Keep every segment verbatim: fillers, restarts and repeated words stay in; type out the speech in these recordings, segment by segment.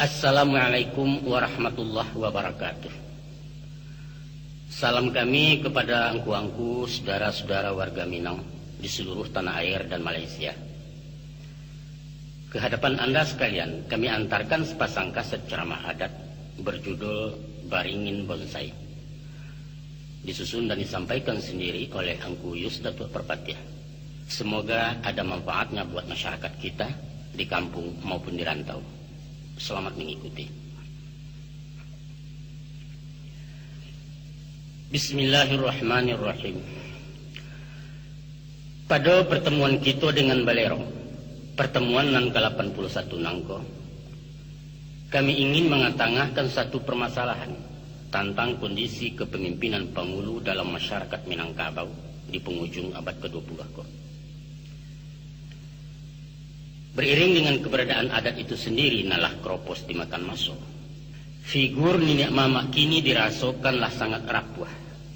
Assalamualaikum warahmatullahi wabarakatuh. Salam kami kepada angku-angku, saudara-saudara warga Minang di seluruh tanah air dan Malaysia. Ke hadapan Anda sekalian, kami antarkan sepasang kaset ceramah adat berjudul Baringin Bonsai. Disusun dan disampaikan sendiri oleh Angku Yus Datuak Parpatiah. Semoga ada manfaatnya buat masyarakat kita di kampung maupun di rantau. Selamat mengikuti. Bismillahirrahmanirrahim. Pado pertemuan kito dengan Balerong, pertemuan nan ka lapan puluah satu nangko, kami ingin mangatangahkan satu permasalahan tantang kondisi kepemimpinan pangulu dalam masyarakat Minangkabau di pangujung abad ka dua puluah ko. Beriring dengan keberadaan adat itu sendiri nan lah kropos dimakan maso, figur niniak mamak kini dirasokan lah sangat rapuah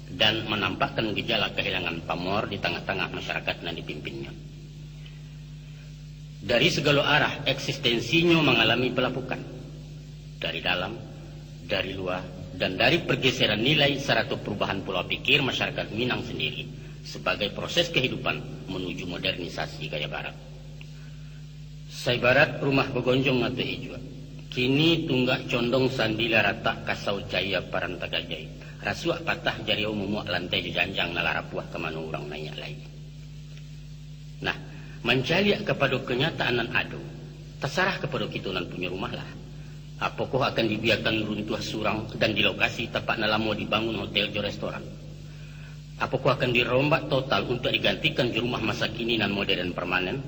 dan manampakkan gejala kahilangan pamor di tangah-tangah masyarakat nan dipimpinnya. Dari sagalo arah eksistensinyo mangalami palapukan, dari dalam, dari lua, dan dari pergeseran nilai sarato perubahan pola pikir masyarakat Minang sendiri sabagai proses kahidupan manuju modernisasi gaya barat. Saibarat rumah bagonjong atau ijuak, kini tunggak condong sandi lah ratak kasau cayia parantagajai, rasuak patah jariau mumuak lantai jajanjang nan lah rapuah ka mano urang naiak lai. Nah, mancaliak kapado kanyataan nan ado, tasarah kapado kito nan punyo rumah lah. Apokoh akan dibiakan runtuah surang dan di lokasi tapak nan lamo dibangun hotel jo restoran? Apokoh akan dirombak total untuak digantikan jo rumah masa kini nan modern parmanen,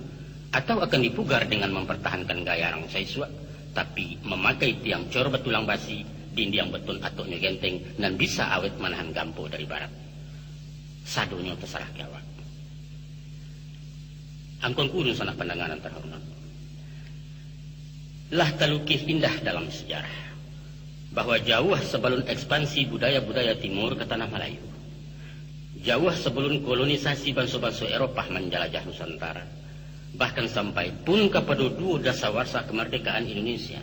atau akan dipugar dengan mampartahankan gaya rang saisuak, tapi mamakai tiang cor batulang basi, dindiang beton atoknyo genteng nan bisa awet manahan gampo dari barat? Sadonyo tasarah ka awak. Angku-angku dunsanak pandanga nan tarhormat, lah talukih indah dalam sajarah, bahwa jauah sabalun ekspansi budaya-budaya Timur ka Tanah Malayu, jauah sabalun kolonisasi banso-banso Eropah manjalajah Nusantara, bahkan sampai pun kapado duo dasawarsa kamardekaan Indonesia,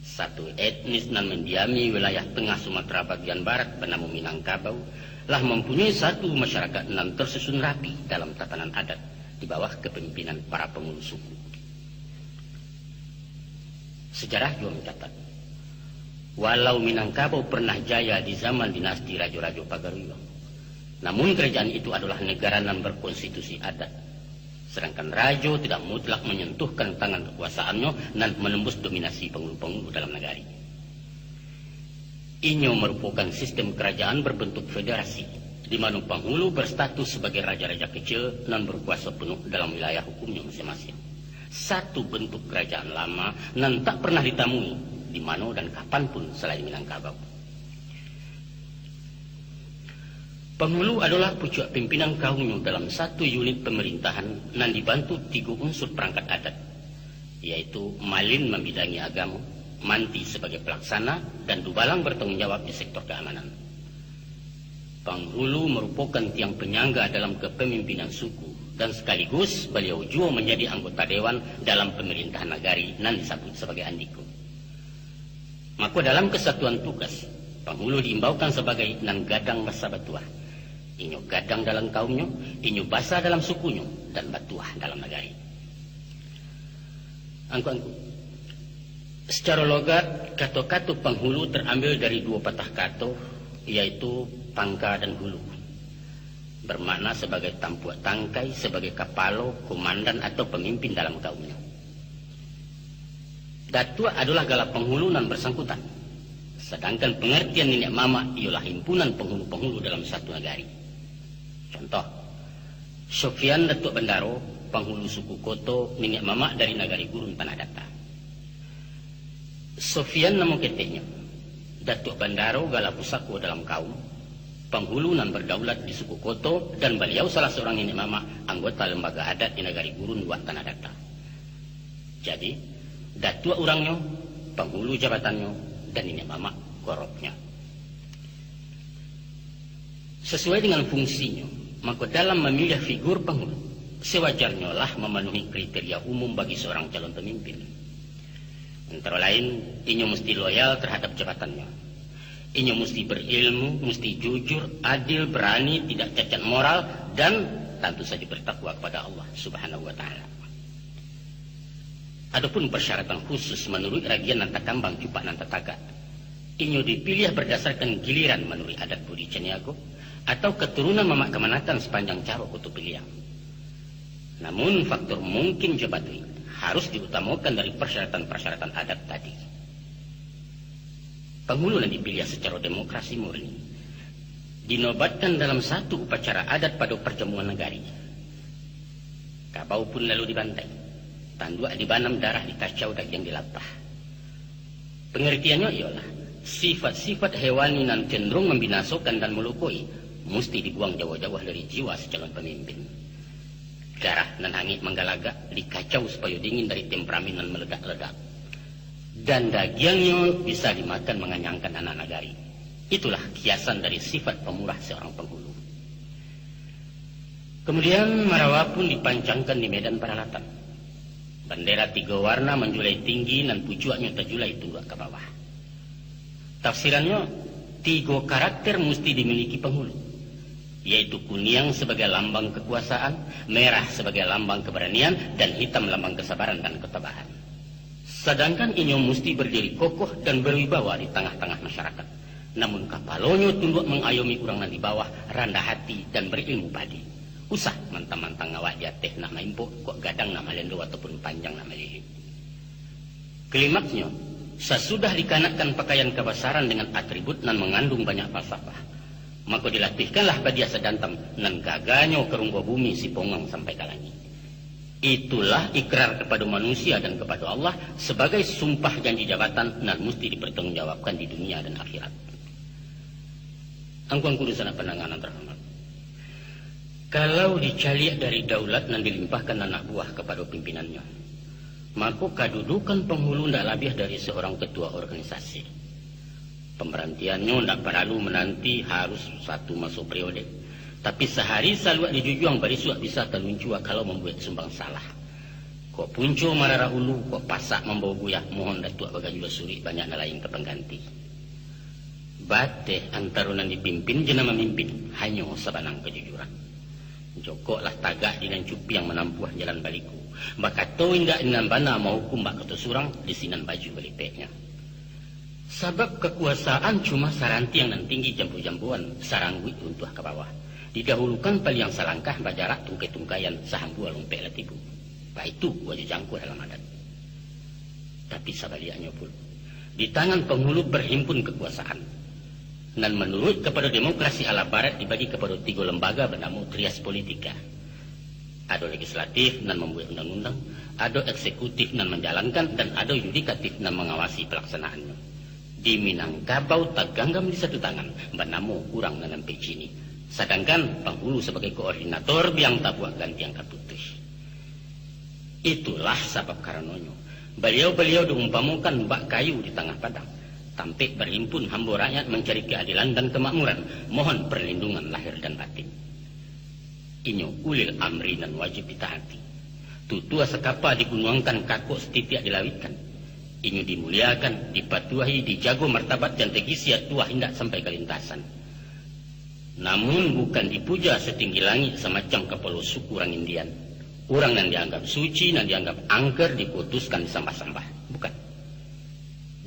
satu etnis nan mandiami wilayah tangah Sumatera bagian barat banamo Minangkabau, lah mampunyoi satu masyarakat nan tarsusun rapi dalam tatanan adat di bawah kapamimpinan para pangulu suku. Sajarah juo mancatat, walau Minangkabau parnah jaya di zaman dinasti rajo-rajo Pagaruyuang, namun karajaan itu adolah nagara nan bakonstitusi adat, sadangkan rajo tidak mutlak manyantuhkan tangan kakuasaannyo nan manambuih dominasi pangulu-pangulu dalam nagari. Inyo marupokan sistem karajaan barbantuak federasi, di mano panghulu barstatus sabagai raja-raja kecil nan bakuaso panuah dalam wilayah hukumnyo masiang-masiang. Satu bantuak karajaan lama nan tak parnah ditamui di mano dan kapan pun salain Minangkabau. Panghulu adolah pucuak pimpinan kaumnyo dalam satu unit pamarintahan nan dibantu tigo unsur parangkat adat, yaitu malin mambidangi agamo, manti sabagai palaksana, dan dubalang bartanggung jawab di sektor kaamanan. Panghulu marupokan tiang panyangga dalam kapamimpinan suku, dan sakaligus baliau juo manjadi anggota dewan dalam pamarintahan nagari nan disabuik sabagai andiko. Mako, dalam kasatuan tugas, panghulu diimbaukan sabagai nan gadang basa batuah. Inyo gadang dalam kaumnyo, inyo basa dalam sukunyo, dan batuah dalam nagari. Angku-angku, sacaro logat, kato-kato panghulu tarambil dari duo patah kato, yaitu pangka dan hulu, barmakna sabagai tampuak tangkai, sabagai kapalo, komandan, atau pamimpin dalam kaumnyo. Datuak adolah gala panghulu nan barsangkutan, sadangkan pangartian niniak mamak iyolah himpunan panghulu-panghulu dalam satu nagari. Contoh, Sofian Datuak Bandaro, panghulu suku Koto, niniak mamak dari Nagari Gurun, Tanah Data. Sofian namo keteknyo, Datuak Bandaro gala pusako dalam kaum, panghulu nan bardaulat di suku Koto, dan baliau salah saurang niniak mamak anggota lambaga adat di Nagari Gurun, Luak Tanah Data. Jadi, datuak urangnyo, panghulu jabatannyo, dan niniak mamak gorobnyo. Sasuai dengan fungsinyo, mako dalam mamiliah figur panghulu, sawajarnyo lah mamanuhi kriteria umum bagi saurang calon pamimpin. Antara lain, inyo musti loyal terhadap jabatannyo. Inyo musti berilmu, musti jujur, adil, berani, tidak cacat moral, dan tantu saja bertakwa kepada Allah Subhanahu wa Ta'ala. Adapun persyaratan khusus manuruik ragian nan takambang cupak nan tatagak, inyo dipiliah berdasarkan giliran manuruik adat budi caniago atau keturunan mamak kamanakan sepanjang caro kutu piliang. Namun, faktor mungkin jo batuik harus diutamakan dari persyaratan-persyaratan adat tadi. Panghulu nan dipiliah sacaro demokrasi murni dinobatkan dalam satu upacara adat pado parjamuan nagari. Kabau pun lalu dibantai, tanduak dibanam, darah dikacau, dagiang dilapah. Pangartiannyo iyolah, sifat-sifat hewani nan cenderung mambinasokan dan malukoi, musti dibuang jauah-jauah dari jiwa si calon pamimpin. Darah nan angek manggalagak dikacau supayo dingin dari temperamen nan maledak-ledak. Dan dagiangnyo bisa dimakan manganyangkan anak nagari. Itulah kiasan dari sifat pamurah seorang panghulu. Kamudian, marawa pun dipancangkan di medan paralatan. Bandera tigo warna manjulai tinggi, nan pucuaknyo tajulai tunduak ka bawah. Tafsirannyo, tigo karakter musti dimiliki panghulu, yaitu kuniang sabagai lambang kakuasaan, merah sabagai lambang kabaranian, dan hitam lambang kasabaran dan katabahan. Sadangkan inyo musti bardiri kokoh dan berwibawa di tangah-tangah masyarakat. Namun kapalonyo tunduak mangayomi urang nan di bawah, randah hati, dan berilmu padi. Usah mantang-mantang awak di ateh nak maimpok, kok gadang nak malendo ataupun panjang nak malilik. Klimaksnyo, sasudah dikanakkan pakaian kabasaran dengan atribut nan mangandung banyak falsafah, mako dilatihkanlah badia sadantam nan gaganyo ka rumbuah bumi sipongang sampai ka langik. Itulah ikrar kapado manusia dan kapado Allah sabagai sumpah janji jabatan nan musti dipartanggungjawabkan di dunia dan akhirat. Angku-angku dunsanak pandanga nan tarhormat, kalau dicaliak dari daulat nan dilimpahkan anak buah kapado pimpinannyo, mako kadudukan panghulu ndak labiah dari seorang ketua organisasi. Pambarantiannyo ndak paralu mananti harus satu maso periode, tapi sahari saluak dijujuang, barisuak bisa taluncua kalau mambuek sumbang salah. Kok punco mararak ulu, kok pasak mambawa buyah, mohon Datuak baganjua suruik banyak nan lain ka pangganti. Bateh antaro nan dipimpin jo nan mamimpin, hanyo sabanang kajujuran. Jokoklah tagak di nan cupiang manampuah jalan baliku, bakato indak di nan bana, mahukum bak kato surang, di sinan baju balipeknyo. Sabab kakuasaan cuma sarantiang nan tinggi jambu-jambuan, sarangguik runtuah ka bawah. Didahulukan paliang salangkah, bajarak tungkai-tungkaian, sahambua lompek lah tibo. Baitu wajo jangko dalam adat. Tapi sabaliaknyo pulo, di tangan panghulu barhimpun kakuasaan, nan manuruik kapado demokrasi ala barat dibagi kapado tigo lambaga banamo trias politika. Ado legislatif nan mambuek undang-undang, ado eksekutif nan manjalankan, dan ado yudikatif nan mangawasi palaksanaannyo. Di Minangkabau taganggam di satu tangan, banamo urang nan ampek cini, sadangkan panghulu sabagai koordinator biang tabuak gantiang ka putuih. Itulah sabab karanonyo, baliau-baliau diumpamokan bak kayu di tangah padang, tampek barhimpun hambo rakyat mancari kaadilan dan kamakmuran, mohon parlindungan lahir dan batin. Inyo ulil amri nan wajib ditaati. Tutua sakapa digunuangkan, kakok satitiak dilawikkan. Inyo dimuliakan, dipatuahi, dijago martabat jan tagisia tuah indak sampai ka lintasan. Namun bukan dipuja satinggi langik samacam kapalo suku urang Indian. Urang nan dianggap suci, nan dianggap angker, diputuskan disambah-sambah. Bukan.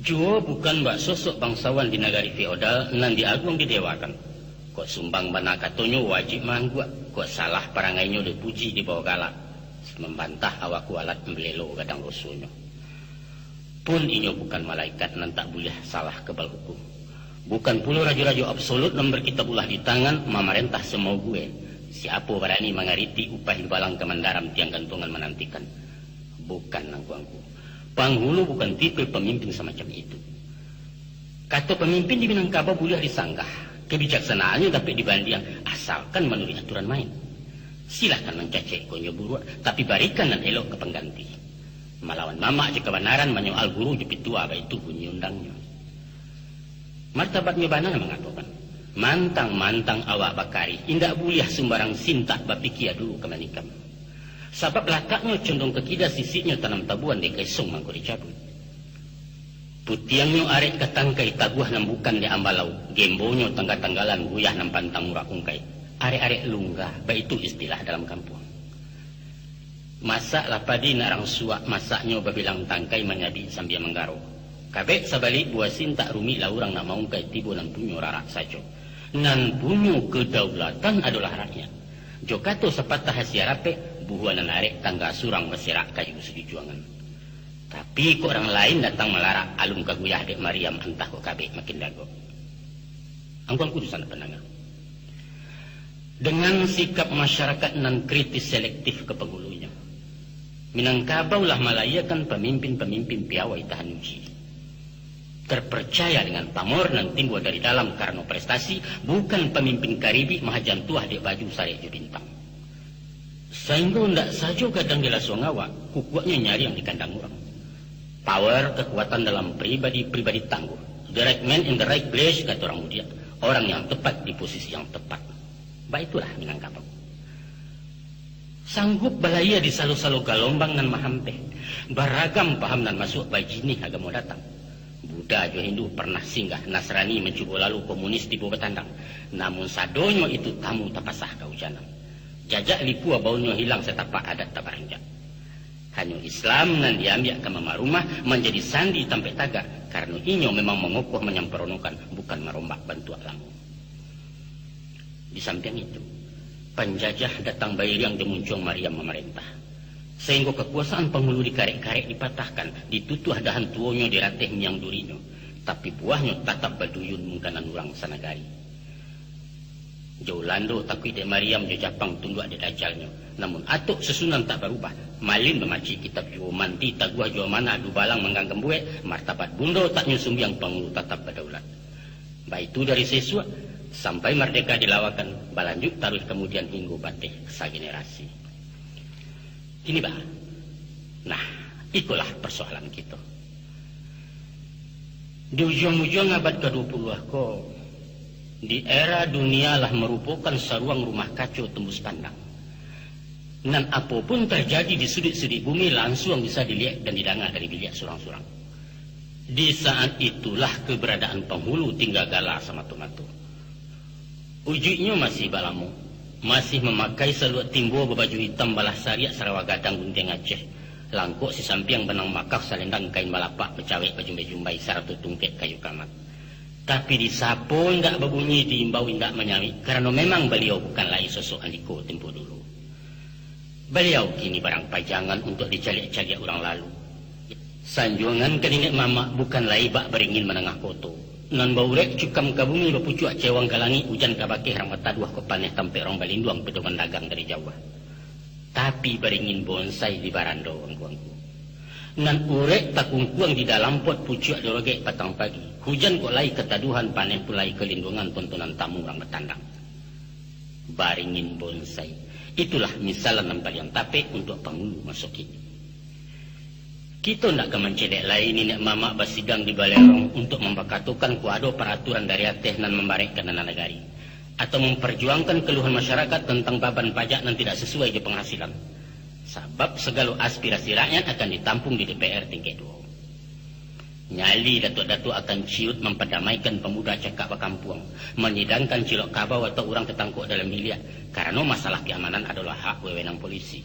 Juo bukan bak sosok bangsawan di nagari feodal nan diaguang didewakan. Kok sumbang bana katonyo wajib maangguak, kok salah parangainyo dipuji dibawa galak, mambantah awak kualat, malelo gadang dosonyo. Pun inyo bukan malaikat nan tak buliah salah kabal hukum. Bukan pulo rajo-rajo absolut nan berkitabullah di tangan, mamarentah samaugue. Siapo barani mangaritik upah imbalang ka mandaram tiang gantuangan manantikan? Bukan, angku-angku. Panghulu bukan tipe pamimpin samacam itu. Kato pamimpin di Minangkabau buliah disanggah, kabijaksanaannyo dapek dibandiang, asalkan manuruik aturan main. Silahkan mancacek kok nyo buruak, tapi barikan nan elok ka pangganti. Malawan mamak jo kabanaran, manyoal guru jo pitua, baitu bunyi undangnyo. Martabatnyo bana mangatokan, mantang-mantang awak bakarih, indak buliah sumbarang sintak, bapikia dulu ka manikam. Sabab lataknyo condong ka kida, sisiknyo tanam tabuan, dek kaisong mangko dicabuik. Putiangnyo arek ka tangkai taguah nan bukan dek ambalau, gembonyo tangga-tanggalan guyah nan pantang murah ungkai. Arek-arek lunggah, baitu istilah dalam kampuang. Masaklah padi nak rang suak, masaknyo babilang tangkai manyabik sambia manggaro. Kabek sabalik buasin tak rumik lah urang nak maungkai tibo nan punyo rarak sajo. Nan punyo kedaulatan adolah rakyat. Jo kato sapatah asia rapek, buhua nan arek tangga surang baserak kayu sajujuangan. Tapi kok urang lain datang malarak, alun ka guyah dek mariam, antah kok kabek makin dagok. Angku-angku dunsanak pandanga. Dengan sikap masyarakat nan kritis selektif ka pangulunyo, Minangkabau lah malahiakan pamimpin-pamimpin piawai tahan uji. Terpercaya dengan pamor nan timbua dari dalam karano prestasi, bukan pamimpin karibik mahajan tuah dek baju sarek jo bintang. Sainggo ndak sajo gadang di lasuang awak, kukuaknyo nyariang di kandang urang. Power, kekuatan dalam pribadi-pribadi tangguh. The right man in the right place, kato urang mudiak. Orang yang tepat di posisi yang tepat. Baitulah Minangkabau. Sanggup balayia di salo-salo galombang nan mahampeh. Baragam paham nan masuak, bajinih agamo datang. Buddha jo Hindu pernah singgah, Nasrani mancubo lalu, komunis tibo batandang. Namun sadonyo itu tamu tapasah kaujanan. Jajak lipua baunyo hilang, satapak adat tabaranjak. Hanyo Islam nan diambiak ka mama rumah, manjadi sandi tampek tagak, karano inyo memang mangokoh manyamparonokan, bukan marombak bantuak lamo. Di sampiang itu, panjajah datang bairiang jo muncuang mariam mamarentah, sainggo kakuasaan pangulu dikarek-karek dipatahkan, ditutuah dahan tuonyo dirateh miang durinyo, tapi buahnyo tatap baduyun mungkanan urang sanagari. Jo Ulando takuik dek mariam, jo Japang tunduak dek dajalnyo, namun atok susunan tak barubah, malin mamacik kitab juo, manti taguah jo amanah, dubalang mangganggam buek, martabat bundo tak nyo sumbiang, pangulu tatap badaulat. Baitu dari sesuak, sampai mardeka dilawakan, balanjut taruih kamudian hinggo bateh sagenerasi. Kini baa? Nah, ikolah parsoalan kito. Di ujuang-ujuang abad kaduo puluah ko, di era dunia lah marupokan saruang rumah kaco tumbus pandang, nan apo pun tajadi di suduik-suduik bumi lansuang bisa diliek dan didanga dari biliak surang-surang. Di saat itulah keberadaan panghulu tingga gala samato-mato. Ujuiknyo masih balamo, masih mamakai saluak timbo babaju itam balah sariak sarawa gadang guntiang Aceh, langkok sisampiang banang makaf, salendang kain balapak bacawek bajumbai-jumbai, sarato tungkek kayu kamat. Tapi disapo indak babunyi, diimbau indak manyawik, karano memang baliau bukan lai sosok andiko tempo dulu. Baliau kini barang pajangan untuak dicaliak-caliak urang lalu. Sanjuangan ka niniak mamak bukan lai bak baringin manangah koto, nan baurek cukam ka bumi, bapucuak cewang ka langik, ujan ka bakeh rang bataduah, kok paneh tampek rang balinduang, pedoman dagang dari jauah. Tapi baringin bonsai di barando, angku-angku. Nan urek takungkuang di dalam pot, pucuak dirogek patang pagi. Hujan kok lai kataduahan, paneh pun lai kalindungan, tontonan tamu rang batandang. Baringin bonsai. Itulah misalan nan paliang tapek untuak pangulu maso kini. Kito ndak ka mancaliak lai niniak mamak basidang di balai lorong untuak mambakatokan kok ado paraturan dari ateh nan mambarekkan anak nagari, atau mamparjuangkan kaluhan masyarakat tantang baban pajak nan tidak sasuai jo panghasilan. Sabab sagalo aspirasi rakyat akan ditampung di D P R tingkek duo. Nyali datuak-datuak akan ciut mampadamaikan pamuda cakak bakampuang, manyidangkan cilok kabau atau urang tatangkok dalam biliak, karano masalah keamanan adolah hak wewenang polisi.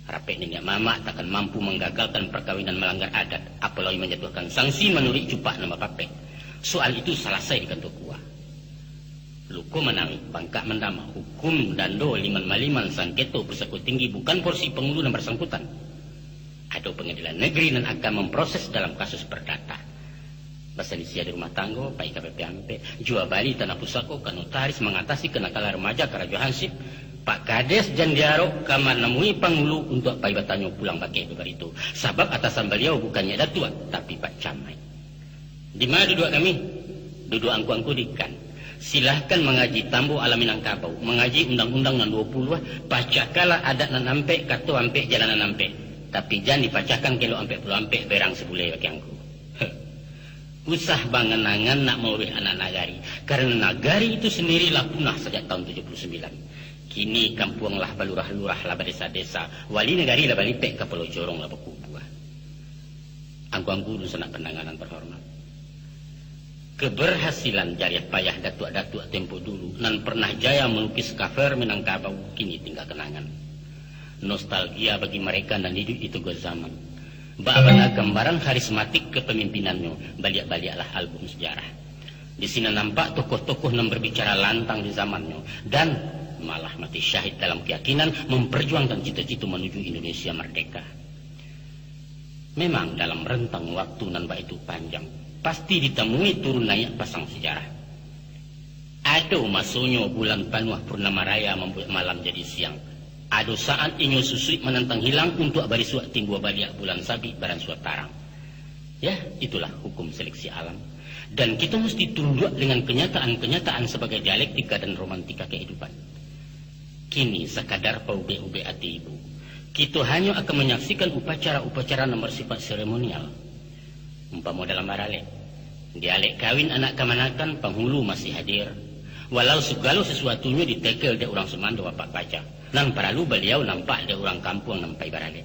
Rapek niniak mamak takkan mampu manggagalkan parkawinan malanggar adat, apalagi manjatuahkan sanksi manuruik cupak nan bapapek. Soal itu salasai di kantua KUA. Luko manawik, bangkak mandamah, hukum, dando, liman-maliman, sangketo, pusako tinggi bukan porsi pangulu nan barsangkutan. Ado pangadilan nagari nan akan mamproses dalam kasus pardata. Basalisiah di rumah tanggo, pai ka P P ampek, jua bali tanah pusako ka notaris, mangatasi kanakalan remaja karajo hansip, Pak Kades jan diarok ka manamui pangulu untuak pai batanyo pulang bakeh babarito, sabab atasan baliau bukan niniak datuak, tapi Pak Camaik. Di ma duduak kami? Duduak angku-angku di kan. Silahkan mangaji tambo alam Minangkabau, mangaji undang-undang nan duo puluah, pacakalah adat nan ampek, kato ampek, jalan nan ampek. Tapi jan dipacahkan kelok ampek puluah ampek berang sabulai bakeh angku. Usah bangan-angan nak mauruih anak nagari, karano nagari itu sendiri lah punah sajak tahun tujuh puluh sembilan. Kini kampuang lah balurah-lurah, lah badesa-desa, wali nagari lah balipek, kapalo jorong lah bakubua. Angku-angku dunsanak pandanga nan terhormat. Keberhasilan jariah payah datuak-datuak tempo dulu nan pernah jaya malukis kafer Minangkabau kini tingga kenangan. Nostalgia bagi mereka nan hiduik di togo zaman. Bak bana gambaran karismatik kepemimpinannyo, baliak-baliaklah album sejarah. Di sinan nampak tokoh-tokoh nan berbicara lantang di zamannyo, dan malah mati syahid dalam keyakinan memperjuangkan cito-cito manuju Indonesia merdeka. Memang dalam rentang waktu nan baitu panjang, pasti ditamui turun naiak pasang sejarah. Ado masonyo bulan panuah purnama raya mambuek malam jadi siang. Ado saat inyo susuik manantang hilang untuak barisuak timbua baliak bulan sabik baransua tarang. Ya, itulah hukum seleksi alam. Dan kito musti tunduak dengan kenyataan-kenyataan sabagai dialektika dan romantika kehidupan. Kini sakadar paubek-ubek ati ibu, kito hanyo akan manyaksikan upacara-upacara nan bersifat seremonial. Umpamo dalam baralek, di alek kawin anak kamanakan panghulu masih hadir, walau sagalo sasuatunyo ditekel dek urang sumando apak paja, nan paralu baliau nampak dek urang kampuang nan pai baralek.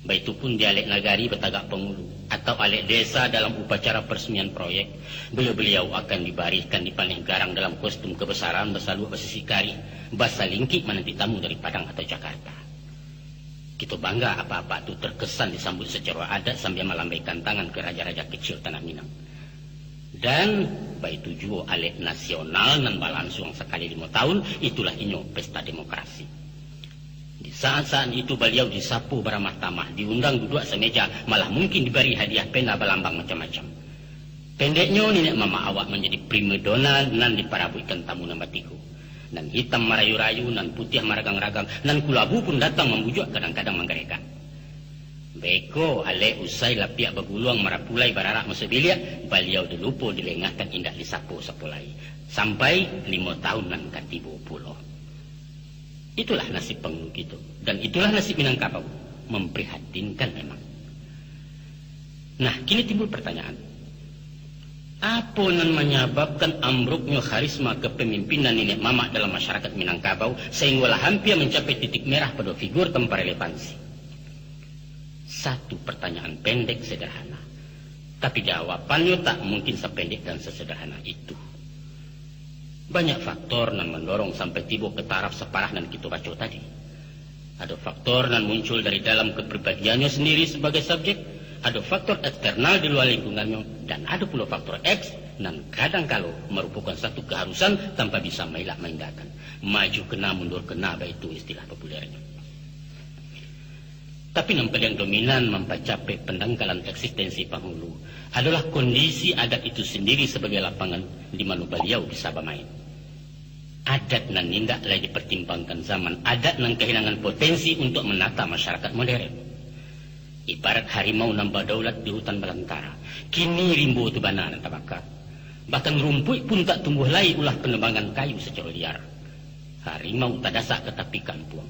Baitu pun di alek nagari batagak panghulu, atau alek desa dalam upacara peresmian proyek, baliau-baliau akan dibarihkan dipaneh garang dalam kostum kebesaran basaluak basisik karih, basalingkik mananti tamu dari Padang atau Jakarta. Kito bangga apak-apak tu terkesan disambuik sacaro adat sambia malambaikan tangan ka raja-raja kecil Tanah Minang. Dan baitu juo alek nasional nan balansuang sakali limo tahun, itulah inyo pesta demokrasi. Di saat-saat itu baliau disapo baramah tamah, diundang duduak sameja, malah mungkin dibari hadiah pena balambang macam-macam. Pendeknyo, niniak mamak awak manjadi primadona nan diparabuikkan tamu nan batigo. Nan hitam marayu-rayu, nan putiah maragang-ragang, nan kulabu pun datang mambujuak, kadang-kadang manggarekan. Beko alek usai lapiak baguluang marapulai bararak masuak biliak, baliau dilupo dilengahkan indak disapo-sapo lai. Sampai limo tahun nan ka tibo pulo. Itulah nasib panghulu kito, dan itulah nasib Minangkabau. Memprihatinkan memang. Nah, kini timbul pertanyaan. Apo nan manyababkan ambruknyo karisma kepemimpinan niniak mamak dalam masyarakat Minangkabau, sahinggolah hampia mancapai titik merah pado figur tanpa relevansi? Satu pertanyaan pendek sederhana, tapi jawabannyo tak mungkin sapendek dan sasederhana itu. Banyak faktor nan mandorong sampai tibo ka taraf saparah nan kito baco tadi. Ado faktor nan muncul dari dalam kepribadiannyo sendiri sabagai subjek, ado faktor eksternal di lua lingkungannyo, dan ado pulo faktor X nan kadang kalo marupokan satu kaharusan tanpa bisa mailak maindakkan. Maju kena, mundur kena, baitu istilah populernyo. Tapi nan paliang dominan mampacapek pandangkalan eksistensi panghulu adolah kondisi adat itu sandiri sabagai lapangan di mano baliau bisa bamain. Adat nan indak lai dipartimbangkan zaman, adat nan kahilangan potensi untuak manata masyarakat moderen. Ibarat harimau nan badaulat di hutan balantara, kini rimbo tu bana nan tabaka. Bahkan rumpuik pun tak tumbuah lai ulah panebangan kayu sacaro liar. Harimau tadasak ka tapi kampuang.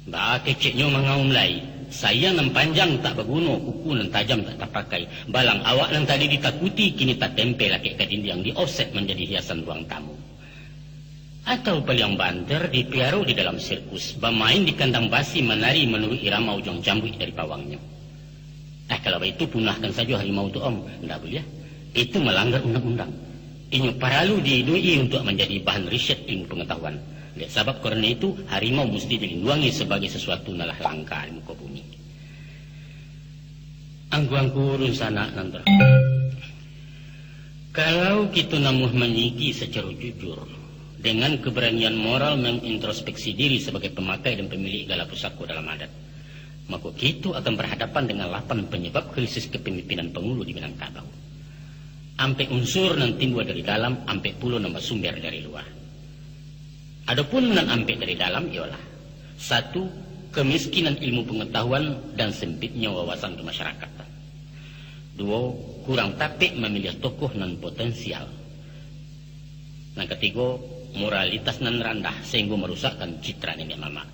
Baa keceknyo mangaum lai, sayang nan panjang tak baguno, kuku nan tajam tak tapakai. Balang awak nan tadi ditakuti, kini tatempe lakek ka dindiang, di-offset manjadi hiasan ruang tamu. Atau paliang banter dipiaro di dalam sirkus, bamain di kandang basi, manari manuruik irama ujuang cambuik dari pawangnyo. Ah, kalau baitu, punahkan sajo harimau tu, Om. Ndak buliah. Itu malanggar undang-undang. Inyo paralu diiduik-i untuak manjadi bahan riset ilmu pangatahuan. Dek sabab karano itu, harimau musti dilinduangi sabagai sasuatu nan lah langka di muko bumi. Angku-angku dunsanak nan terhormat. Kalau kito namuah manyiki sacaro jujur, dengan keberanian moral mengintrospeksi diri sabagai pamakai dan pamilik gala pusako dalam adat, mako kito akan barhadapan dengan lapan panyabab krisis kepemimpinan pangulu di Minangkabau. Ampek unsur nan timbua dari dalam, ampek pulo nan basumber dari lua. Adopun nan ampek dari dalam ialah, satu, kemiskinan ilmu pangatahuan dan sempitnyo wawasan kemasyarakatan. Duo, kurang tapek mamiliah tokoh nan potensial. Nan katigo, moralitas nan randah sahinggo marusakkan citra niniak mamak.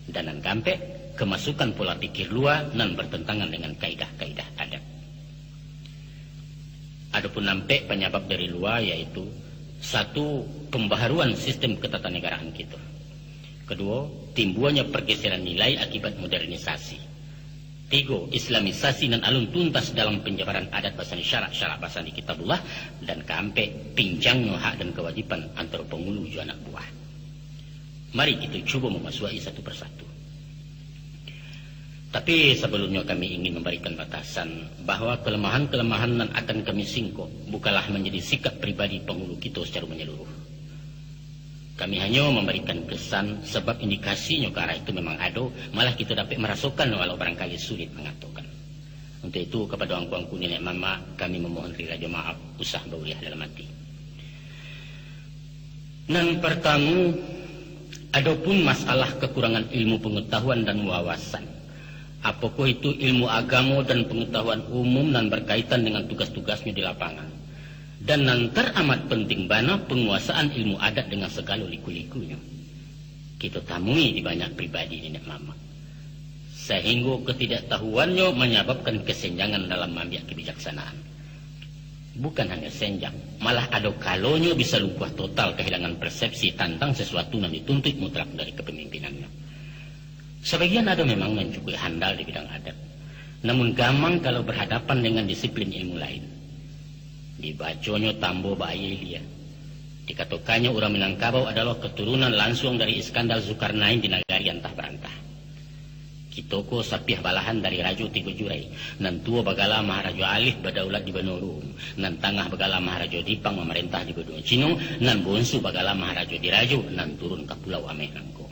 Dan nan kaampek, kemasukan pola pikir lua nan bertentangan dengan kaidah-kaidah adat. Adopun ampek panyabab dari lua, yaitu, satu, pembaharuan sistem ketatanegaraan kito. Kaduo, timbuanyo pergeseran nilai akibat modernisasi. Tigo, islamisasi nan alun tuntas dalam panjabaran adat basandi syarak, syarak basandi kitabullah. Dan kaampek, pincangnyo hak dan kawajiban antaro pangulu jo anak buah. Mari kito cubo mamasuak-i satu persatu. Tapi sabalunnyo kami ingin mambarikan batasan bahwa kalamahan-kalamahan nan akan kami singkok bukanlah manjadi sikap pribadi pangulu kito sacaro manyaluruh. Kami hanyo mambarikan kesan, sabab indikasinyo ka arah itu memang ado, malah kito dapek marasokan, walau barangkali sulit mangatokan. Untuak itu, kapado angku-angku niniak mamak, kami mamohon rila jo maaf, usah bauriah dalam ati. Nan partamo, adopun masalah kakurangan ilmu pangatahuan dan wawasan, apokoh itu ilmu agamo dan pangatahuan umum nan barkaitan dengan tugas-tugasnyo di lapangan, dan nan taramat pantiang bana, panguasaan ilmu adat dengan sagalo liku-likunyo, kito tamui di banyak pribadi niniak mamak, sahinggo katidaktahuannyo manyababkan kasenjangan dalam maambiak kabijaksanaan. Bukan hanyo senjang, malah ado kalonyo bisa lumpuah total, kahilangan persepsi tantang sasuatu nan dituntuik mutlak dari kapamimpinannyo. Sabagian ado memang nan cukuik handal di bidang adat, namun gamang kalau barhadapan dengan disiplin ilmu lain. Dibaconyo tambo baaia ilia. Dikatokannyo urang Minangkabau adolah katurunan lansuang dari Iskandar Zulkarnain di nagari antah barantah. Kito ko sapiah balahan dari Rajo Tigo Jurai, nan tuo bagala Maharajo Alif badaulat di banua Ruhum, nan tangah bagala Maharajo Dipang mamarentah di banua Cino, nan bonsu bagala Maharajo Dirajo nan turun ka Pulau Ameh nangko.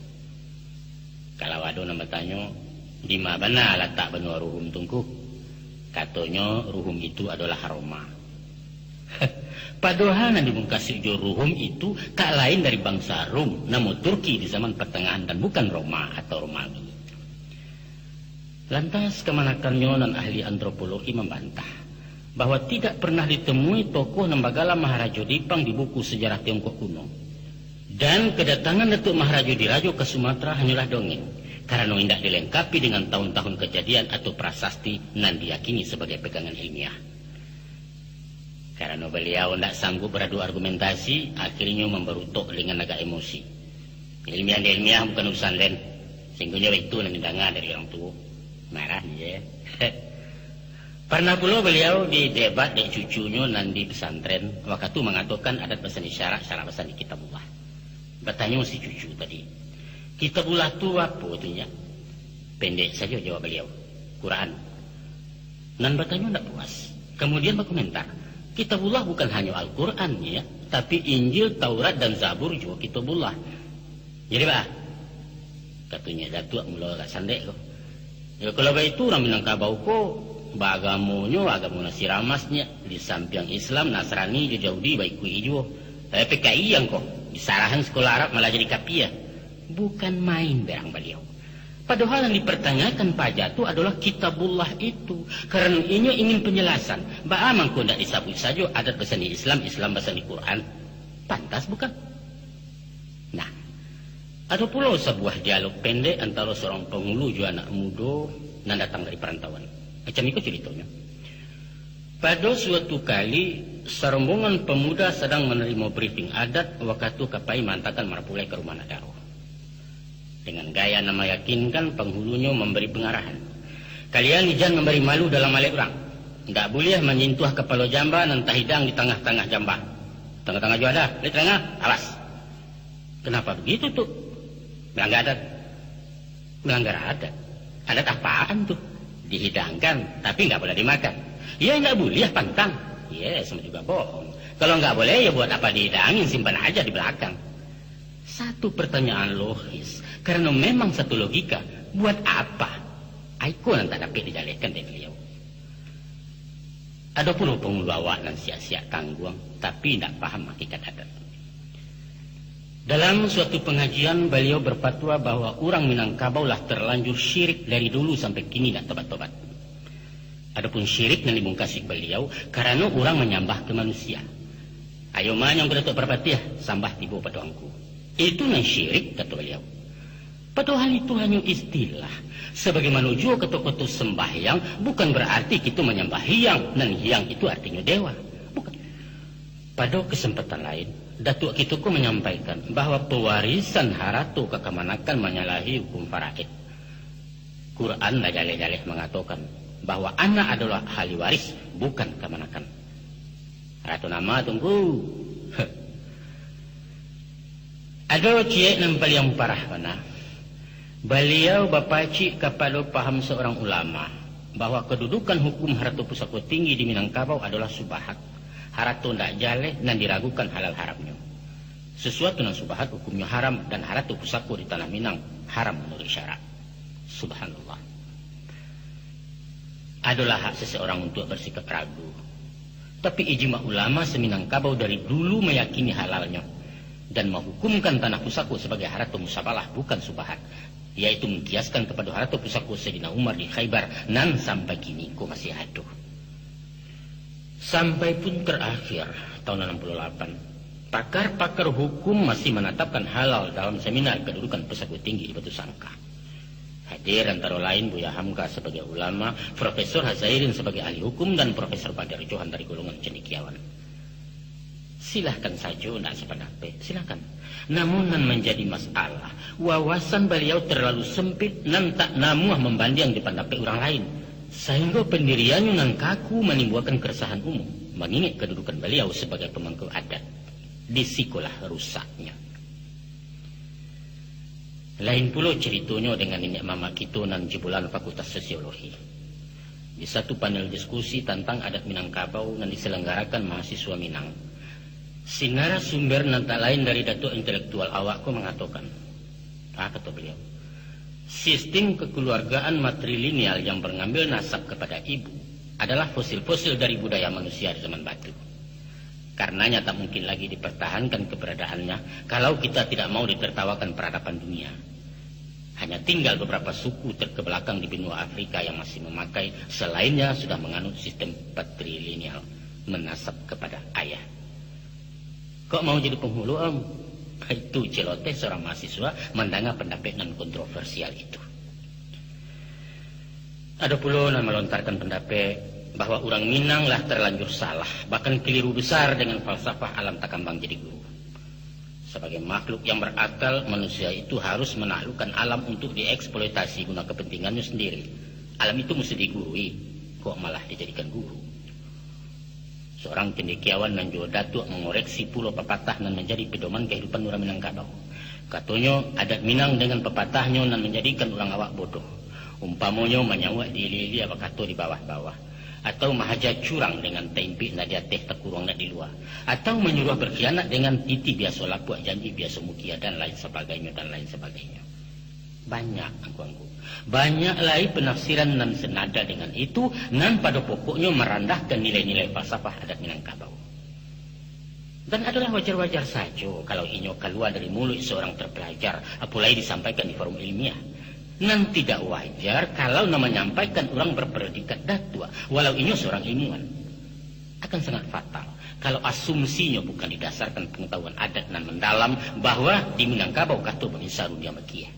Kalau ado nan batanyo, "Di ma bana latak banua Ruhum tu, Ngku?" Katonyo, "Ruhum itu adolah Roma." Padohal nan dimukasuik jo Ruhum itu tak lain dari bangsa Rum, namo Turki di zaman partangahan, dan bukan Roma atau Romawi. Lantas, kamanakannyo nan ahli antropologi mambantah, bahwa tidak pernah ditemui tokoh nan bagala Maharajo Dipang di buku sajarah Tiongkok kuno. Dan kadatangan Datuak Maharajo Dirajo ka Sumatera hanyolah dongeng, karano indak dilengkapi dengan tahun-tahun kajadian atau prasasti nan diyakini sabagai pegangan ilmiah. Karano baliau ndak sanggup baradu argumentasi, akhirnyo mambarutok dengan agak emosi. Ilmiah ndak ilmiah bukan urusan den. Singguangnyo itu nan didanga dari urang tuo. Marah je. Parnah pulo baliau didebat dek cucunyo nan di pesantren, wakatu mangatokan adat basandi syarak, syarak basandi kitabullah. Batanyo si cucu tadi, "Kitabullah tu apo tu, Nyak?" Pendek sajo jawab baliau, "Quran." Nan batanyo ndak puas, kamudian bakomentar, "Kitabullah bukan hanyo Al-Quran, Nyak, tapi Injil, Taurat, dan Zabur juo kitabullah." "Jadi, baa?" Katonyo Datuak mulo agak sandek ko. "Yo, kalau baitu, urang Minangkabau ko baagamonyo agamo Nasirah Mas, Nyak, di sampiang Islam, Nasrani, jo Jahudi baikuik juo. Eh, P K I ang ko, disarahan sakolah Arab malah jadi kapia." Bukan main berang baliau. Padohal nan dipartanyakan paja tu adolah Kitabullah itu, karano inyo ingin panjalasan, baa mangko ndak disabuik sajo adat basandi Islam, Islam basandi Quran. Pantas bukan? Nah, ado pulo sabuah dialog pendek antaro saurang pangulu jo anak mudo nan datang dari parantauan. Macam iko curitonyo. Pado suatu kali, sarombongan pamuda sadang manarimo briefing adat, wakatu ka pai maantakan marapulai ka rumah anak daro. Dengan gaya nan mayakinkan, panghulunyo mambari pangarahan, "Kalian ijan mambari malu dalam alek urang. Indak buliah manyentuah kapalo jamba nan tahidang di tangah-tangah jamba. Tangah-tangah juo ada, lai tadanga? Awas!" "Kenapa begitu, Tuk?" "Melanggar adat." "Melanggar adat? Adat apaan tu?" "Dihidangkan, tapi nggak boleh dimakan." "Ya, nggak buliah pantang." "Ye, sama juga bohong. Kalau nggak boleh, ya buat apa dihidangin, simpan aja di belakang." Satu pertanyaan logis, karena memang satu logika, buat apa? Aiko nan tak dapik dijalehkan dari beliau. Ado pulo pangulu awak nan siak-siak tangguang, tapi indak paham hakikat adat. Dalam suatu pangajian, baliau berfatwa bahwa urang Minangkabau lah terlanjur syirik dari dulu sampai kini indak tobat-tobat. Adopun syirik nan dimungkasi baliau, karano urang manyambah ka manusia. "Ayo manyang ka Datuak Parpatiah, sambah tibo pado angku." "Itu nan syirik," kato baliau. Padohal itu hanyo istilah. Sabagaimano juo kato-kato sambahyang, bukan bararti kito manyambah hiang, nan hiang itu artinyo dewa. Bukan. Pado kasampatan lain, Datuak kito ko manyampaikan bahwa pewarisan harato ka kamanakan manyalahi hukum faraid. Quran lah jaleh-jaleh mangatokan bahwa anak adolah ahli waris, bukan kamanakan. Rato nama, Tungku? Ado ciek nan paliang parah bana. Baliau bapacik kapado paham saurang ulama, bahwa kadudukan hukum harato pusako tinggi di Minangkabau adolah subahat, harato ndak jaleh nan diragukan halal haramnyo. Sasuatu nan subahat hukumnyo haram, dan harato pusako di tanah Minang haram manuruik syarak. Subhanallah. Adolah hak seseorang untuak barsikap ragu. Tapi ijma ulama se-Minangkabau dari dulu mayakini halalnyo, dan mahukumkan tanah pusako sabagai harato musabalah, bukan subahat, yaitu mangkiaskan kapado harato pusako Saidina Umar di Khaibar, nan sampai kini ko masih ado. Sampai pun tarakhir, tahun anam puluah lapan, pakar-pakar hukum masih manatapkan halal dalam seminar kadudukan pusako tinggi di Batusangka. Hadir antaro lain Buya Hamka sabagai ulama, Profesor Hazairin sabagai ahli hukum, dan Profesor Badar Johan dari golongan cendekiawan. Silahkan sajo ndak sapandapek, silahkan. Namun nan manjadi masalah, wawasan baliau terlalu sempit, nan tak namuah mambandiang di pandapek urang lain, sahinggo pandiriannyo nan kaku manimbuakan keresahan umum, mangingek kadudukan baliau sabagai pamangku adat. Di sikolah rusaknyo. Lain pulo caritonyo dengan niniak mamak kito nan jebolan Fakultas Sosiologi. Di satu panel diskusi tantang adat Minangkabau nan diselenggarakan mahasiswa Minang, si narasumber nan tak lain dari datuak intelektual awak ko mangatokan, ah, kato baliau, sistim kekeluargaan matrilineal yang mengambil nasab kepada ibu adalah fosil-fosil dari budaya manusia di zaman batu. Karenanya tak mungkin lagi dipertahankan keberadaannya kalau kita tidak mau ditertawakan peradaban dunia. Hanya tinggal beberapa suku terkebelakang di benua Afrika yang masih memakai, selainnya sudah menganut sistem patrilineal, menasab kepada ayah. Kok mau jadi penghulu, Om? Itu celoteh seorang mahasiswa mandanga pandapek nan kontroversial itu. Ado pulo nan malontarkan pandapek bahwa urang Minang lah terlanjur salah, bahkan keliru besar dengan falsafah alam takambang jadi guru. Sabagai makhluk yang berakal, manusia itu harus menaklukkan alam untuk dieksploitasi guna kepentingannya sendiri. Alam itu mesti digurui, kok malah dijadikan guru. Seorang cendekiawan nan juo datuak mangoreksi pulo papatah nan manjadi pedoman kahidupan urang Minangkabau. Katonyo, adat Minang dengan papatahnyo nan manjadikan urang awak bodoh. Umpamonyo, manyauak di ilia-ilia, bakato di bawah-bawah, atau mahaja curang dengan taimpik nak di ateh, takuruang nak di lua, atau manyuruah berkhianat dengan titi biaso lapuak, janji biaso mukia, dan lain sabagainyo, dan lain sabagainyo. Banyak, angku-angku. Banyak lai panafsiran nan senada dengan itu, nan pado pokoknyo marandahkan nilai-nilai falsafah adat Minangkabau. Dan adolah wajar-wajar sajo kalau inyo kalua dari muluik seorang terpelajar, apolai disampaikan di forum ilmiah. Nan tidak wajar kalau nan manyampaikan urang berpredikat datuak, walau inyo seorang ilmuwan. Akan sangat fatal kalau asumsinyo bukan didasarkan pangatahuan adat nan mandalam, bahwa di Minangkabau kato bamisaru diam bakia.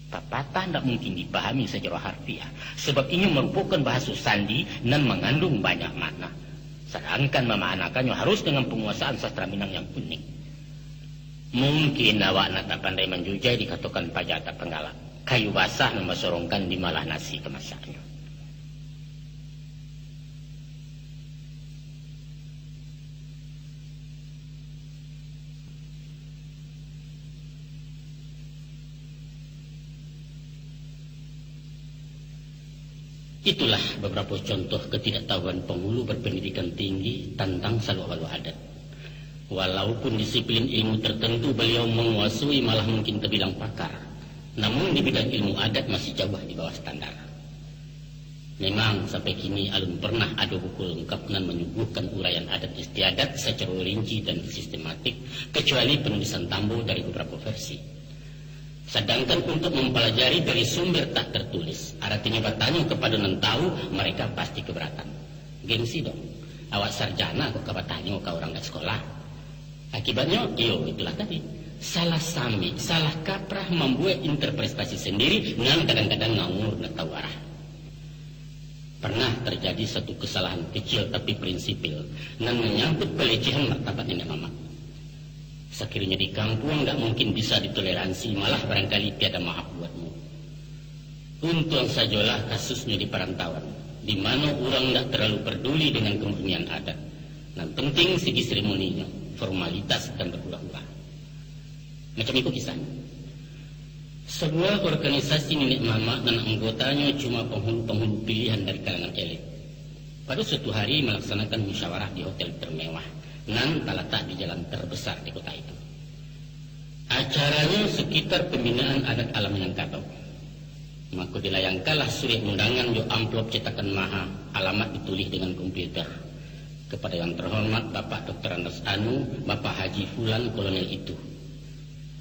Papatah ndak mungkin dipahami sacaro harfiah, sabab inyo marupokan bahaso sandi nan manganduang banyak makna, sadangkan mamaanakannyo harus dengan panguasaan sastra Minang yang unik. Mungkin awak nan tak pandai manjujai dikatokan paja tak panggalak, kayu basah nan basorongkan dimalah nasi kamasaknyo. Itulah beberapa contoh ketidaktahuan penghulu berpendidikan tinggi tantang saluak-baluak adat. Walaupun disiplin ilmu tertentu baliau manguasoi, malah mungkin tabilang pakar, namun di bidang ilmu adat masih jauah di bawah standar. Memang, sampai kini alun pernah ado buku lengkap nan manyuguhkan uraian adat istiadat sacaro rinci dan sistematik, kecuali panulisan Tambo dari beberapa versi. Sadangkan untuk mampalajari dari sumber tak tertulis, aratinyo batanyo kapado nan tahu, mareka pasti kabaratan. Gengsi dong, awak sarjana kok ka batanyo ka urang ndak sakolah. Akibatnyo, iyo, itulah tadi. Salah samik, salah kaprah, mambuek interpretasi sandiri, nan kadang-kadang ngawur, ndak tahu arah. Pernah terjadi satu kesalahan kecil tapi prinsipil, nan manyangkut pelecehan martabat niniak mamak. Sakironyo di kampuang, ndak mungkin bisa ditoleransi, malah barangkali tiada maaf buatmu. Untuang sajolah kasusnyo di parantauan, di mano urang indak terlalu perduli dengan kemurnian adat. Nan penting segi seremoninyo, formalitas dan berhura-hura. Macam iko kisahnyo. Sebuah organisasi niniak mamak nan anggotanyo cuma penghulu-penghulu pilihan dari kalangan elit, pado suatu hari malaksanakan musyawarah di hotel termewah nan talatak di jalan terbesar di kota itu. Acaranyo sekitar pembinaan adat alam Minangkabau. Mako dilayangkanlah surek undangan jo amplop cetakan maha, alamat ditulih dengan komputer. Kepada yang terhormat Bapak Doktor Andes Anu, Bapak Haji Fulan, Kolonel itu.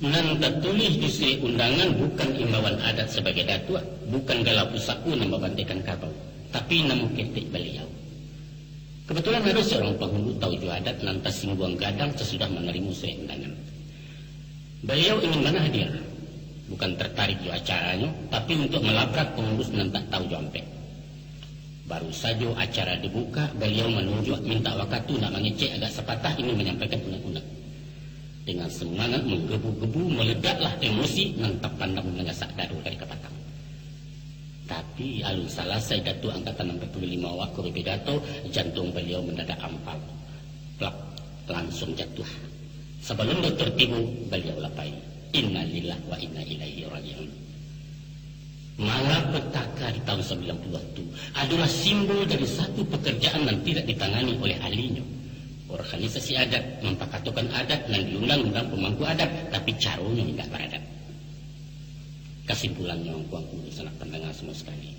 Nan tatulih di surek undangan bukan imbauan adat sabagai datuak, bukan galau pusako nan babantekan kabau, tapi namo ketek baliau. Kebetulan ado seorang panghulu tau jo adat nan tasingguang gadang sasudah manarimo surek undangan. Baliau ingin bana hadir, bukan tertarik jo acaranyo, tapi untuak malabrak pangurus nan tak tau jo ampek. Baru sajo acara dibukak, baliau manunjuak mintak wakatu nak mangecek agak sapatah ingin manyampaikan unek-unek. Dengan semangat manggebu-gebu, maledaklah emosi nan tapandam manyasak dado dari kapatang. Tapi, alun salasai Datuak Angkatan Ampek Puluah Limo awak ko bapidato, jantuang baliau mandadak ampal. Plak, lansuang jatuah. Sabalun dokter tibo, baliau lapai. Innalillah wa inna ilaihi raji'un. Malapetaka di tahun sambilan puluah tu adolah simbol dari satu pekerjaan nan tidak ditangani oleh ahlinyo. Organisasi adat mampakatokan adat nan diundang-undang pemangku adat, tapi caronyo indak baradat. Kasimpulannyo, angku-angku sanak pandanga samua sakali,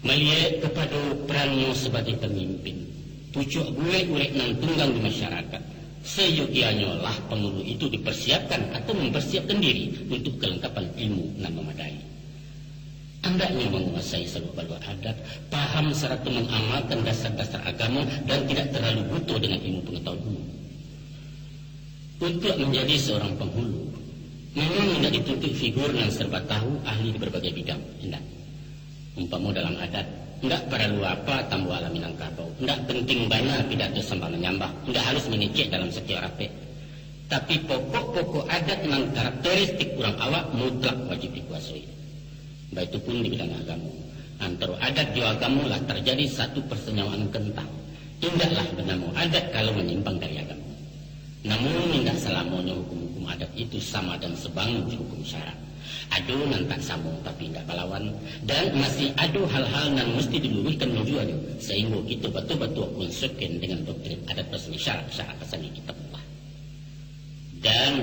maliek kapado perannyo sabagai pamimpin, pucuak bulek urek nan tunggang di masyarakat, sayogianyo lah pangulu itu dipersiapkan atau mempersiapkan diri untuk kelengkapan ilmu nan mamadai. Andaknyo manguasai saluruh baluah adat, paham sarato mangamalkan dasar-dasar agamo, dan tidak terlalu buto dengan ilmu pengetahuan umum. Untuak manjadi seorang panghulu, memang indak dituntut figur nan serba tahu, ahli di berbagai bidang, indak. Umpamo dalam adat, indak paralu apa tambo alam Minangkabau, indak penting bana pidato sambah manyambah, indak harus mangecek dalam satiok rapek. Tapi pokok-pokok adat nan karakteristik urang awak mutlak wajib dikuasoi. Baitu pun di bidang agamo. Antaro adat jo agamo lah tarjadi satu parsanyawaan kentang. Indaklah banamo adat kalau manyimpang dari agamo. Namun, indak salamonyo hukum-hukum adat itu sama dan sabangun jo hukum syarak. Ado nan tak samo tapi indak balawan, dan masih ado hal-hal nan musti diluruihkan manjuanyo, sainggo kito batua-batua konsekuensi dengan doktrin adat basani syarak, syarak basani kitabullah. Dan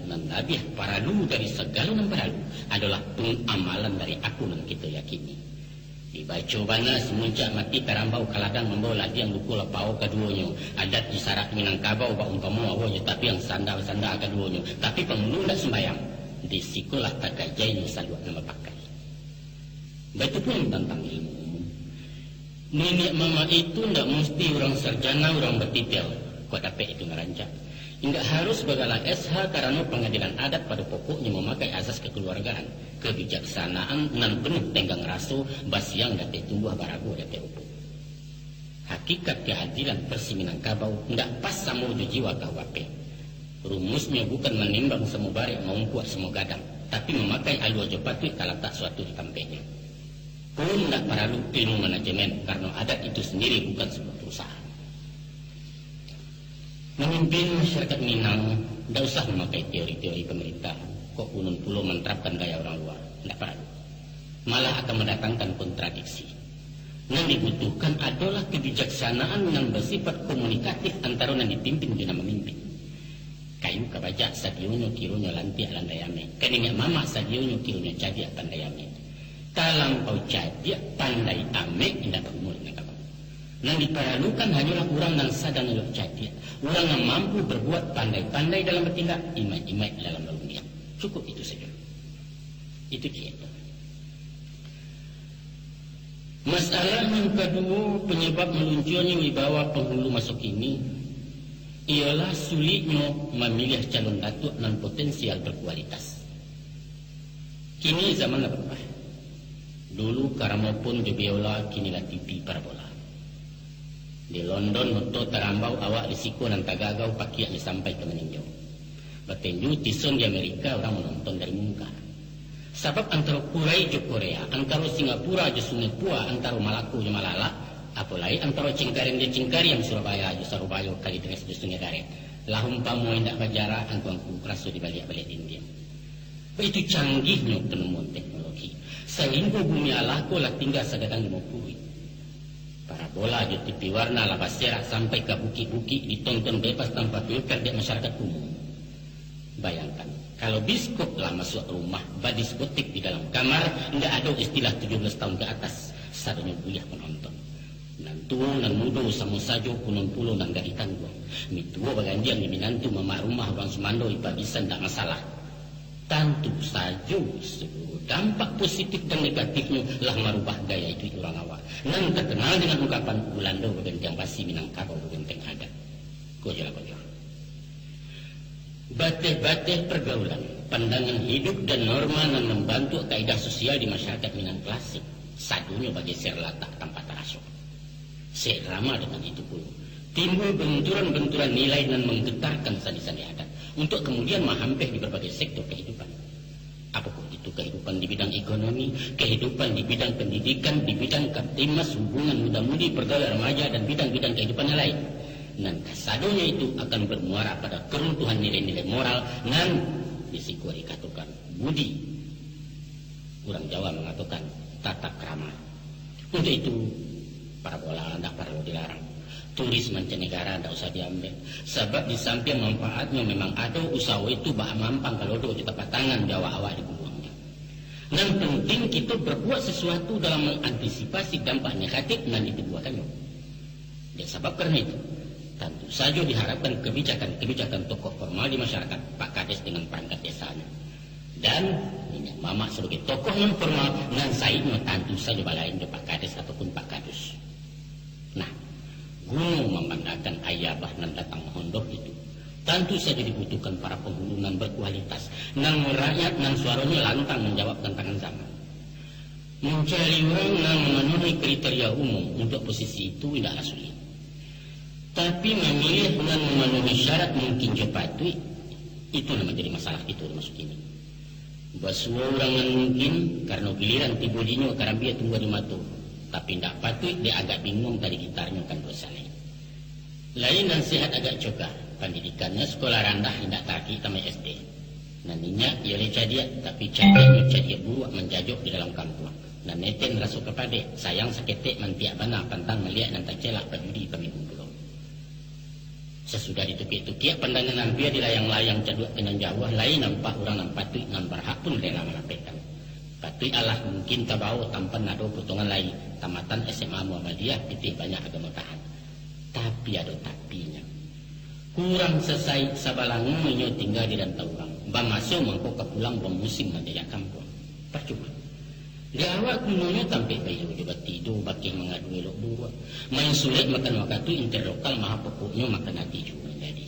nan labiah paralu dari sagalo nan paralu adolah pangamalan dari apo nan kito yakini. Dibaco bana simuncak mati karambau ka ladang mambao ladiang luko lapau kaduonyo, adat jo syarak Minangkabau baumpamo awo jo tabiang sanda basanda kaduonyo, tapi pangulu indak sumbayang, di sikolah takajainyo saluak nan bapakai. Baitu pun tantang ilmu umum. Niniak mamak itu ndak musti urang sarjana, urang batitel, kok dapek itu nan rancak. Indak harus bagalah S H karano pangadilan adat pado pokoknyo mamakai azas kakaluargaan, kabijaksanaan nan penuh tenggang raso, basiang di ateh tumbuah, barago di ateh rupo. Hakikat kaadilan versi Minangkabau indak pas samo jo jiwa K U H P. Rumusnyo bukan manimbang samo barek, maumpuak samo gadang, tapi mamakai alua jo patuik talatak suatu di tampeknyo. Pun indak paralu ilmu manajemen, karano adat itu sandiri bukan sabuah parusahaan. Mamimpin masyarakat Minang, indak usah mamakai teori-teori pamarintah, kok kunun pulo manarapkan gaya urang lua, indak paralu. Malah akan mandatangkan kontradiksi. Nan dibutuhkan adolah kabijaksanaan nan basifat komunikatif antaro nan dipimpin jo nan mamimpin. Kayu ka bajak sadionyo kironyo lantiak landai amek, ka niniak mamak sadionyo kironyo cadiak pandai amek. Talampau cadiak pandai amek indak baumua di Minangkabau. Nan diparalukan hanyolah urang nan sadang elok cadiak, urang nan mampu berbuat pandai-pandai dalam batindak, imaik-imaik dalam barundiang. Cukup itu sajo. Itu ciek tu. Masalah nan kaduo, panyabab maluncuanyo wibawa panghulu maso kini, iyolah suliknyo mamiliah calon datuak nan potensial berkualitas. Kini zaman lah barubah. Dulu karamopon jo biola, kini lah T V parabola. Di London oto tarambau, awak di siko nan tagagau, pakiaknyo sampai ka maninjau. Batinju tison di Amerika, urang manonton dari mungka. Sabab antaro Kurai jo Korea, antaro Singapura jo Sungai Pua, antaro Malako jo Malala, apo lai antaro Cengkareng jo Cengkariang, Surabaya jo Sarubayo, Kalideres jo Sungai Daret, lah umpamo indak bajarak, angku-angku raso dibaliak-baliak dindiang. Baitu canggihnyo panemuan teknologi, sainggo bumi Allah ko lah tingga sagadang limo puluah. Parabola jo T V warna lah baserak sampai ka bukik-bukik, ditonton bebas tanpa filter dek masyarakat umum. Bayangkan, kalau biskop lah masuak rumah, badiskotik di dalam kamar, indak ado istilah tujuh belas tahun ke atas, sadonyo buliah manonton. Nan tuo, nan mudo, samo sajo, kunun pulo nan gadih tangguang. Mituo bagandiang di minantu, mamak rumah, urang sumando, ipa bisa, indak masalah. Tantu sajo, saluruh dampak positif dan negatifnyo lah marubah gaya iduik urang awak, nan takenal dengan ungkapan Bulando bagantiang basi, Minangkabau bagenteng adat. Ko jo lah ko jo. Bateh-bateh pergaulan, pandangan hidup, dan norma nan mambantuak kaedah sosial di masyarakat Minang klasik, sadonyo bageser latak tanpa taraso. Sairama dengan itu pulo, timbul benturan-benturan nilai nan manggetarkan sandi-sandi adat, untuak kamudian mahampeh di barbagai sektor kahidupan. Apokoh itu kahidupan di bidang ekonomi, kahidupan di bidang pandidikan, di bidang Kamtibmas, hubungan muda-mudi, pagawai remaja, dan bidang-bidang kahidupan nan lain. Nan kasadonyo itu akan bermuara pada karuntuhan nilai-nilai moral nan di siko dikatokan budi. Urang Jawa mangatokan tata krama. Untuak itu, parabola ndak paralu dilarang. Turis mancanegara ndak usah diambiak, sabab di sampiang manfaatnyo memang ado, usaho itu bak mampang kalodo jo tapak tangan di awak-awak di guluangnyo. Nan penting, kito berbuat sesuatu dalam mengantisipasi dampak negatif nan ditimbulkannyo. Dek sabab karano itu, tantu sajo diharapkan kebijakan-kebijakan tokoh formal di masyarakat, Pak Kades dengan perangkat desanyo, dan niniak mamak sabagai tokoh non formal, nan saiknyo tantu sajo balain jo Pak Kades ataupun Pak Kadus. Nah, guno mambandakan aia bah nan datang mahondoh itu, tantu sajo dibutuhkan para panghulu nan berkualitas, nan rakyat, nan suaronyo lantang manjawab tantangan zaman. Mancari urang nan mamanuhi kriteria umum untuak posisi itu indaklah sulik. Tapi, mamiliah nan mamanuhi syarat mungkin jo patuik, itu nan manjadi masalah kito di maso kini. Basuo urang nan mungkin, karano giliran tibo dinyo karambia tumbuah di mato, tapi indak patuik, dek agak binguang tali gitarnyo kan duo salai. Lai nan sehat agak cogah, pandidikannyo sakolah randah indak taraki tamaik S D. Nan inyak iyo lai cadiak, tapi cadiaknyo cadiak buruak manjajok di dalam kampuang. Nan neten raso kapadek, sayang saketek mantiak bana pantang maliek nan tacelak pajudi pamimpin pulo. Sasudah ditukiak-tukiak pandangan ampia, dilayang-layang caduak ka nan jauah, lai nampak urang nan patuik nan barhak pun rela malapehkan. Patuik alah mungkin tabawo tampan ado potongan lai, tamatan S M A Muhammadiyah, pitih banyak agamo tahan. Tapi ado tapinyo. Kurang sasaik sabalango inyo tingga di rantau urang. Bamaso mangko ka pulang, bamusim manjajak kampuang. Parcuma. Di awak gunonyo tampek baiyo jo batido, bakeh mangadu elok buruak. Main sulek makan wakatu, intelektual maha pokoknyo makan ati juo nan jadi.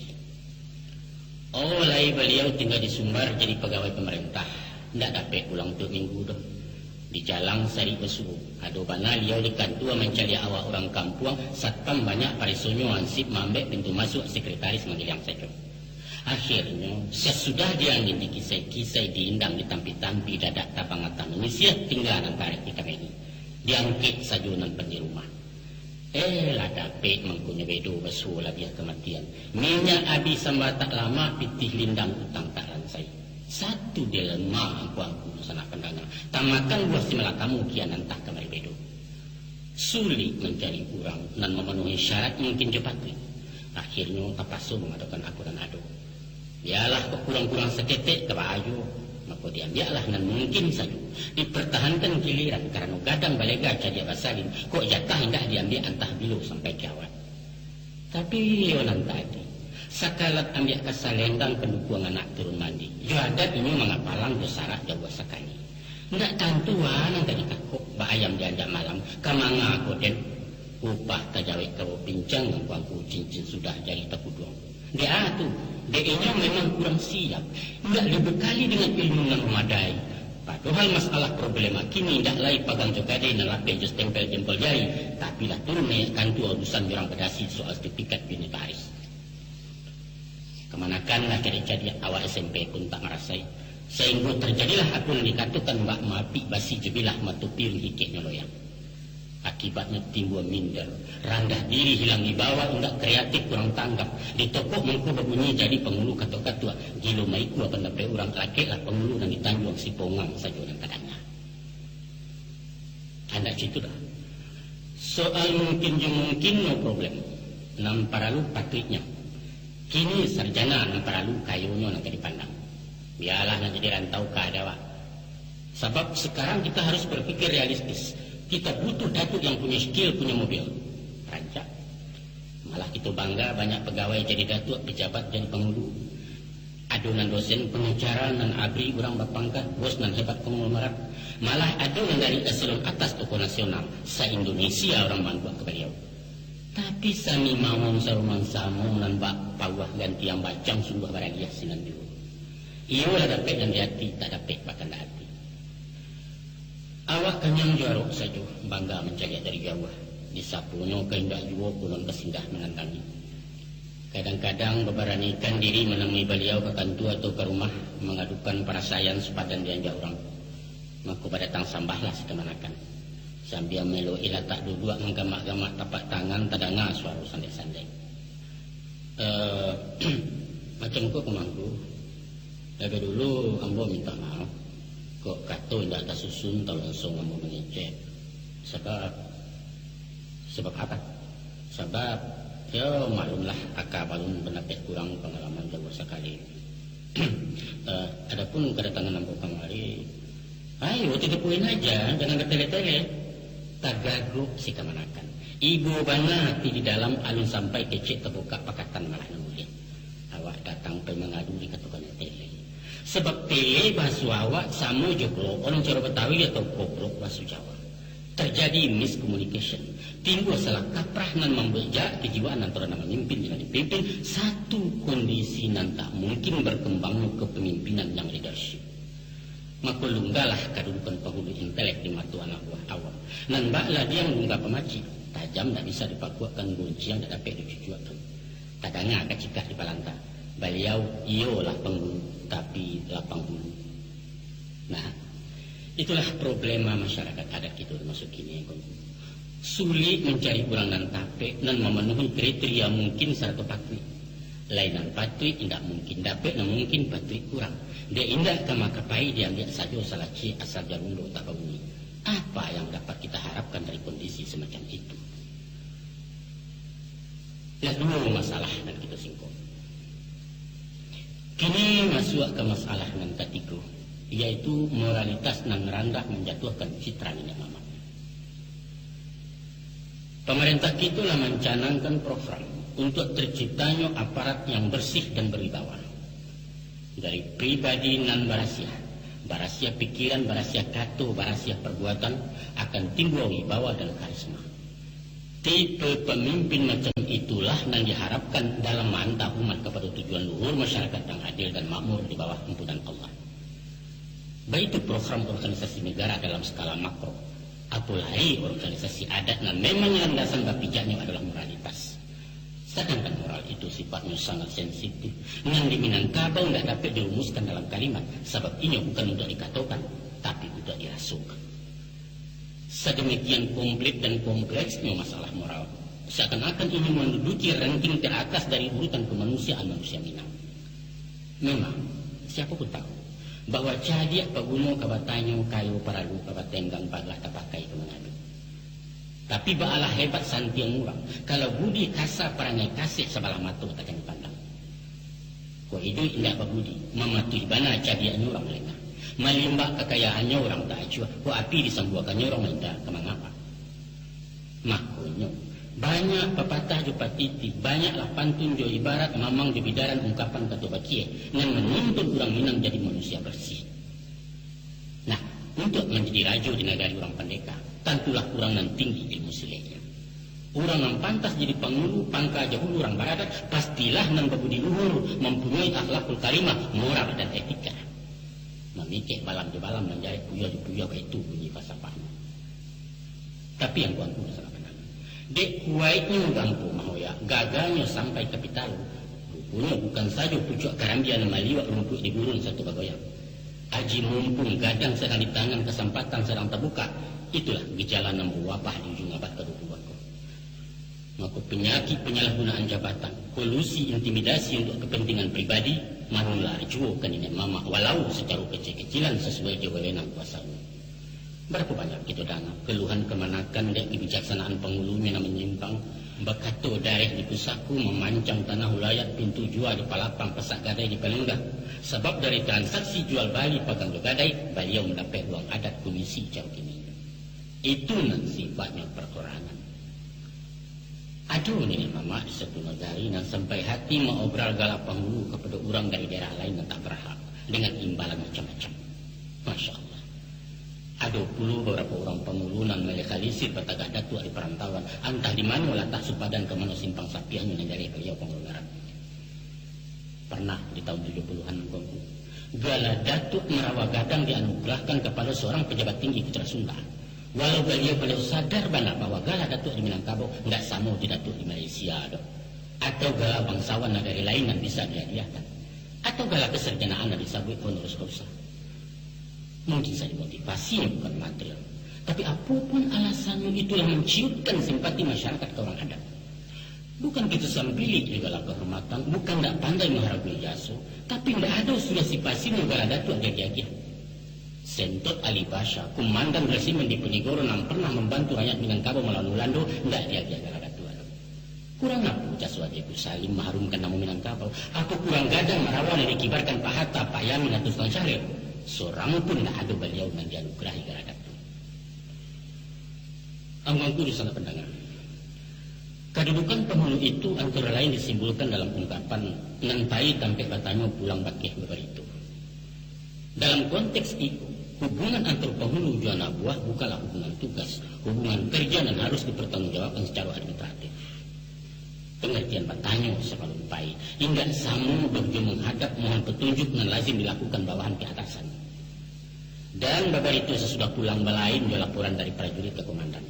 Oh, lai baliau tingga di Sumbar jadi pagawai pamarentah, indak dapek pulang tiok minggu doh. Di jalang sarik basuo, ado bana liau di kantua mancaliak awak urang kampuang, satpam banyak paresonyo, hansip maambek pintu masuak, sekretaris manggiliang sajo. Akhirnyo, sasudah diangin dikisai-kisai, diindang ditampi-tampi, dadak tabang atah manisiah, tingga nan tarek dikameni. Diangkek sajo nan pandi rumah. Eh, lah dapek mangkonyo bedo basuo labiah kamatian. Minyak abih sambatak lamak, pitih lindang utang tak ransai. Satu dilema angku-angku sanak pandanga, tamakan buah simalakamo kian antah kamari bedo. Sulik mancari urang nan mamanuhi syarat mungkin jo patuik. Akhirnyo tapaso mangadokan apo nan ado. Bialah kok kurang-kurang saketek ka baayo, mako diambiaklah nan mungkin sajo. Dipertahankan giliran, karano gadang balega cadiak basalin, kok jatah indak diambiak antah bilo sampai kiamat. Tapi iyo nan tadi, sakalat ambiak ka salendang pandukuang anak turun mandi. Jo adat inyo mangapalang, jo sarak jauah sakali. Indak tantu a nan ka dikakok, bak ayam dianjak malam, ka manga ko den. Upah tajawek kawo pincang, angku-angku cincin sudah jari takuduang. Dek a tu, dek inyo memang kurang siap, indak dibekali dengan ilmu nan mamadai. Padohal masalah problema kini indak lai pagang jo gadai nan lapeh jo stempel jempol jari, tapi lah turun naiak kantua urusan jo urang badasi soal sertifikat unitaris. Kamanakan lah cadiak-cadiak, awak S M P pun tak marasai. Sainggo tarjadilah apo nan dikatokan bak maapik basi jo bilah, mato piun hikeknyo loyang. Akibatnyo timbua minder, randah diri, hilang wibawa, indak kreatif, kurang tanggap, ditokok mangko babunyi jadi pangulu katok-katok, gilo maikua pandapek urang, lakeklah pangulu nan di Tanjuang Sipongang sajo nan tadanga. Andak citulah. Soal mungkin jo mungkin, no problem. Nan paralu patuiknyo. Kini sarjana nan paralu, kayonyo nan ka dipandang. Bialah nan jadi rantau ka ado awak. Sabab sakarang kita harus bapikir realistis. Kita butuh datuak yang punyo skill, punyo mobil. Rancak. Malah kito bangga, banyak pagawai jadi datuak, pejabat jadi pangulu. Ado nan dosen pengacara, nan abri urang bapangkat, bos nan hebat konglomerat. Malah ado nan dari eselon atas, tokoh nasional, sa-Indonesia urang maanduak ka baliau. Tapi sani mawon sarumang samo nan bak pauah gantiang bacang, sungguah baraliah sinan juo. Iyo lah dapek nan di ati, tak dapek bakandak ati. Awak kanyang jo arok sajo, bangga mancaliak dari jauah. Disaponyo ka indak juo, pulang ka singgah manandangi. Kadang-kadang babaranikan diri manamui baliau ka kantua atau ka rumah, mangadukan parasaian sapadan dianjak urang. Mako badatang sambahlah si kamanakan. Sambia maelok-i latak duduak, manggamak-gamak tapak tangan, tadanga suaro sandek-sandek. Eh, macam ko, Paman Angku. Labiah dulu ambo minta maaf, kok kato indak tasusun, talonsong ambo mangecek. Sabab, sabab apo? Sabab, yo, maklumlah, aka balun, pandapek kurang, pangalaman jauah sakali. Eh, adapun kadatangan ambo kamari, ayo, to the point aja, jangan katele-tele. Tagagok si kamanakan. Ibo bana ati di dalam, alun sampai kecek tabukak pakatan, malah nan buliah. Awak datang pai mangadu, dikatokan tele. Sabab tele bahaso awak samo jo blow on caro Batawi atau goblok bahaso Jawa. Terjadi miscommunication. Timbua salah kaprah nan mambuek jarak kejiwaan antara nan mamimpin jo nan dipimpin, satu kondisi nan tak mungkin berkembangnyo kepemimpinan yang leadership. Mako, lunggalah kadudukan pangulu intelek di mato anak buah awam. Nan bak ladiang lungga pamacik, tajam ndak bisa dipakuakkan, gunciang ndak dapek dicucuakkan. Tadanga kacikak di palanta. Baliau iyolah pangulu, tapi lapang bulu. Nah, itulah problema masyarakat adat kito masa kini, Angku. Sulik mancari urang nan tapek, nan mamanuhi kriteria mungkin sarato patuik. Lai nan patuik indak mungkin dapek, nan mungkin patuik kurang. Dek indak ka makapai diambiak sajo salacik asal jarundo tababunyi. Apa yang dapat kita harapkan dari kondisi semacam itu? Lah duo masalah nan kito singkong. Kini masuak ka masalah nan katigo, yaitu moralitas nan randah manjatuahkan citra niniak mamak. Pamarentah kito lah mancanangkan program untuak terciptanyo aparat yang bersih dan berwibawa. Dari pribadi nan barasiah, barasiah pikiran, barasiah kato, barasiah perbuatan, akan timbua wibawa dan karisma. Tipe pamimpin macam itulah nan diharapkan dalam maanta umat kapado tujuan luhur masyarakat yang adil dan makmur di bawah ampunan Allah. Baitu program organisasi negara dalam skala makro, apo lai organisasi adat nan memang landasan bapijaknyo adalah moralitas. Sadangkan moral itu sifatnyo sangat sensitif, nan di Minangkabau indak dapek dirumuskan dalam kalimat, sabab inyo bukan untuak dikatokan, tapi untuak dirasokan. Sademikian komplit dan kompleksnyo masalah moral, seakan-akan inyo manduduki ranking teratas dari urutan kemanusiaan manusia Minang. Memang, siapo pun tahu, bahwa cadiak paguno ka batanyo, kayo paralu ka batenggang, bagah tapakai ka mangadu. Tapi baalah hebat santiang urang, kalau budi kasa, parangai kasek, sabalah mato takkan dipandang. Kok iduik indak babudi, mamatuih bana cadiaknyo urang malengah. Malimbak kakayaannyo urang tak acuah, kok api disambuakannyo urang mainta ka mangapak. Makonyo, banyak papatah jo patiti, banyaklah pantun jo ibarat, mamang jo bidaran, ungkapan kato bakie, nan manuntun urang Minang jadi manusia bersih. Nah, untuak manjadi rajo di nagari urang pandeka, tantulah urang nan tinggi ilmu sileknyo. Urang nan pantas jadi pangulu, pangka jahulu urang baradat, pastilah nan babudi luhur, mampunyoi akhlakul karimah, moral dan etika. Mamikek balam jo balam, manjarek puyuah jo puyuah, baitu bunyi falsafahnyo. Tapi angku-angku masalah pandangan. Dek kuaiknyo gampo mahoyak, gaganyo sampai ka pitalo. Ruponyo bukan sajo pucuak karambia nan maliuak, rumpuik di gurun sato bagoyang. Aji mumpung gadang sadang di tangan, kasampatan sadang tabuka, itulah gejala nan bawabah di ujuang abad kaduapuluah ko. Mako, panyakik panyalahgunaan jabatan, kolusi, intimidasi untuak kapantingan pribadi, manular juo ka niniak mamak, walau sacaro kacil-kacilan sasuai jo wewenang kuasanyo. Barapo banyak kito danga kaluhan kamanakan dek kabijaksanaan pangulunyo nan manyimpang, bakato dareh di pusako, mamancang tanah ulayat, pintu jua dipalapang, pasak gadai dipalinggah. Sabab dari transaksi jual bali pagang jo gadai, baliau mandapek uang adat komisi caro kini. Itu nan sifatnyo pakurangan. Ado niniak mamak di satu nagari nan sampai hati maobral galak pangulu kapado urang dari daerah lain nan tak barhak, dengan imbalan macam-macam. Masya Allah. Ado pulo babarapo urang pangulu nan malekalisir batagak datuak di parantauan, antah di mano latak Supadan, ka mano simpang sapiahnyo nan jareh baliau pangulu ngaran. Parnah di taun tujuah puluahan mangko, gala Datuak Marawa Gadang dianugerahkan kapado saurang pajabat tinggi Putra Sunda. Walau baliau-baliau sadar bana bahwa gala Datuak di Minangkabau indak samo jo Datuak di Malaysia doh, atau gala bangsawan nagari lain nan bisa dihadiahkan, atau gala kasarjanaan nan disabuik honoris causa. Mungkin sajo motivasi bukan material. Tapi apo pun alasannyo, itulah manciutkan simpati masyarakat ka urang adat. Bukan kito sampilik di gala kahormatan, bukan ndak pandai maharagoi jaso, tapi ndak ado sudah sipasinyo gala Datuak diagiah-agiah. Sentot Ali Pasha, kumandan resimen di Ponegoro nan parnah mambantu rakyat Minangkabau malawan Ulando, ndak diagiah gala Datuak. Kurang apo jaso Aji Salim maharumkan namo Minangkabau? Apo kurang gadang Marawa nan dikibarkan Pak Hatta, Pak Yamin, atau Sutan Syahrir? Sorang pun ndak ado baliau nan dianugerahi gala Datuak. Angku-angku di sanak pandanga, kadudukan pangulu itu antara lain disimbulkan dalam ungkapan nan pai tampek batanyo pulang bakeh babarito. Dalam konteks iko, hubungan antaro pangulu jo anak buah bukanlah hubungan tugas, hubungan kerja nan harus dipertanggungjawabkan secara administratif. Pengertian batanyo sabalun pai indak samo doh jo manghadap mohon patunjuk nan lazim dilakukan bawahan ka atasan. Dan babarito sasudah pulang balain jo laporan dari prajurit ka komandan.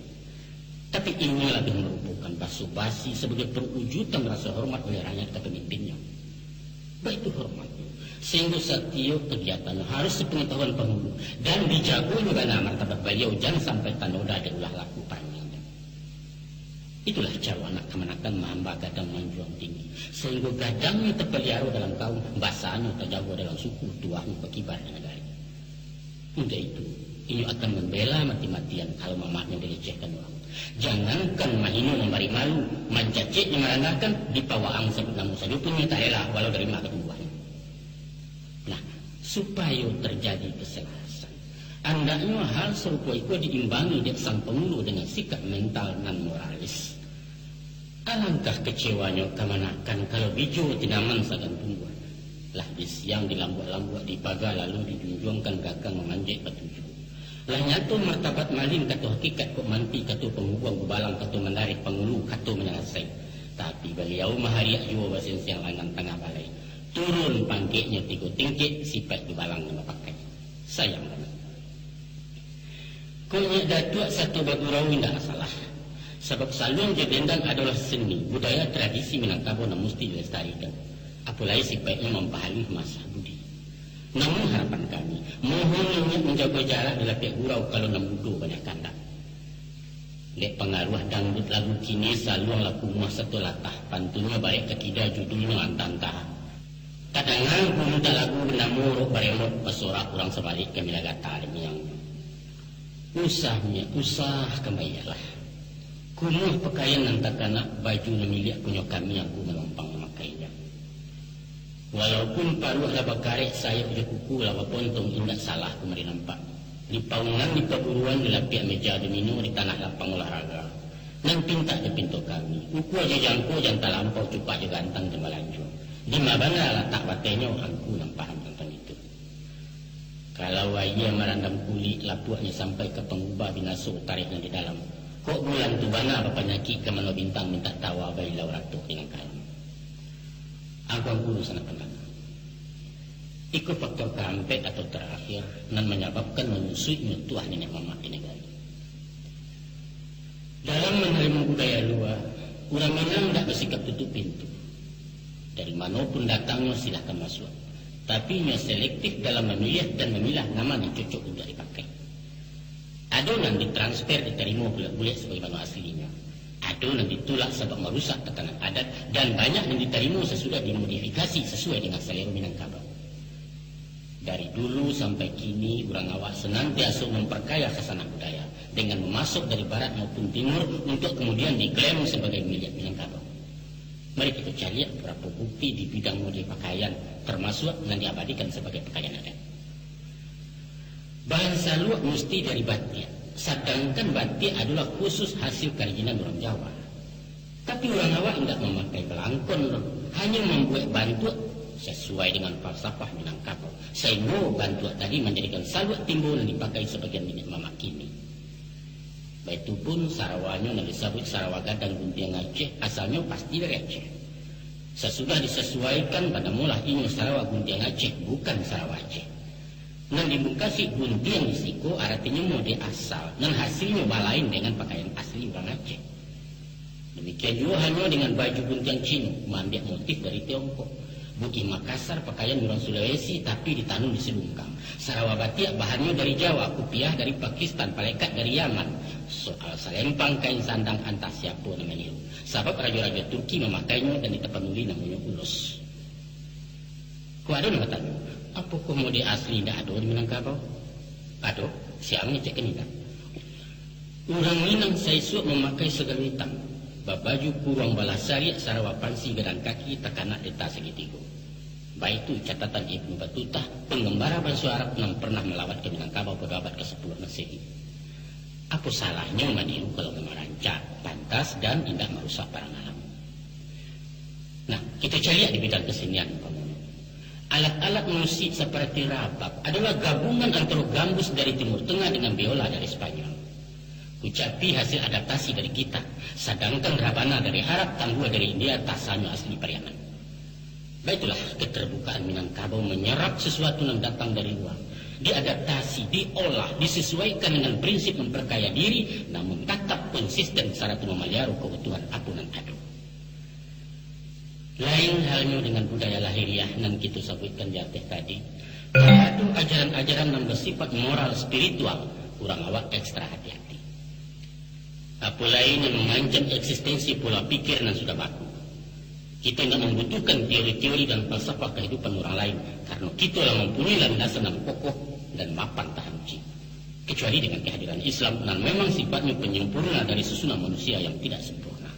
Tapi inyo labiah marupokan baso-basi sabagai parujutan raso hormat oleh rakyat ka pamimpinnyo. Baitu hormatnyo, sahinggo satiok kagiatannyo harus sapangatahuan pangulu, dan dijagonyo bana martabat baliau, jan sampai tanoda dek ulah laku parangainyo. Itulah caro anak kamanakan mahamba gadang manjuang tinggi, sahinggo gadangnyo tapaliaro dalam kaum, basanyo tajago dalam suku, tuahnyo bakibar di nagari. Untuak itu, inyo akan mambela mati-matian kalau mamaknyo dilecehkan urang. Jangankan mahino mambari malu, mancacek jo marandahkan, dipawaang sabut namo sajo pun inyo tak rela, walau dari ma ka tumbuahnyo. Nah, supayo tarjadi kasalarasan, andaknyo hal sarupo iko diimbangi dek sang pangulu dengan sikap mental nan moralis. Alangkah kacewanyo kamanakan kalau bijo tinaman sagan tumbuah. Lah bisiang dilambuak-lambuak di paga, lalu dijunjuangkan gagah mamanjek batuju. Lah nyato martabat malin kato hakikat kok manti kato pangubuang gubalang kato mandareh pangulu kato manyalasai. Tapi baliau mahariak juo basensiang langan tangah balai. Turun pangkeknyo tigo tingkek, sipaik gubalang nan bapakai. Sayang bana. Konyek datuak sato bagurau indak salah, sabab saluang jo dendang adolah seni, budaya, tradisi Minangkabau nan musti dilestarikan, apo lai sipaiknyo mampahaluih masa budi. Namun harapan kami, mohon niniak manjago jarak di lapiak gurau kalau nan mudo banyak kandak. Dek pangaruah dangdut lagu kini, saluang lah kumuah sato latah, pantunnyo barek ka kida, judulnyo antah-antah. Tadanga gulu talagu banamo Rok Baremot, basorak urang sabalik ka Milagata dek miangnyo. Usah, miang, usah, kambaiaklah. Kumuah pakaian nan takanak, baju nan miliak punyo kami, angku manumpang mamakainya. Walaupun paruah lah bakarek, sayok jo kuku lah bapontong, indak salah kamari nampak. Di paunan, di paburuan, di lapiak meja domino, di tanah lapang olahraga. Nan pintak jo pinto kami, ukua jo jangko, jan talampau cupak jo gantang jan balanjo. Di ma bana latak batenyo, angku nan paham tantang itu. Kalau aia marandam kulik, lapuaknyo sampai ka pangubah, binaso tareh nan di dalam. Kok bulan tu bana bapanyakik, ka mano bintang mintak tawa, bailau ratuah di nan kalam. Angku-angku sanak pandanga, iko faktor kaampek atau tarakhir nan manyababkan manyusuiknyo tuah niniak mamak di nagari. Dalam manarimo budaya lua, urang Minang indak basikap tutuik pintu. Dari mano pun datangnyo, silahkan masuak. Tapi inyo selektif dalam mamiliah dan mamilah nan ma nan cocok untuak dipakai. Ado nan ditransfer, ditarimo bulek-bulek sabagaimano aslinyo. Ado nan ditulak sabab marusak tatanan adat, dan banyak nan ditarimo sasudah dimodifikasi sasuai dengan salero Minangkabau. Dari dulu sampai kini, urang awak sanantiaso mamparkaya khazanah budaya dengan mamasok dari barat maupun timur, untuak kamudian diklaim sabagai miliak Minangkabau. Mari kito caliak babarapo bukti di bidang mode pakaian, tarmasuak nan diabadikan sabagai pakaian adat. Bahan saluak musti dari batiak, sadangkan batiak adolah khusus hasil karajinan urang Jawa. Tapi urang awak indak mamakai balangkon doh, hanyo mambuek bantuak sasuai dengan falsafah Minangkabau, sainggo bantuak tadi manjadikan saluak timbo nan dipakai sabagian niniak mamak kini. Baitu pun sarawanyo nan disabuik sarawa gadang guntiang Aceh, asalnyo pasti dari Aceh. Sasudah disasuaikan, banamolah inyo sarawa guntiang Aceh, bukan sarawa Aceh. Nan dimungkasi guntiang di siko aratinyo mode asal, nan hasilnyo balain dengan pakaian asli urang Aceh. Demikian juo hanyo dengan baju guntiang Cino, maambiak motif dari Tiongkok. Buih Makassar pakaian urang Sulawesi, tapi ditanun di Silungkang. Sarawa batiak bahannyo dari Jawa, kupiah dari Pakistan, palekat dari Yaman. Soal salempang kain sandang, antah siapo nan maniru. Sabab rajo-rajo Turki mamakainyo dan di Tapanuli namonyo ulos. Kok ado nan batanyo, apokoh mode asli indak ado di Minangkabau? Ado, sia mangecekkan indak? Urang Minang saisuak mamakai sagalo itam, babaju kuruang balah sariak, sarawa pansi gadang kaki, takanak deta sagitigo. Baitu catatan Ibnu Batutah, pangambara banso Arab nan parnah malawat ka Minangkabau pado abad ka sapuluah Masehi. Apo salahnyo maniru kalau memang rancak, pantas, dan indak marusak barang alam? Nah, kito caliak di bidang kasenian, umpamonyo. Alat-alat musik saparati rabab adolah gabungan antaro gambus dari Timur Tengah dengan biola dari Spanyol. Kucapi hasil adaptasi dari kita, sadangkan rabana dari Arab, tanggua dari India, tasanyo asli Pariaman. Baitulah, keterbukaan Minangkabau manyarap sasuatu nan datang dari lua, diadaptasi, diolah, disesuaikan dengan prinsip mamparkaya diri, namun tatap konsisten sarato mamaliaro kautuhan apo nan ado. Lain halnyo dengan budaya lahiriah nan kito sabuikkan di ateh tadi, kalau ado ajaran-ajaran nan basipat moral spiritual, urang awak ekstra hati-hati. Apo lai nan mangancam eksistensi pola pikir nan sudah baku. Kito indak mambutuhkan teori-teori dan falsafah kahidupan urang lain, karano kito lah mampunyoi landasan nan kokoh dan mapan tahan uji. Kecuali dengan kehadiran Islam, nan memang sifatnyo penyempurna dari susunan manusia yang tidak sempurna.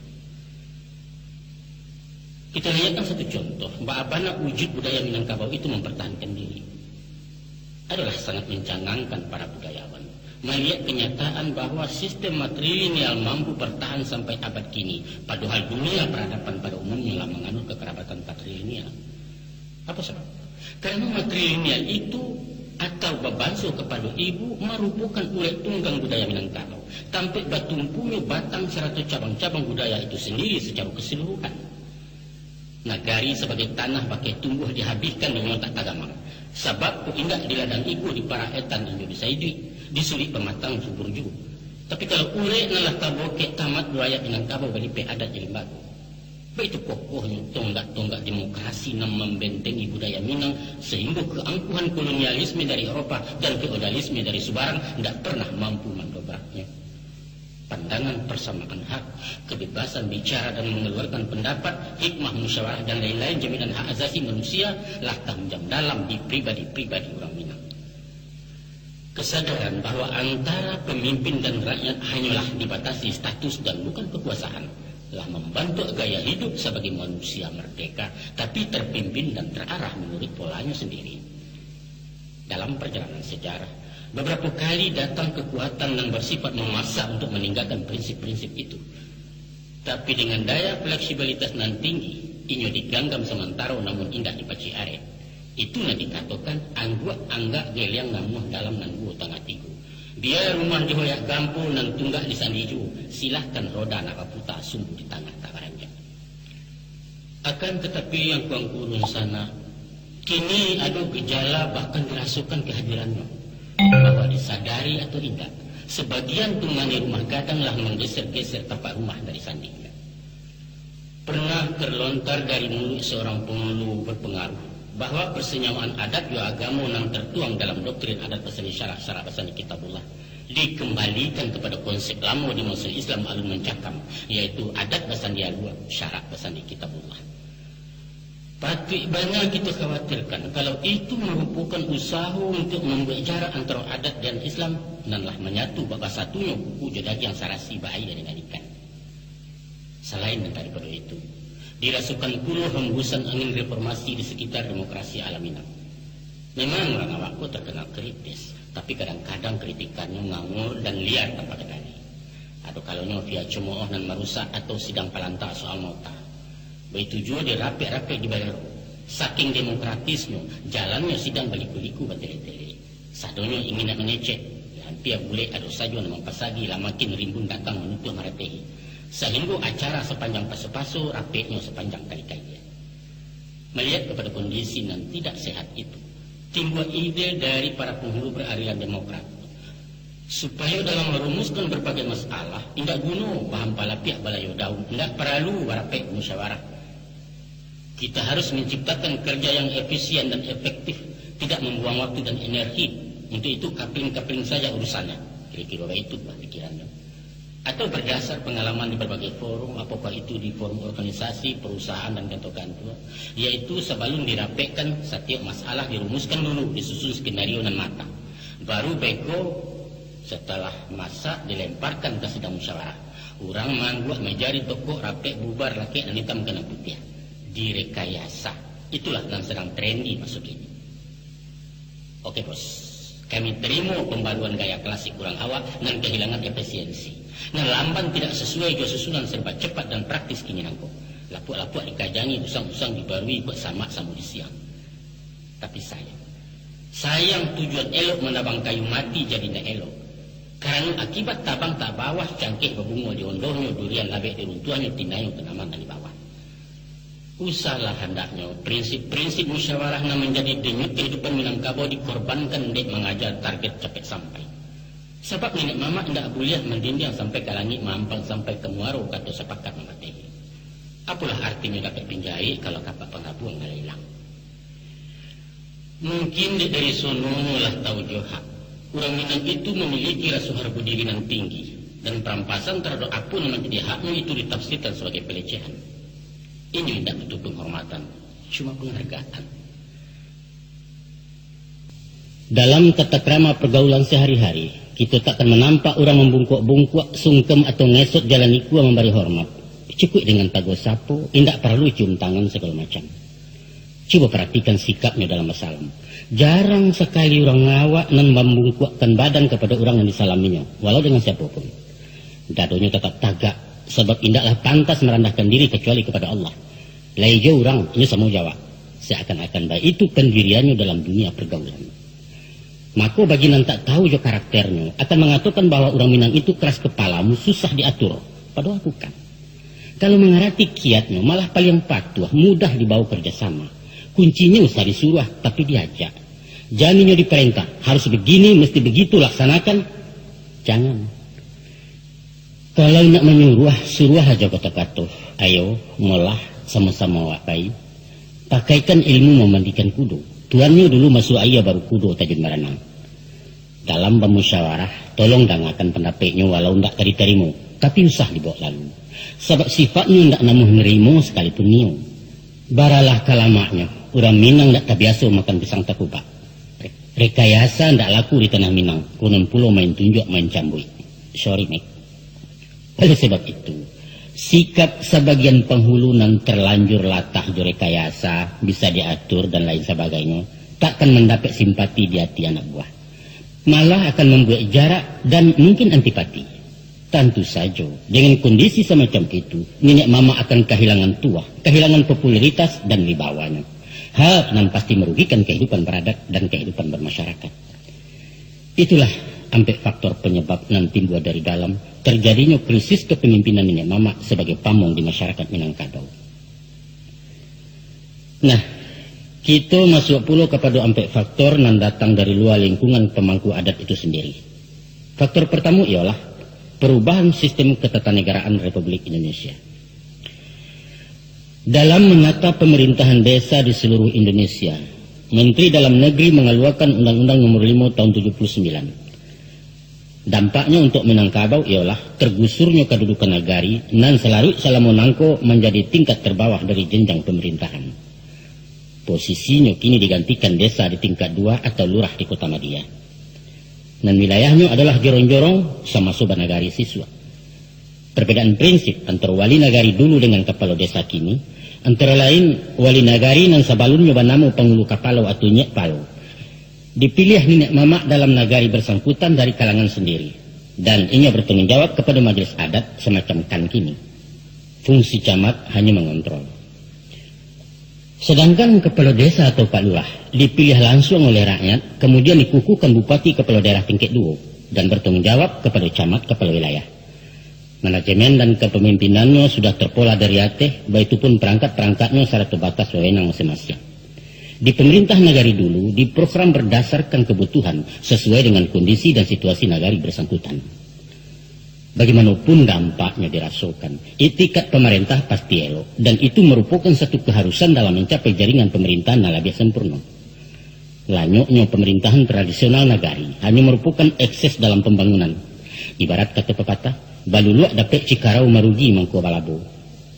Kito liekkan satu contoh, baa bana wujud budaya Minangkabau itu mampartahankan diri. Adolah sangat mancangangkan para budayawan maliek kanyataan bahwa sistem matrilineal mampu bartahan sampai abad kini, padohal dunia paradaban pada umumnyo lah manganut kakarabatan patrilineal. Apo sabab? Karano matrilineal itu atau babanso kapado ibu marupokan urek tunggang budaya Minangkabau, tampek batumpunyo batang sarato cabang-cabang budaya itu sandiri sacaro kasaluruhan. Nagari sabagai tanah bakeh tumbuah dihabihkan dengan tak tagamang. Sabab kok indak di ladang iko diparak etan inyo bisa iduik, di sulik pamatang subur juo. Tapi kalau urek nan lah tabokek tamat, rakyat Minangkabau balipeh adat di limbago. Baitu kokohnyo tonggak-tonggak demokrasi nan mambentengi budaya Minang, sahinggo keangkuhan kolonialisme dari Eropa dan feodalisme dari subarang indak pernah mampu mandobraknyo. Pandangan persamaan hak, kebebasan bicara dan mengeluarkan pendapat, hikmah musyawarah dan lain-lain jaminan hak asasi manusia lah tanjam dalam di pribadi-pribadi urang Minang. Kesadaran bahwa antara pemimpin dan rakyat hanyolah dibatasi status dan bukan kekuasaan, lah mambantuk gaya hidup sabagai manusia merdeka, tapi terpimpin dan terarah menurut polanya sendiri. Dalam perjalanan sejarah, beberapa kali datang kekuatan yang bersifat memaksa untuk meninggalkan prinsip-prinsip itu. Tapi dengan daya fleksibilitas nan tinggi, inyo diganggam samantaro namun indak dipacik arek. Itu nan dikatokan angguak anggak geliang namuah dalam nan duo tangah tigo. Bia rumah di hoyak gampo nan tunggak di sandi juo, silahkan roda nak baputa sumbu di tangah tak baranjak. Akan tatapi, yang kuangku dunsanak, kini ado gejala bahkan dirasokan kehadirannyo, bahwa disadari atau indak, sebagian tumani rumah gadang lah manggeser-geser tapak rumah dari sandingnyo. Pernah terlontar dari muluik seorang pangulu berpengaruh, Bahwa persenyawaan adat jo agamo nan tertuang dalam doktrin adat basandi syarak, syarak basandi kitabullah, dikembalikan kepada konsep lamo di maso Islam alun mancakam, yaitu adat basandi alua, syarak basandi kitabullah. Patuik bana kito khawatirkan, kalau itu marupokan usaho untuk mambuek jarak antaro adat dan Islam, nan lah manyatu bak basatunyo kuku jo dagiang, sarasi baaia dengan ikan. Salain nan daripado itu, dirasokan pulo hembusan angin reformasi di sekitar demokrasi alam Minang. Memang urang awak ko terkenal kritis, tapi kadang-kadang kritikannyo ngawur dan liar tanpa kendali. Ado kalonyo via cemooh nan marusak atau sidang palanta soal nota. Baitu juo di rapek-rapek di Balero. Saking demokratisnyo, jalannyo sidang baliku-liku batele-tele. Sadonyo ingin nak mangecek, ampia bulek ado sajo nan mampasagi, lah makin rimbun datang manutuah maratehi. Sahinggo acara sapanjang paso-paso, rapeknyo sapanjang kali-kali. Maliek kapado kondisi nan tidak sehat itu, timbua ide dari para penghulu beraliran demokrat, supayo dalam marumuskan berbagai masalah, indak guno bahampalapiak balayo daun, indak paralu barapek musyawarah. Kita harus menciptakan kerja yang efisien dan efektif, tidak membuang waktu dan energi. Untuk itu, kapling-kapling saja urusannya. Kira-kira baitu lah pikirannyo. Atau berdasar pengalaman di berbagai forum, apakah itu di forum organisasi, perusahaan, dan kantor-kantor, yaitu sabalun dirapekkan, satiok masalah dirumuskan dulu, disusun skenario nan matang. Baru beko, setelah masak, dilemparkan ka sidang musyawarah. Urang maangguak maja ditokok, rapek bubar, lakek nan itam ka nan putiah. Direkayasa. Itulah nan sadang trendi maso kini. Oke, Bos. Kami tarimo pambaruan gaya klasik urang awak nan kahilangan efisiensi. Nan lamban tidak sasuai jo susunan, serba cepat dan praktis kini nangko. Lapuak-lapuak dikajangi, usang-usang dibarui, buek samak samo di siang. Tapi sayang. Sayang, tujuan elok manabang kayu mati jadi indak elok. Karano akibat tabang tak bawah, cangkeh babungo di ondohnyo, durian labek di runtuahnyo, tinayo tanaman nan di bawah. Usahlah handaknyo prinsip-prinsip musyawarah nan manjadi denyut kahidupan Minangkabau dikorbankan dek mangaja target capek sampai. Sabab niniak mamak indak buliah mandindiang sampai ka langik, maampang sampai ka muaro, kato sapakat mamatehi. Apolah artinyo dapek pinjaik kalau kapak pangabuang lah ilang? Mungkin dek dari sononyo lah tau jo hak. Urang Minang itu mamiliki raso hargo diri nan tinggi, dan parampasan taradok apo nan manjadi haknyo itu ditafsirkan sabagai pelecehan. Inyo indak butuh penghormatan, cuma penghargaan. Dalam tata krama pergaulan sehari-hari, kito takkan manampak urang mambungkuak-bungkuak, sungkem, atau ngesot jalan ikua mambari hormat. Cukuik dengan tago sapo, indak paralu cium tangan sagalo macam. Cubo paratikan sikapnyo dalam basalam. Jarang sakali urang awak nan mambungkuakkan badan kapado urang nan disalaminyo, walau dengan siapo pun. Dadonyo tatap tagak, sabab indaklah pantas marandahkan diri kacuali kapado Allah. Lai jo urang, inyo samo jo awak. Seakan-akan baitu pandiriannyo dalam dunia pergaulan. Mako, bagi nan tak tahu jo karakternyo, akan mangatokan bahwa urang Minang itu keras kepalamu, susah diatur. Padahal bukan. Kalau mangarati kiatnyo, malah paliang patuah, mudah dibawo kerjasama. Kuncinyo usah disuruah, tapi diajak. Jan inyo diparentah, harus begini, mesti begitu, laksanakan. Jangan. Kalau nak manyuruah, suruah ajo kato-kato. Ayo, molah, samo-samo awak pai. Pakaikan ilmu mamandikan kudo. Tuannyo dulu masuak aia, baru kudo tajun baranang. Dalam bamusyawarah, tolong dangakan pandapeknyo walau ndak ka ditarimo, tapi usah dibaok lalu. Sabab sifatnyo ndak namuah narimo sakalipun nio. Baralah ka lamaknyo, urang Minang ndak tabiaso makan pisang takubak. Re-, rekayasa ndak laku di tanah Minang, konon pulo main tunjuak, main cambuik. Sorry, Mek. Oleh sebab itu, sikap sabagian panghulu nan terlanjur latah jo rekayasa, bisa diatur dan lain sabagainyo, takkan mandapek simpati di ati anak buah. Malah akan mambuek jarak dan mungkin antipati. Tantu sajo, dengan kondisi samacam itu, niniak mamak akan kahilangan tuah, kahilangan popularitas dan wibawanyo. Hal nan pasti marugikan kahidupan baradat dan kahidupan bermasyarakat. Itulah ampek faktor penyebab nan timbua dari dalam terjadinyo krisis kepemimpinan niniak mamak sabagai pamong di masyarakat Minangkabau. Nah, kito masuak pulo kapado ampek faktor nan datang dari lua lingkungan pamangku adat itu sendiri. Faktor partamo ialah perubahan sistem ketatanegaraan Republik Indonesia. Dalam menata pemerintahan desa di seluruh Indonesia, Menteri Dalam Negeri mengeluarkan Undang-Undang Nomor lima Tahun tujuh puluh sembilan. Dampaknya untuk Minangkabau ialah tergusurnya kedudukan nagari nan salaruik salamo nangko manjadi tingkat terbawah dari jenjang pemerintahan. Posisinyo kini digantikan desa di tingkat dua atau lurah di Kota Madia. Nan wilayahnyo adalah jorong-jorong samaso banagari sisuak. Perbedaan prinsip antara wali nagari dulu dengan kapalo desa kini, antara lain, wali nagari nan sabalunnyo banamo pangulu kapalo atau nyek palo, dipiliah niniak mamak dalam nagari bersangkutan dari kalangan sendiri, dan inyo bertanggung jawab kepada majelis adat semacam kan kini. Fungsi camat hanya mengontrol. Sedangkan kapalo desa atau pak lurah dipiliah lansuang oleh rakyat, kemudian dikukuhkan bupati kapalo daerah tingkat duo, dan bertanggung jawab kapado camat kapalo wilayah. Manajemen dan kepemimpinannyo sudah terpola dari ateh, baitu pun perangkat-perangkatnyo sarato batas wewenang masing-masing. Di pemerintah nagari dulu, diprogram berdasarkan kebutuhan sesuai dengan kondisi dan situasi nagari bersangkutan. Bagaimanopun dampaknyo dirasokan, itikat pamarentah pasti elok, dan itu marupokan satu kaharusan dalam mancapai jaringan pamerintahan nan labiah sampurno. Lanyoknyo pamerintahan tradisional nagari hanyo marupokan ekses dalam pambangunan. Ibarat kato papatah, baluluak dapek cikarau, marugi mangko balabo.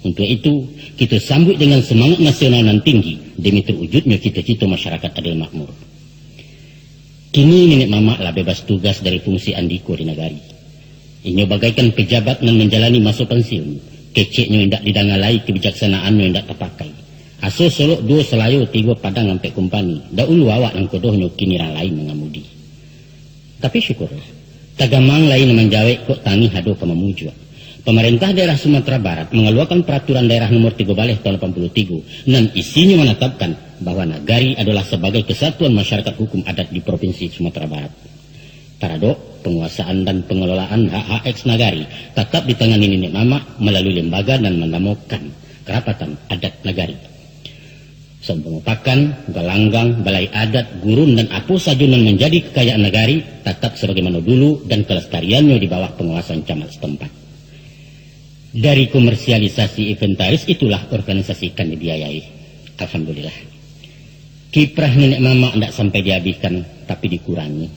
Untuak itu, kito sambuik dengan semangat nasional nan tinggi demi terwujudnyo cito-cito masyarakat adil makmur. Kini niniak mamak lah bebas tugas dari fungsi andiko di nagari. Inyo bagaikan pejabat nan manjalani maso pansiun. Keceknyo indak didanga lai, kebijaksanaannyo indak tapakai. Aso solok duo salayo, tigo padang ampek kumpani, dahulu awak nan kodohnyo, kini urang lain mangamudi. Tapi syukurlah, tagamang lai nan manjawek, kok tangih ado ka mamujuak. Pamarentah daerah Sumatera Barat mangaluakan Peraturan Daerah Nomor tigo baleh Tahun lapan puluh tigo, nan isinyo manatapkan bahwa nagari adolah sabagai kesatuan masyarakat hukum adat di Provinsi Sumatera Barat. Taradok, penguasaan dan pengelolaan hak-hak eks nagari tatap ditangani niniak mamak malalui lembaga nan manamokan Kerapatan Adat Nagari. Saumpamo pakan, galanggang, balai adat, gurun, dan apo sajo nan manjadi kakayaan nagari, tatap sabagaimano dulu dan kalastariannyo di bawah panguwasan camat satampat. Dari komersialisasi inventaris itulah organisasi kan dibiayai. Alhamdulillah. Kiprah niniak mamak ndak sampai diabihkan, tapi dikurangi.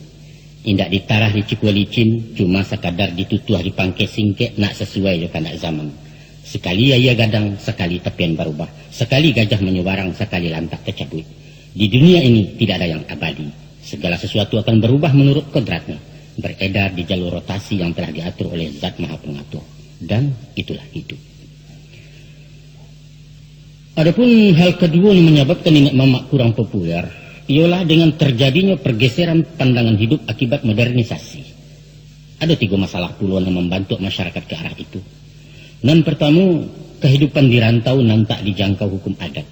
Indak ditarah di cikua licin, cuma sakadar ditutuah di pangkeh singkek, nak sasuai jo kandak zaman. Sakali aia gadang, sakali tapian barubah, sakali gajah manyubarang, sakali lantak tacabuik. Di dunia ini tidak ada yang abadi. Segala sesuatu akan berubah menurut kodratnya, beredar di jalur rotasi yang telah diatur oleh Zat Maha Pengatur. Dan itulah hidup. Adapun hal kaduo nan manyababkan niniak mamak kurang populer, iyolah dengan terjadinyo pergeseran pandangan hidup akibat modernisasi. Ado tigo masalah pulo nan mambantuak masyarakat ka arah itu. Nan partamo, kahidupan di rantau nan tak dijangkau hukum adat.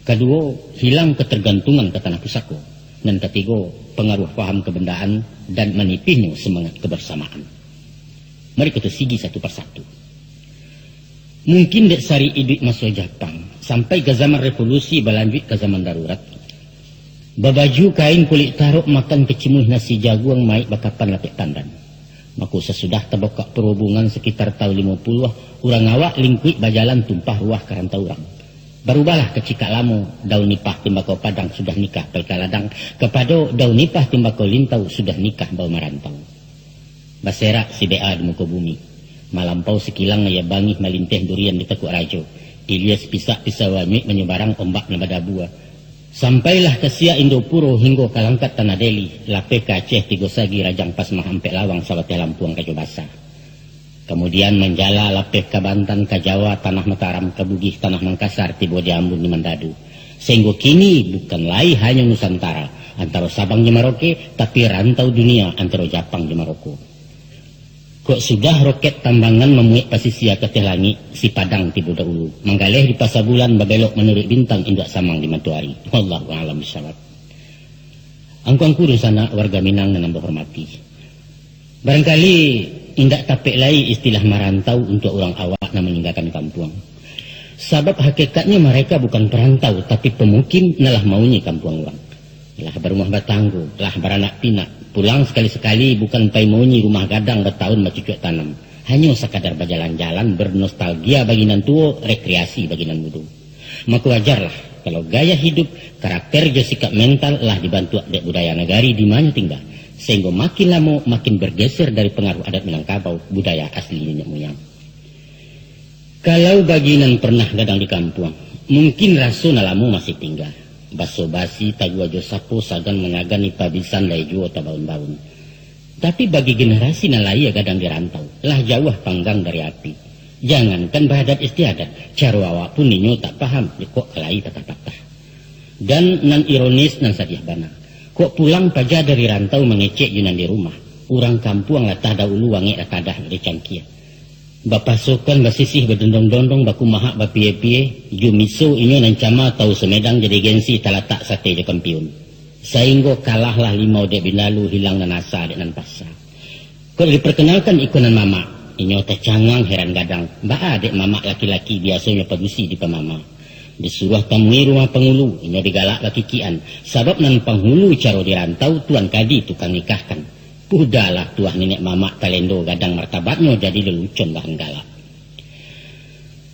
Kaduo, hilang katargantungan ka tanah pusako. Nan katigo, pangaruah paham kabandaan dan manipihnyo samangat kabarsamaan. Mari kito sigi satu pasatu. Mungkin dek sari iduik maso Japang, sampai ka zaman revolusi balanjuik ka zaman darurat. Babaju kain kulik tarok, makan kacimuih nasi jaguang, maik bakapan lapek pandan. Mako, sasudah tabukak perhubungan sakitar taun limo puluah, urang awak lingkuik bajalan tumpah ruah ka rantau urang. Barubahlah kacikak lamo, daun nipah timbakau padang sudah nikah pai ka ladang, kapado daun nipah timbakau lintau sudah nikah bawa marantau. Baserak si B A di muko bumi. Malampau sikilang aia bangih, malinteh durian di Takuak Rajo. Ilia sipisak pisau anyuik manyubarang ombak nan badabua. Sampailah ka siak Indopuro hinggo ka langkat Tanah Deli, lapeh ka Aceh tigo sagi, rajang Pasmah ampek lawang, sabateh lampuang Kajo Basa. Kamudian manjala lapeh ka Bantan, ka Jawa, Tanah Mataram, ka Bugih, Tanah Mangkasar, tibo di Ambun, di Mandadu. Sainggo kini bukan lai hanyo Nusantara, antaro Sabang jo Marauke, tapi rantau dunia antaro Japang jo Maroko. Kok sudah roket tambangan mamuek pasisia ka ateh langik, si Padang tibo dahulu, manggaleh di Pasabulan, babelok manuruik bintang, induak samang di matoari. Wallahu a'lam bishawab. Angku-angku dunsanak warga Minang nan ambo hormati. Barangkali indak tapek lai istilah marantau untuak urang awak nan maninggakan kampuang. Sabab hakikatnyo mareka bukan parantau, tapi pamukim nan lah mauni kampuang urang. Lah barumah batanggo, lah baranak pinak, pulang sakali-sakali bukan pai mauni rumah gadang bataun bacucuak tanam. Hanyo sakadar bajalan-jalan, bernostalgia bagi nan tuo, rekreasi bagi nan mudo. Mako wajarlah, kalau gaya hidup, karakter jo sikap mental lah dibantuak dek budaya nagari di manyo tingga, sahinggo makin lamo makin bergeser dari pangaruh adat Minangkabau, budaya asli niniak muyang. Kalau bagi nan pernah gadang di kampuang, mungkin raso nan lamo masih tingga. Baso-basi, tagua jo sapo, sagan manyagan, ipa bisan lai juo tabaun-baun. Tapi bagi generasi nan lahia gadang di rantau, lah jauah panggang dari api. Jangankan baadat istiadat, caro awak pun inyo tak paham, kok ka lai patah-patah. Dan nan ironis, nan sadiah bana, kok pulang paja dari rantau mangecek jo nan di rumah, urang kampuang lah tadaulu wangek lah tadah dari cangkia. Bapasokan, basisih, badondong-dondong, bakumahak, bapie-pie, jo miso inyo nan cama tahu Sumedang jadi gengsi talatak sate jo kampiun. Sahinggo kalahlah limau dek bindalu, hilang nan asa dek nan pasa. Kok diperkenalkan iko nan mamak, inyo tacangang heran gadang, baa dek mamak laki-laki biasonyo padusi dipamama. Disuruah tamui rumah pangulu, inyo digalak bakikian, sabab nan panghulu caro di rantau tuan kadi tukang nikahkan. Pudalah tuah niniak mamak talendo gadang martabatnyo jadi lelucon bahan galak.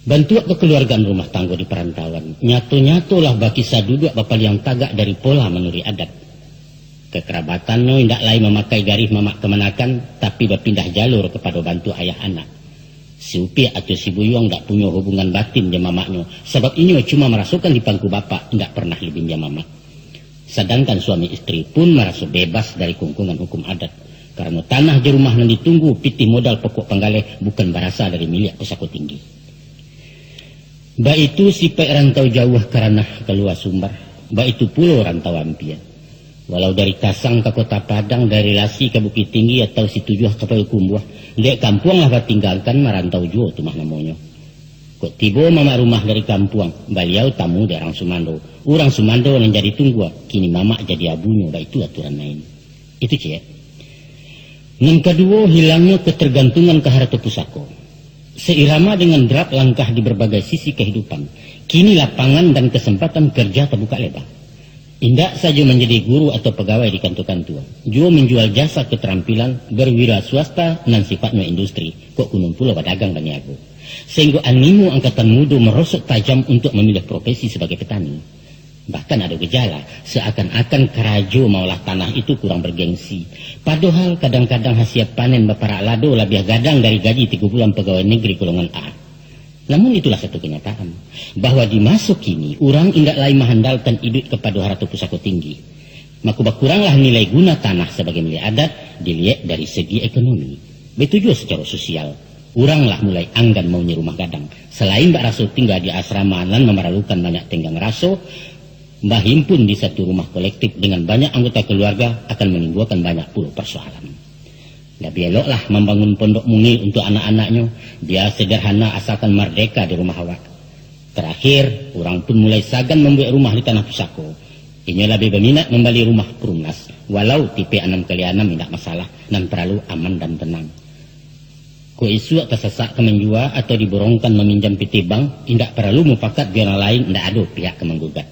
Bantuak kakaluargaan rumah tanggo di parantauan, nyato-nyatolah bakisah duduak bapaliang tagak dari pola manuruik adat. Kakarabatannyo indak lai mamakai garih mamak kamanakan, tapi bapindah jalur kapado bantuak ayah anak. Si Upiak atau si Buyuang dak punyo hubungan batin jo mamaknyo, sabab inyo cuma marasokan di pangku bapak, indak pernah dibinja mamak. Sadangkan suami istri pun maraso bebas dari kungkungan hukum adat, karano tanah jo rumah nan ditunggu pitih modal pokok panggaleh bukan barasa dari miliak pusako tinggi. Baitu sipaik rantau jauah ka ranah kalua sumbar, baitu pulo rantau ampia. Walau dari Kasang ka Kota Padang, dari Lasi ka Bukittinggi, atau Situjuah ka Payokumbuah, dek kampuang lah batinggakan, marantau juo tu mah namonyo. Kok tibo mamak rumah dari kampuang, baliau tamu dek urang sumando. Urang sumando nan jadi tunggua, kini mamak jadi abunyo, baitu aturan main. Itu ciek. Nan kaduo, hilangnyo ketergantungan ka harato pusako. Seirama dengan derap langkah di berbagai sisi kehidupan, kini lapangan dan kesempatan kerja tabuka lebar. Indak sajo manjadi guru atau pagawai di kantua-kantua, juo manjual jasa keterampilan berwira swasta nan sifatnyo industri, kok kunun pulo badagang baniago. Sahinggo animo angkatan mudo marosok tajam untuak mamiliah profesi sabagai petani. Bahkan ado gejala, seakan-akan karajo maolah tanah itu kurang bergengsi. Padohal kadang-kadang hasia panen baparak lado labiah gadang dari gaji tigo bulan pagawai negeri golongan A. Namun itulah satu kenyataan, bahwa di maso kini urang indak lai mahandalkan iduik kapado harato pusako tinggi. Mako bakuranglah nilai guna tanah sabagai milik adat, diliek dari segi ekonomi. Baitu juo sacaro sosial. Urang lah mulai anggan mauni rumah gadang. Salain bak raso tingga di asrama nan mamaralukan banyak tenggang raso, bahimpun di satu rumah kolektif dengan banyak anggota keluarga akan manimbulkan banyak pulo parsoalan. Labiah eloklah mambangun pondok mungil untuak anak-anaknyo, bia sederhana asalkan mardeka di rumah awak. Tarakhir, urang pun mulai sagan mambuek rumah di tanah pusako. Inyo labiah baminat mambali rumah perumnas, walau tipek anam kali anam indak masalah, nan paralu aman dan tenang. Kok isuak tasasak ka manjua atau diborongkan maminjam pitih bank, indak paralu mupakat jo urang lain, indak ado pihak ka manggugat.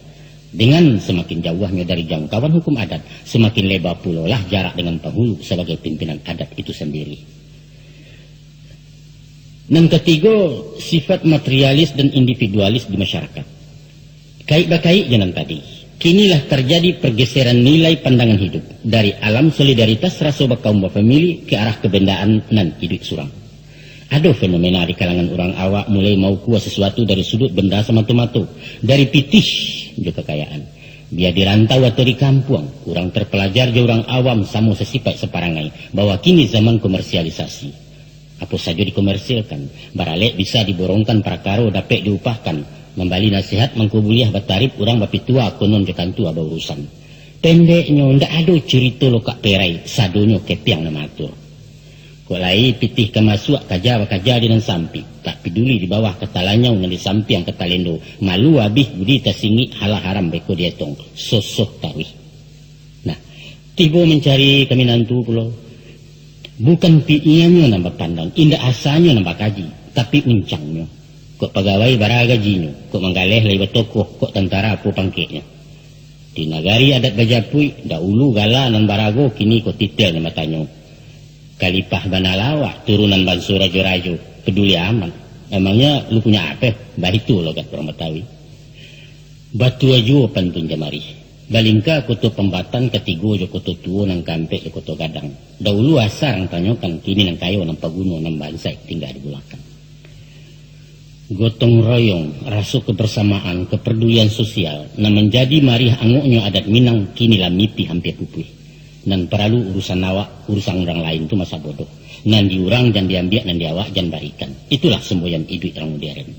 Dengan samakin jauahnyo dari jangkauan hukum adat, samakin leba pulolah jarak dengan panghulu sabagai pimpinan adat itu sandiri. Nan katigo, sifat materialis dan individualis di masyarakat. Kaik-bakaik jo nan tadi, kini lah tarjadi pargeseran nilai pandangan hidup, dari alam solidaritas raso bakaum bafamili ka arah kabendaan nan iduik surang. Ado fenomena di kalangan urang awak mulai maukua sasuatu dari sudut benda samato-mato, dari pitih jo kakayaan. Bia di rantau atau di kampuang, urang tarpalajar jo urang awam samo sasipaik saparangai, bahwa kini zaman komersialisasi. Apo sajo dikomersilkan, baralek bisa diborongkan parakaro dapek diupahkan, mambali nasihat mangko buliah batarib urang bapitua konon jo kantua baurusan. Pendeknyo, ndak ado curito lokak perai, sadonyo kepiang nan maatur. Kok lai pitih ka masuak, kaja bakaja di nan sampik, tak piduli di bawah ka talanyau nan di sampiang ka talendo, malu abih budi tasingik, halal haram beko dietong, sosoh taruih. Nah, tibo mancari ka minantu pulo. Bukan piiangnyo nan bapandang, indak asanyo nan bakaji, tapi uncangnyo. Kok pagawai bara gajinyo, kok manggaleh lai batokoh, kok tantara apo pangkeknyo. Di nagari adat Bajapuik, daulu gala nan barago, kini ko titel nan batanyo. Kalipah bana lah awak, turunan banso rajo-rajo, peduli amat. Emangnya lu punya ape? Baitu logat urang Batawi. Batua juo pantun jamarih. Balingka koto pambatan katigo jo koto tuo, nan kaampek jo koto gadang. Daulu asa rang tanyokan, kini nan kayo nan paguno nan bansaik tingga di bulakang. Gotong royong, raso kebersamaan, kepedulian sosial, nan manjadi mariah angoknyo adat Minang, kini lah mipih ampia pupuih. Nan paralu urusan awak, urusan urang lain tu masa bodoh. Nan di urang jan diambiak, nan di awak jan barikan. Itulah semboyan iduik urang moderen.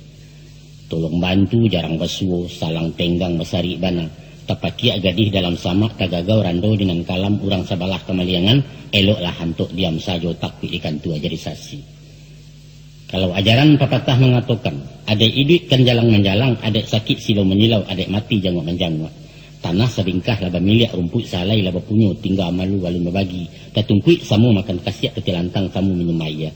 Tolong bantu jarang basuo, salang tenggang basarik bana. Tapakiak gadih dalam samak, tagagau rando di nan kalam, urang sabalah kamaliangan, eloklah antok diam sajo, takuik dikantua jadi sasi. Kalau ajaran papatah mangatokan, adaik iduik kan jalang manjalang, adaik sakik silo manyilau, adaik mati janguak manjanguak. Tanah sabingkah lah bamiliak, rumpuik sahalai lah bapunyo, tingga malu alun babagi, tatungkuik samo makan kasiak, katilantang samo minum aia.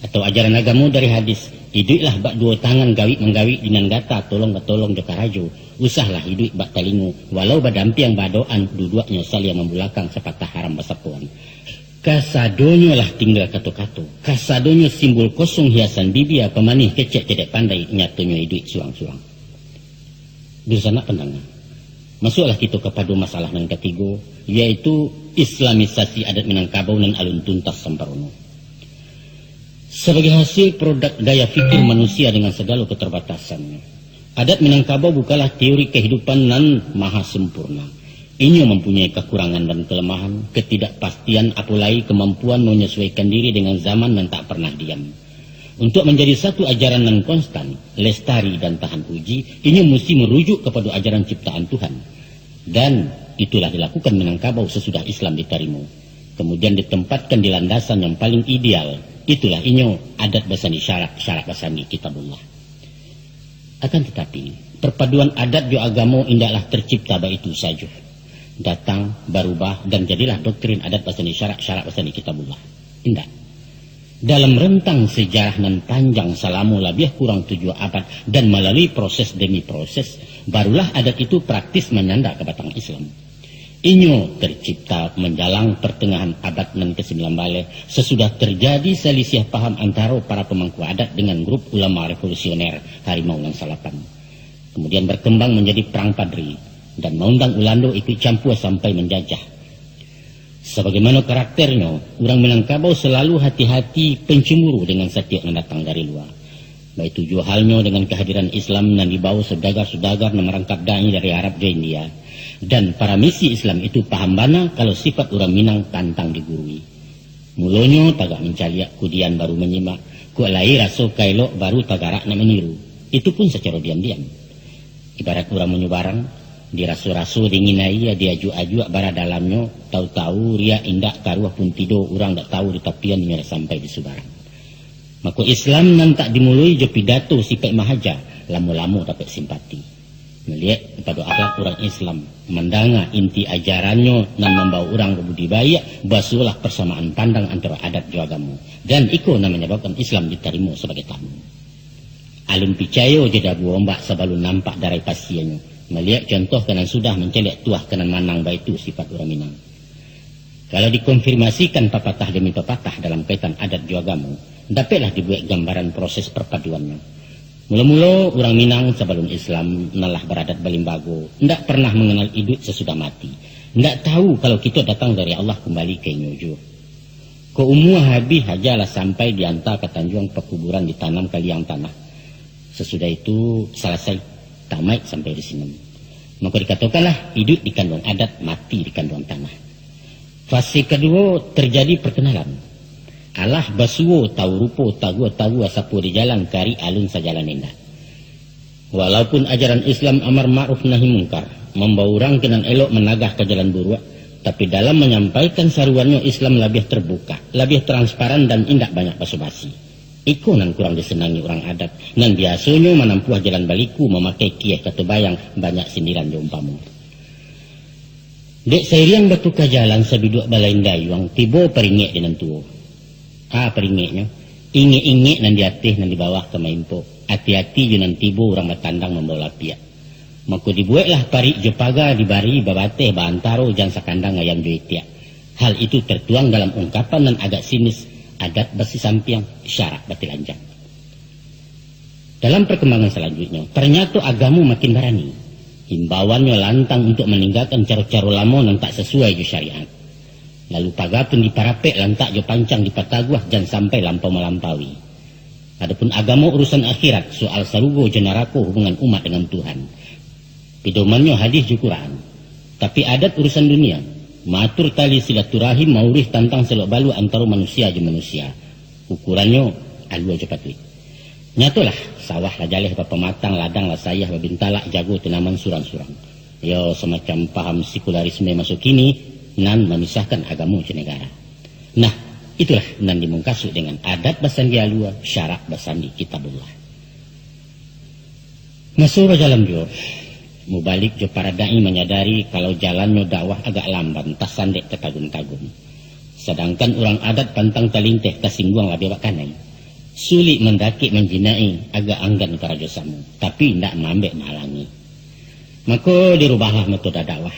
Atau ajaran agamo dari hadis, iduiklah bak duo tangan, gawik manggawik di nan gata, tolong batolong jo karajo, usahlah iduik bak talingo, walau badampiang baadokan, duduaknyo saliang mambulakang, sapatah haram basapoan. Kasadonyo lah tingga kato-kato, kasadonyo simbol kosong hiasan bibia, pamanih kecek cedek pandai, nyatonyo iduik surang-surang. Dunsanak pandanga, masuaklah kito kapado masalah nan katigo, yaitu islamisasi adat Minangkabau nan alun tuntas samparono. Sabagai hasil produk gaya fikir manusia dengan sagalo keterbatasannyo, adat Minangkabau bukanlah teori kehidupan nan maha sempurna. Inyo mampunyai kakurangan dan kalamahan, katidakpastian, apo lai kamampuan manyasuaikan diri dengan zaman nan tak parnah diam. Untuak manjadi satu ajaran nan konstan, lestari, dan tahan uji, inyo musti marujuk kapado ajaran ciptaan Tuhan. Dan itulah dilakukan Minangkabau sasudah Islam ditarimo. Kamudian ditempatkan di landasan yang paling ideal, itulah inyo adat basandi syarak, syarak basandi Kitabullah. Akan tatapi, perpaduan adat jo agamo indaklah tercipta baitu sajo. Datang, barubah, dan jadilah doktrin adat basandi syarak, syarak basandi Kitabullah. Indak. Dalam rentang sejarah nan panjang salamo labiah kurang tujuah abad dan malalui proses demi proses, barulah adat itu praktis manyanda ka batang Islam. Inyo tercipta manjalang partangahan abad nan kasambilan baleh, sasudah tarjadi salisiah paham antaro para pamangku adat dengan grup ulama revolusioner Harimau nan Salapan. Kamudian barkambang manjadi Parang Padri, dan maundang Ulando ikuik campua sampai manjajah. Sabagaimano karakternyo, urang Minangkabau salalu hati-hati pancamburu dengan satiok nan datang dari lua. Baitu juo halnyo dengan kahadiran Islam nan dibawo saudagar-saudagar nan marangkap dai dari Arab jo India. Dan para misi Islam itu paham bana kalau sifat urang Minang pantang digurui. Mulonyo tagak mancaliak, kudian baru manyimak, kok lai raso ka elok baru tagarak nak maniru. Itu pun sacaro diam-diam. Ibarat urang manyubarang, diraso-raso dingin aia, diajuak-ajuak bara dalamnyo, tau-tau riak indak karuah pun tido, urang dak tau di tapian inyo lah sampai di subarang. Mako Islam nan tak dimuloi jo pidato sipaik mahaja, lamo-lamo dapek simpati. Maliek kapado akhlak urang Islam, mandanga inti ajarannyo nan mambawo urang babudi baiak, basuolah parsamaan pandang antaro adat jo agamo. Dan iko nan manyababkan Islam ditarimo sabagai tamu. Alun picayo jo dabu ombak sabalun nampak darai pasienyo. Maliek contoh ka nan sudah, mancaliak tuah ka nan manang, baitu sipat urang Minang. Kalau dikonfirmasikan papatah demi papatah dalam kaitan adat jo agamo, dapeklah dibuek gambaran proses parpaduannyo. Mulo-mulo urang Minang sabalun Islam nan lah baradat balimbago, ndak parnah manganal iduik sasudah mati. Ndak tahu kalau kito datang dari Allah kumbali ka inyo juo. Kok umua habih haja lah sampai dianta ka tanjuang pakuburan ditanam ka liang tanah. Sasudah itu salasai tamaik sampai di sinan. Mako dikatokanlah, iduik di kanduang adat, mati di kanduang tanah. Fase kaduo tarjadi parkanalan. Alah basuo tau rupo, tagua-tagua sapo di jalan, karik alun sajalan indak. Walaupun ajaran Islam amar ma'ruf nahi mungkar, mambawa urang ka nan elok managah ka jalan buruak, tapi dalam manyampaikan saruannyo Islam labiah tarbuka, labiah transparan dan indak banyak baso-basi. Iko nan kurang disanangi urang adat, nan biasonyo manampuah jalan baliku mamakai kieh kato bayang banyak sindiran jo umpamo. Dek sairiang batuka jalan sabiduak balain dayuang, tibo paringek di nan tuo. A paringeknyo, ingek-ingek nan di ateh nan di bawah ka maimpok. Ati-ati jo nan tibo urang batandang mambawo lapiak. Mako dibueklah parik jo paga dibari babateh baantaro jan sakandang ayam jo itiak. Hal itu tartuang dalam ungkapan nan agak sinis, adat basisampiang, syarak batilanjang. Dalam parkambangan salanjuiknyo, tarnyato agamo makin barani. Imbauannyo lantang untuak maninggakan caro-caro lamo nan tak sasuai jo syariat. Lalu paga pun diparapek lantak jo pancang dipataguah, jan sampai lampau malampaui. Adopun agamo urusan akhirat, soal sarugo jo narako, hubungan umat dengan Tuhan. Pidomannyo hadis jo Quran. Tapi adat urusan dunia, maatur tali silaturahim, mauruih tantang selok baluak antaro manusia jo manusia. Ukurannyo alua jo patuik. Nyatolah, sawah lah jaleh bapamatang, ladang lah sayah babintalak, jago tanaman surang-surang. Yo, samacam paham sekularisme maso kini nan mamisahkan agamo jo negara. Nah, itulah nan dimungkasuik dengan adat basandi alua, syarak basandi Kitabullah. Maso bajalan juo, Mubalik jo para dai manyadari kalau jalannyo dakwah agak lamban, tasandek tatagun-tagun. Sadangkan urang adat pantang talinteh, tasingguang labiah bak kanai. Sulik mandakek manjinai, agak anggan karajo samo, tapi indak maambek maalangi. Mako dirubahlah metoda dakwah.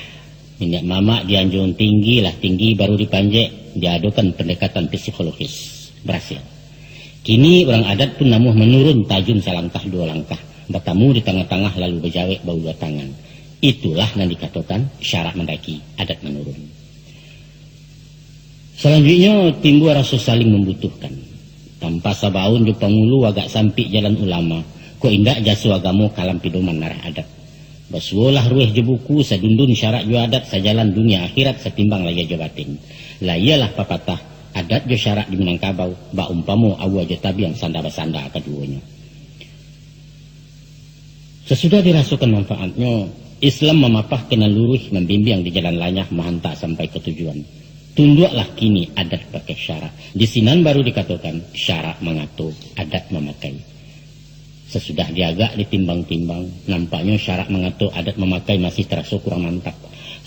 Niniak mamak dianjuang tinggi lah tinggi, baru dipanjek, diadokan pendekatan psikologis. Barasil. Kini urang adat pun namuah manurun tajun salangkah duo langkah, batamu di tangah-tangah lalu bajawek baulua tangan. Itulah nan dikatokan syarak mandaki, adat manurun. Salanjuiknyo, timbua raso saling mambutuhkan. Tanpa sabaun jo pangulu, agak sampik jalan ulama, kok indak jaso agamo kalam pidoman narah adat. Basuolah rueh jo buku, sadundun syarak jo adat, sajalan dunia akhirat, satimbang lahia jo batin. Lah iyolah papatah, adat jo syarak di Minangkabau, baumpamo aua jo tabiang sanda basanda kaduonyo. Sasudah dirasokan manfaatnyo, Islam mamapah ka nan luruih, mambimbiang di jalan lanyah, mahanta sampai ka tujuan. Tunduaklah kini adat pakai syarak. Di sinan baru dikatokan, syarak mangato, adat mamakai. Sasudah diagak ditimbang-timbang, nampaknyo syarak mangato, adat mamakai masih taraso kurang mantap.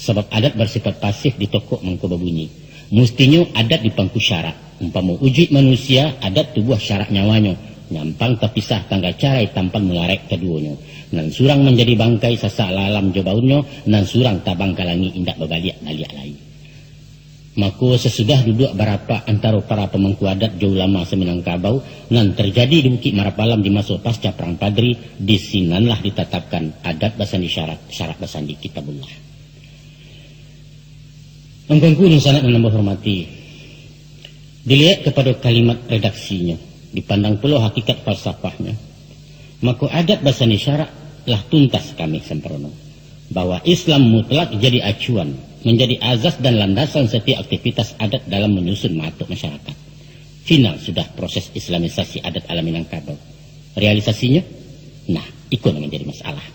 Sabab adat basifat pasif, ditokok mangko babunyi. Mustinyo adat dipangku syarak. Umpamo ujuik manusia, adat tubuah syarak nyawanyo. Nyampang tapisah tangga carai, tampan mularai kaduonyo. Nan surang manjadi bangkai, sasak lah alam jo baunnyo, nan surang tabang ka langik, indak babaliak-baliak lai. Mako, sasudah duduak barapak antaro para pamangku adat jo ulama sa-Minangkabau, nan tarjadi di Bukik Marapalam di maso pasca Parang Padri, di sinanlah ditatapkan adat basandi syarak, syarak basandi Kitabullah. Angku-angku dunsanak nan ambo hormati, diliek kapado kalimat redaksinyo, dipandang pulo hakikat falsafahnyo, mako adat basandi syarak lah tuntas kami sampurono, bahwa Islam mutlak jadi acuan, manjadi azas dan landasan satiok aktivitas adat dalam manyusun maatur masyarakat. Final sudah proses islamisasi adat ala Minangkabau. Realisasinyo? Nah, iko nan manjadi masalah.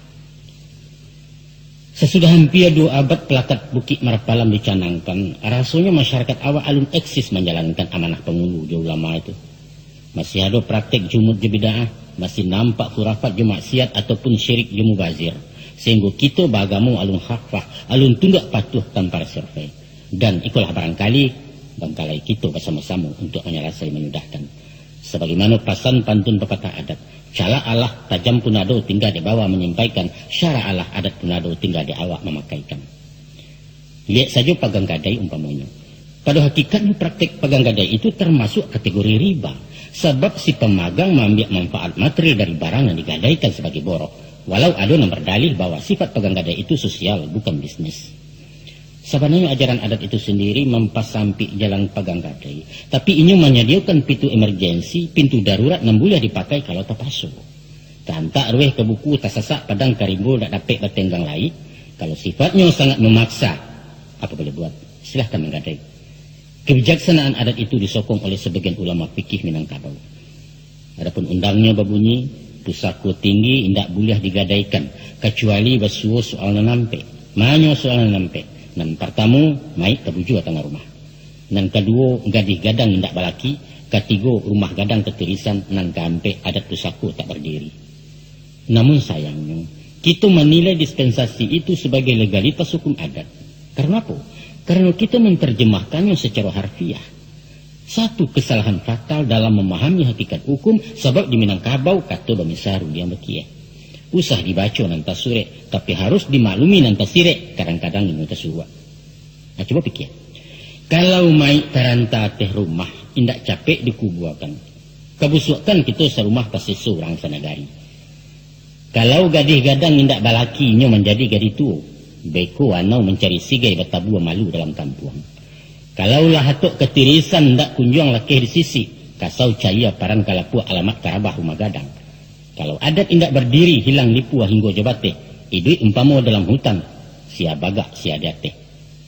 Sasudah hampia duo abad palakat Bukik Marapalam dicanangkan, rasonyo masyarakat awak alun eksis manjalankan amanah pangulu jo ulama itu. Masih ado praktek jumut jo bid'ah, masih nampak khurafat jo maksiat ataupun syirik jo mubazir, sahinggo kito baagamo alun khafah, alun tunduak patuah tanpa survei. Dan ikolah barangkali bangkalai kito basamo-samo untuak manyalasai manyudahkan. Sabagaimano pasan pantun papatah adat, "Calak alah tajam pun ado, tingga dek bawa manyampaikan, syarak alah adat pun ado, tingga dek awak mamakaikan." Liek sajo pagang gadai umpamonyo. Pado hakikatnyo praktek pagang gadai itu tarmasuak kategori riba, sabab si pamagang maambiak manfaat materi dari barang nan digadaikan sabagai borok, walau ado nan bardalih bahwa sifat pagang gadai itu sosial, bukan bisnis. Sabananyo ajaran adat itu sandiri mampasampik jalan pagang gadai, tapi inyo manyadiokan pintu emergensi, pintu darurat nan buliah dipakai kalau tapaso. Taantak rueh ka buku, tasasak padang ka rimbo, dak dapek batenggang lai. Kalau sifatnyo sangat mamaksa, apo boleh buat, silahkan manggadai. Kebijaksanaan adat itu disokong oleh sabagian ulama fikih Minangkabau. Adapun undangnyo babunyi, pusako tinggi indak buliah digadaikan, kacuali basuo soal nan ampek. Manyo soal nan ampek? Nan partamo, maik tabujua tangah rumah. Nan kaduo, gadih gadang indak balaki. Katigo, rumah gadang tatirisan. Nan kaampek, adat pusako tak bardiri. Namun sayangnyo, kito manilai dispensasi itu sabagai legalitas hukum adat. Karano apo? Karano kito mantarjemahkannyo sacaro harfiah. Satu kesalahan fatal dalam mamahami hakikat hukum, sabab di Minangkabau kato bamisa rundiang bakieh. Usah dibaco nan tasurek, tapi harus dimaklumi nan tasirek, kadang-kadang inyo tasuruak. Nah, cubo pikia. Kalau maik taranta ateh rumah, indak capek dikubuakan. Kabusuakkan kito sarumah taseso urang sanagari. Kalau gadih gadang indak balaki, inyo manjadi gadih tuo. Beko anau mancari sigai, batabua malu dalam kampuang. Kalau lah atok katirisan, indak kunjuang lakeh disisik, kasau cayia paran ka lapuak, alamat ka rabah rumah gadang. Kalau adat indak bardiri, hilang lipua hinggo jo bateh, iduik umpamo dalam hutan, sia bagak sia di ateh.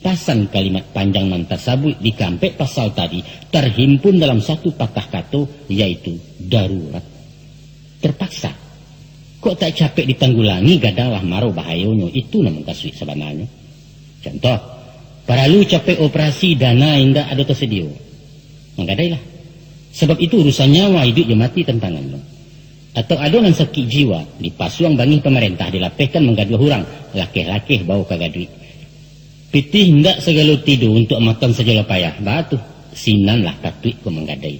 Pasan kalimat panjang nan tasabuik di kampek pasal tadi tarhimpun dalam satu patah kato, yaitu darurat. Terpaksa. Kok tak capek ditanggulangi, gadang lah maro bahayonyo, itu nan mukasuik sabananyo. Contoh, paralu capek operasi, dana indak ado tasadio. Manggadailah. Sabab itu urusan nyawa, iduik jo mati tantangannyo. Atau ado nan sakik jiwa, dipasuang bangih pamarentah, dilapehkan manggaduah urang, lakeh-lakeh bao ka gaduik. Pitih indak sagalo tido, untuak makan sajo lah payah, baa tu, sinan lah patuik ko manggadai.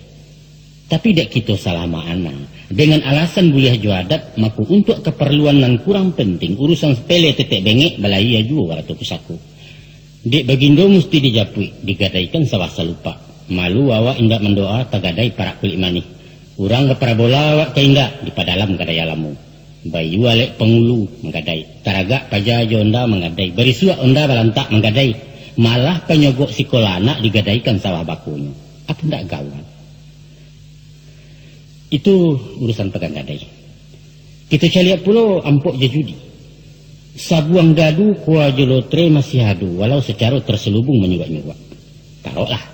Tapi dek kito salah makana, dengan alasan buliah jo adat, mako untuak kaparluan nan kurang penting, urusan sepele tetek bengek, balayia juo arato pusako. Dek bagindo musti dijapuik, digadaikan sawah salupak. Malu awak indak mandoa, tagadai parak kulik manih. Urang baparabola awak ka indak, dipadalam gadai alamo. Bayua lek pangulu, manggadai. Taragak paja jo onda, manggadai. Barisuak onda balantak, manggadai. Malah panyogok sikola anak digadaikan sawah bakonyo. Apo ndak gawat? Itu urusan pagang gadai. Kito caliak pulo ampok jo judi. Sabuang dadu, kua jo lotre masih ado, walau sacaro terselubung manyuruak-nyuruak. Taroklah.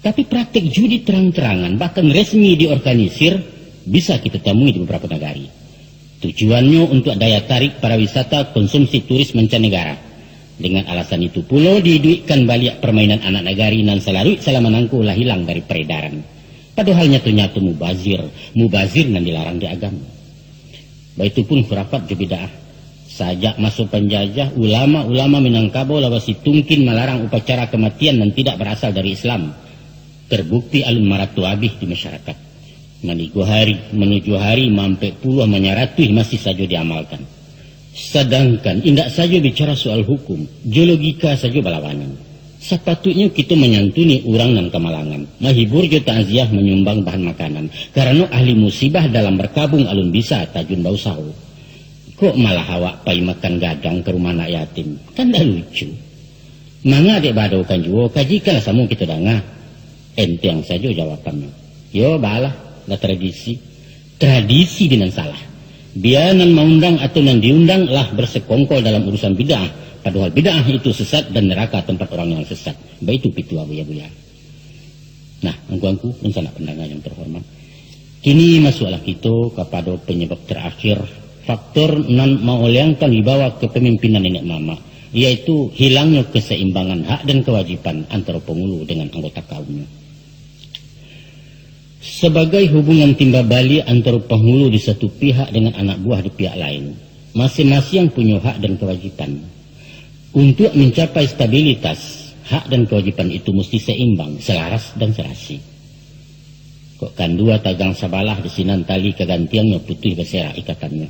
Tapi praktek judi terang-terangan, bahkan resmi diorganisir, bisa kito tamui di babarapo nagari. Tujuannyo untuak daya tarik pariwisata, konsumsi turis mancanegara. Dengan alasan itu pulo, diiduikkan baliak parmainan anak nagari nan salaruik salama nangko lah hilang dari paredaran. Padohal nyato-nyato mubazir, mubazir nan dilarang di agamo. Baitu pun khurafat jo bid'ah. Sajak maso panjajah, ulama-ulama Minangkabau lah basitungkin malarang upacara kamatian nan tidak barasal dari Islam. Terbukti alun marato abih di masyarakat. Manigo hari, manujuah hari, maampek puluah, manyaratuih masih sajo diamalkan. Sadangkan indak sajo bicara soal hukum, jo logika sajo balawanan. Sapatuiknyo kito manyantuni urang nan kamalangan, mahibur jo takziah, manyumbang bahan makanan, karano ahli musibah dalam barkabung alun bisa tajun bausaho. Kok malah awak pai makan gadang ka rumah anak yatim? Kan ndak lucu. Manga dek baadokan juo, kajikanlah samo kito danga. Enteng sajo jawabannyo. Yo, baalah, lah tradisi. Tradisi di nan salah. Bia nan maundang atau nan diundang lah bersekongkol dalam urusan bid'ah, padohal bid'ah itu sesat dan neraka tempat orang yang sesat. Baitu pituah buya-buya. Nah, angku-angku, dunsanak pandanga yang terhormat. Kini masuaklah kito kapado penyebab terakhir, faktor nan maoleangkan wibawa kepemimpinan nenek mamak, yaitu hilangnyo keseimbangan hak dan kewajiban antaro pangulu dengan anggota kaumnyo. Sabagai hubungan timba baliak antaro pangulu di satu pihak dengan anak buah di pihak lain, masiang-masiang punyo hak dan kawajiban. Untuak mencapai stabilitas, hak dan kawajiban itu musti seimbang, selaras, dan serasi. Kok kandua tagang sabalah, di sinan tali ka gantiangnyo, putuih baserak ikatannyo.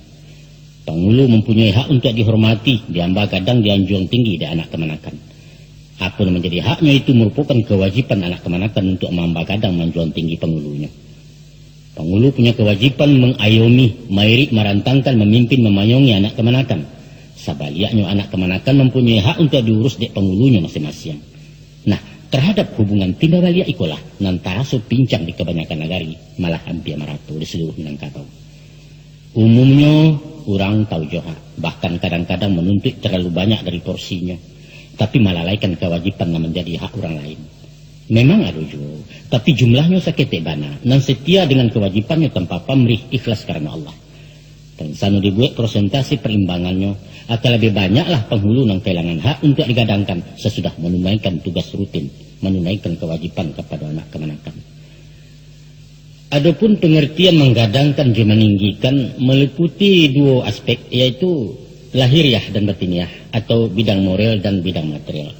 Pangulu mampunyoi hak untuak dihormati, diamba gadang, dianjuang tinggi dek anak kamanakan. Apo nan manjadi haknyo itu marupokan kawajiban anak kamanakan untuak maamba gadang, manjuang tinggi pangulunyo. Pangulu punya kawajiban mangayomi, mairik, marantangkan, mamimpin, mamanyongi anak kamanakan. Sabaliaknyo, anak kamanakan mampunyoi hak untuak diurus dek pangulunyo masiang-masiang. Nah, tarhadap hubungan timba baliak ikolah nan taraso pincang di kabanyakan nagari, malah ampia marato di saluruh Minangkabau. Umumnyo, urang tau jo hak, bahkan kadang-kadang manuntuik talalu banyak dari porsinyo, tapi malalaikan kawajiban nan manjadi hak urang lain. Memang ado juo, tapi jumlahnyo saketek bana, nan setia dengan kawajibannyo tanpa pamrih, ikhlas karano Allah. Tansano dibuek prosentase parimbangannyo, akan labiah banyaklah panghulu nan kahilangan hak untuak digadangkan, sasudah manunaikan tugas rutin, manunaikan kawajiban kapado anak kamanakan. Adopun pangartian manggadangkan jo maninggikan maliputi duo aspek, yaitu lahiriah dan batiniah, atau bidang moral dan bidang material.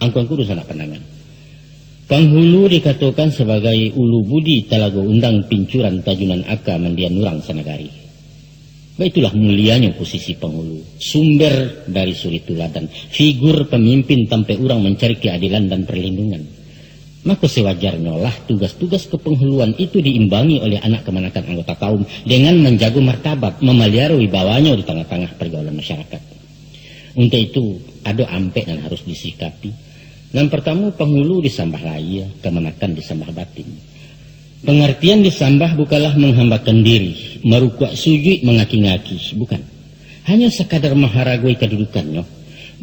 Angku-angku dunsanak pandanga. Panghulu dikatokan sabagai ulu budi, talago undang, pincuran tajunan aka, mandian urang sanagari. Baitulah mulianyo posisi panghulu, sumber dari suri tuladan, figur pamimpin tampek urang mancari keadilan dan perlindungan. Mako sewajarnyo lah tugas-tugas kepanguluan itu diimbangi oleh anak kamanakan anggota kaum dengan manjago martabat, mamaliaro wibawanyo di tangah-tangah pargaulan masyarakat. Untuak itu, ado ampek nan harus disikapi. Nan partamo, pangulu disambah lahia, kamanakan disambah batin. Pangartian disambah bukanlah manghambakan diri, marukuak sujuik mangaki-ngaki, bukan. Hanyo sakadar maharagoi kadudukannyo,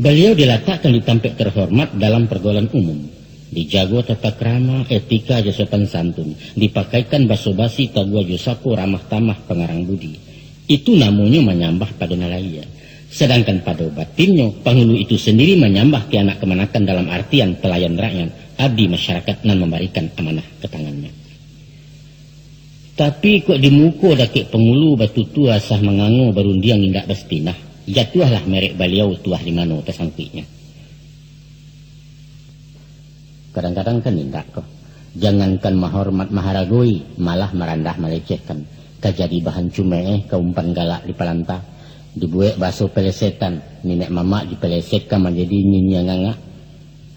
baliau dilatakkan di tampek tarhormat dalam pargaulan umum. Dijago tata krama, etika jo sopan santun, dipakaikan baso basi taguah jo sapo ramah tamah pangarang budi. Itu namonyo manyambah pado nan lahia. Sadangkan pado batinnyo, pangulu itu sandiri manyambah ka anak kamanakan dalam artian palayan rakyat, abdi masyarakat nan mambarikan amanah ka tangannyo. Tapi kok di muko dakek pangulu batutua sah mangango barundiang indak basatinah, jatuahlah merek baliau tuah di mano tasangkuiknyo. Kadang-kadang kan indak ko. Jangankan mahormat maharagoi, malah marandah malecehkan. Ka jadi bahan cumeeh ka umpan galak di palanta. Dibuek baso pelesetan, ninek mamak dipelesetkan manjadi nyinyiang angak.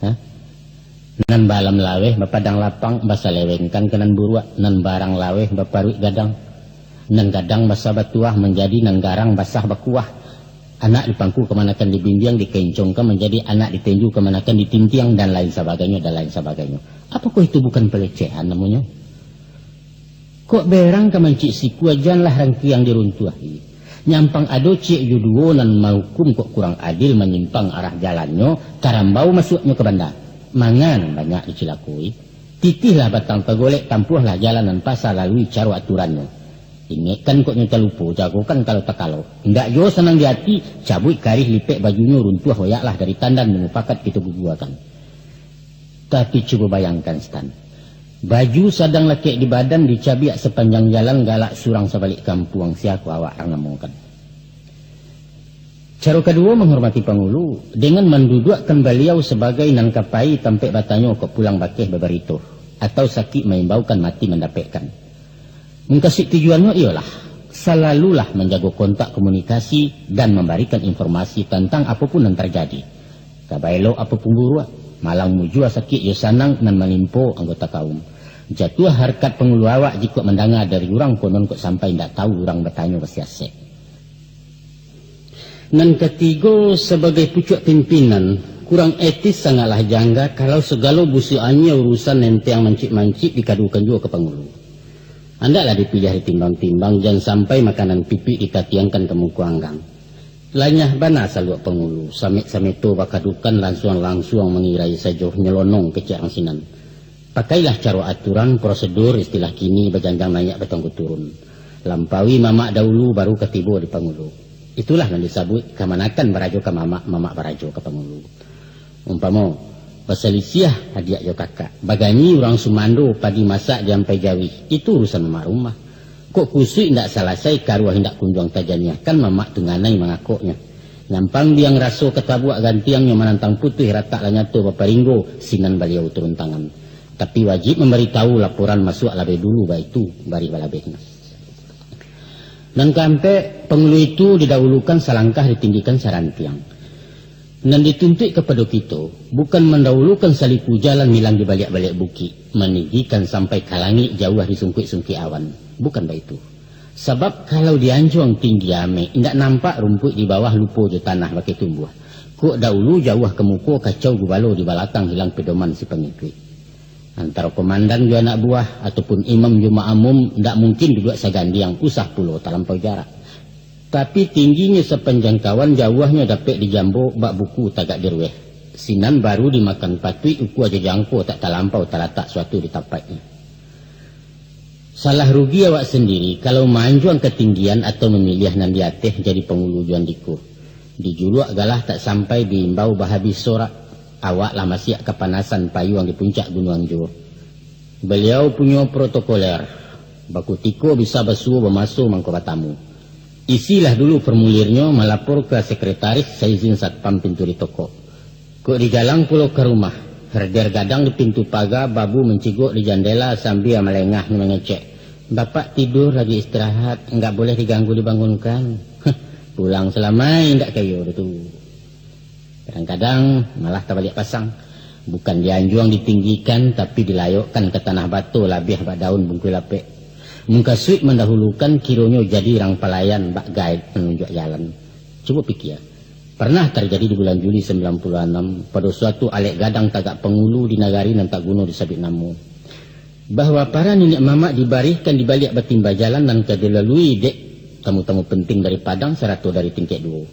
Ha? Nan balam laweh bapadang lapang, basalewengkan ka nan buruak, nan barang laweh baparuik gadang. Nan gadang basah batuah manjadi nan garang basah bakuah. Anak dipangku kamanakan dibimbiang, dikencongkan manjadi anak ditenju kamanakan ditintiang, dan lain sabagainyo, dan lain sabagainyo. Apokoh itu bukan pelecehan namonyo? Kok berang ka mancik sikua, janlah rangkiang diruntuahi. Nyampang ado ciek jo duo nan mahukum, kok kurang adil manyimpang arah jalannyo, karambau masuaknyo ka banda. Manga nan banyak dicilakoi. Titihlah batang tagolek, tampuahlah jalan nan pasa, lalui caro aturannyo. Ingekkan kok nyo talupo, jagokan kalau takalo. Indak juo sanang di ati, cabuik karih lipek bajunyo, runtuah oyaklah dari tandan, mangupakat kito guguakan. Tapi cubo bayangkan, Stan. Baju sadang lakek di badan, dicabiak sapanjang jalan, galak surang sabalik kampuang, sia ko awak rang namokan. Caro kaduo manghormati pangulu, dengan manduduakkan baliau sabagai nan ka pai tampek batanyo, kok pulang bakeh babarito, atau sakik maimbaukan mati mandapekkan. Mukasuik tujuannyo iyolah, salalulah manjago kontak komunikasi dan mambarikan informasi tantang apo pun nan tarjadi. Ka baelok apo pun buruak, malang mujua sakik jo sanang nan manimpo anggota kaum. Jatuah harkat pangulu awak jikok mandanga dari urang, konon kok sampai indak tau urang batanyo basiasek. Nan katigo, sabagai pucuak pimpinan, kurang etis, sangaiklah jangga kalau sagalo busuak anyia urusan nenteng mancik-mancik dikadukan juo ka pangulu. Andaklah dipiliah ditimbang-timbang, jan sampai makanan pipik dikatiangkan ka muko anggang. Lanyah bana saluak pangulu, samek-sameto bakadukan, lansuang-lansuang mangirai sajo, nyelonong kecek rang sinan. Pakailah caro aturan, prosedur, istilah kini, bajanjang naiak, batanggo turun. Lampaui mamak dahulu, baru ka tibo di pangulu. Itulah nan disabuik kamanakan barajo ka mamak, mamak barajo ka pangulu. Umpamo, basalisiah adiak jo kakak, baganyi urang sumando, padi masak diampai jauih, itu urusan mamak rumah. Kok kusuik indak salasai, karuah indak kunjuang tajaniahkan, mamak tu nganai mangakoknyo. Nyampang biang raso ka tabuak, gantiangnyo manantang putuih, ratak lah nyato baparinggo, sinan baliau turun tangan. Tapi wajib mambaritahu, laporan masuak labih dulu, baitu barih balabehnyo. Nan kaampek, pangulu itu didahulukan salangkah, ditinggikan sarantiang. Nan dituntuik kapado kito, bukan mandahulukan saliku jalan, milang di baliak-baliak bukik, maninggikan sampai ka langik, jauah di sungkuik-sungkuik awan. Bukan baitu. Sabab kalau dianjuang tinggi amek, indak nampak rumpuik di bawah, lupo jo tanah bakeh tumbuah. Kok dahulu jauah ka muko, kacau gubalo di balakang, hilang pedoman si pangikuik. Antaro komandan jo anak buah, ataupun imam jo makmum, ndak mungkin duduak sagandiang, usah pulo talampau jarak. Tapi, tingginyo sapanjang kawan, jauahnyo dapek dijambo, bak buku tagak dirueh. Sinan baru dimakan patuik, ukua jo jangko tak talampau talatak suatu di tampaiknyo. Salah rugi awak sandiri, kalau maanjuang katinggian atau mamiliah nan di ateh jadi pangulu jo andiko. Dijuluak galah tak sampai, diimbau bahabih sorak, awak lah masiak kapanasan payuang di puncak gunuang juo. Baliau punyo protokoler, bakutiko bisa basuo bamaso mangko batamu. Isilah dulu formulirnyo, malapor ka sekretaris, saizin satpam pintu ditokok. Kok digalang pulo ka rumah, herder gadang di pintu paga, babu mancigok di jandela sambia malengah mangecek, "Bapak tidur lagi istirahat, nggak boleh diganggu dibangunkan." Pulang salamai, ndak kayo tu. Kadang-kadang malah tabaliak pasang. Bukan dianjuang ditinggikan, tapi dilayokkan ka tanah bato labiah bak daun bungkuih lapek. Mukasuik mandahulukan, kironyo jadi rang palayan bak gaek panunjuak jalan. Cubo pikia, parnah tarjadi di bulan Juli sambilan puluah anam, pado suatu alek gadang tagak pangulu di nagari nan tak guno disabuik namo, bahwa para niniak mamak dibarihkan di baliak batimba jalan nan ka dilalui dek tamu-tamu penting dari Padang sarato dari tingkek duo.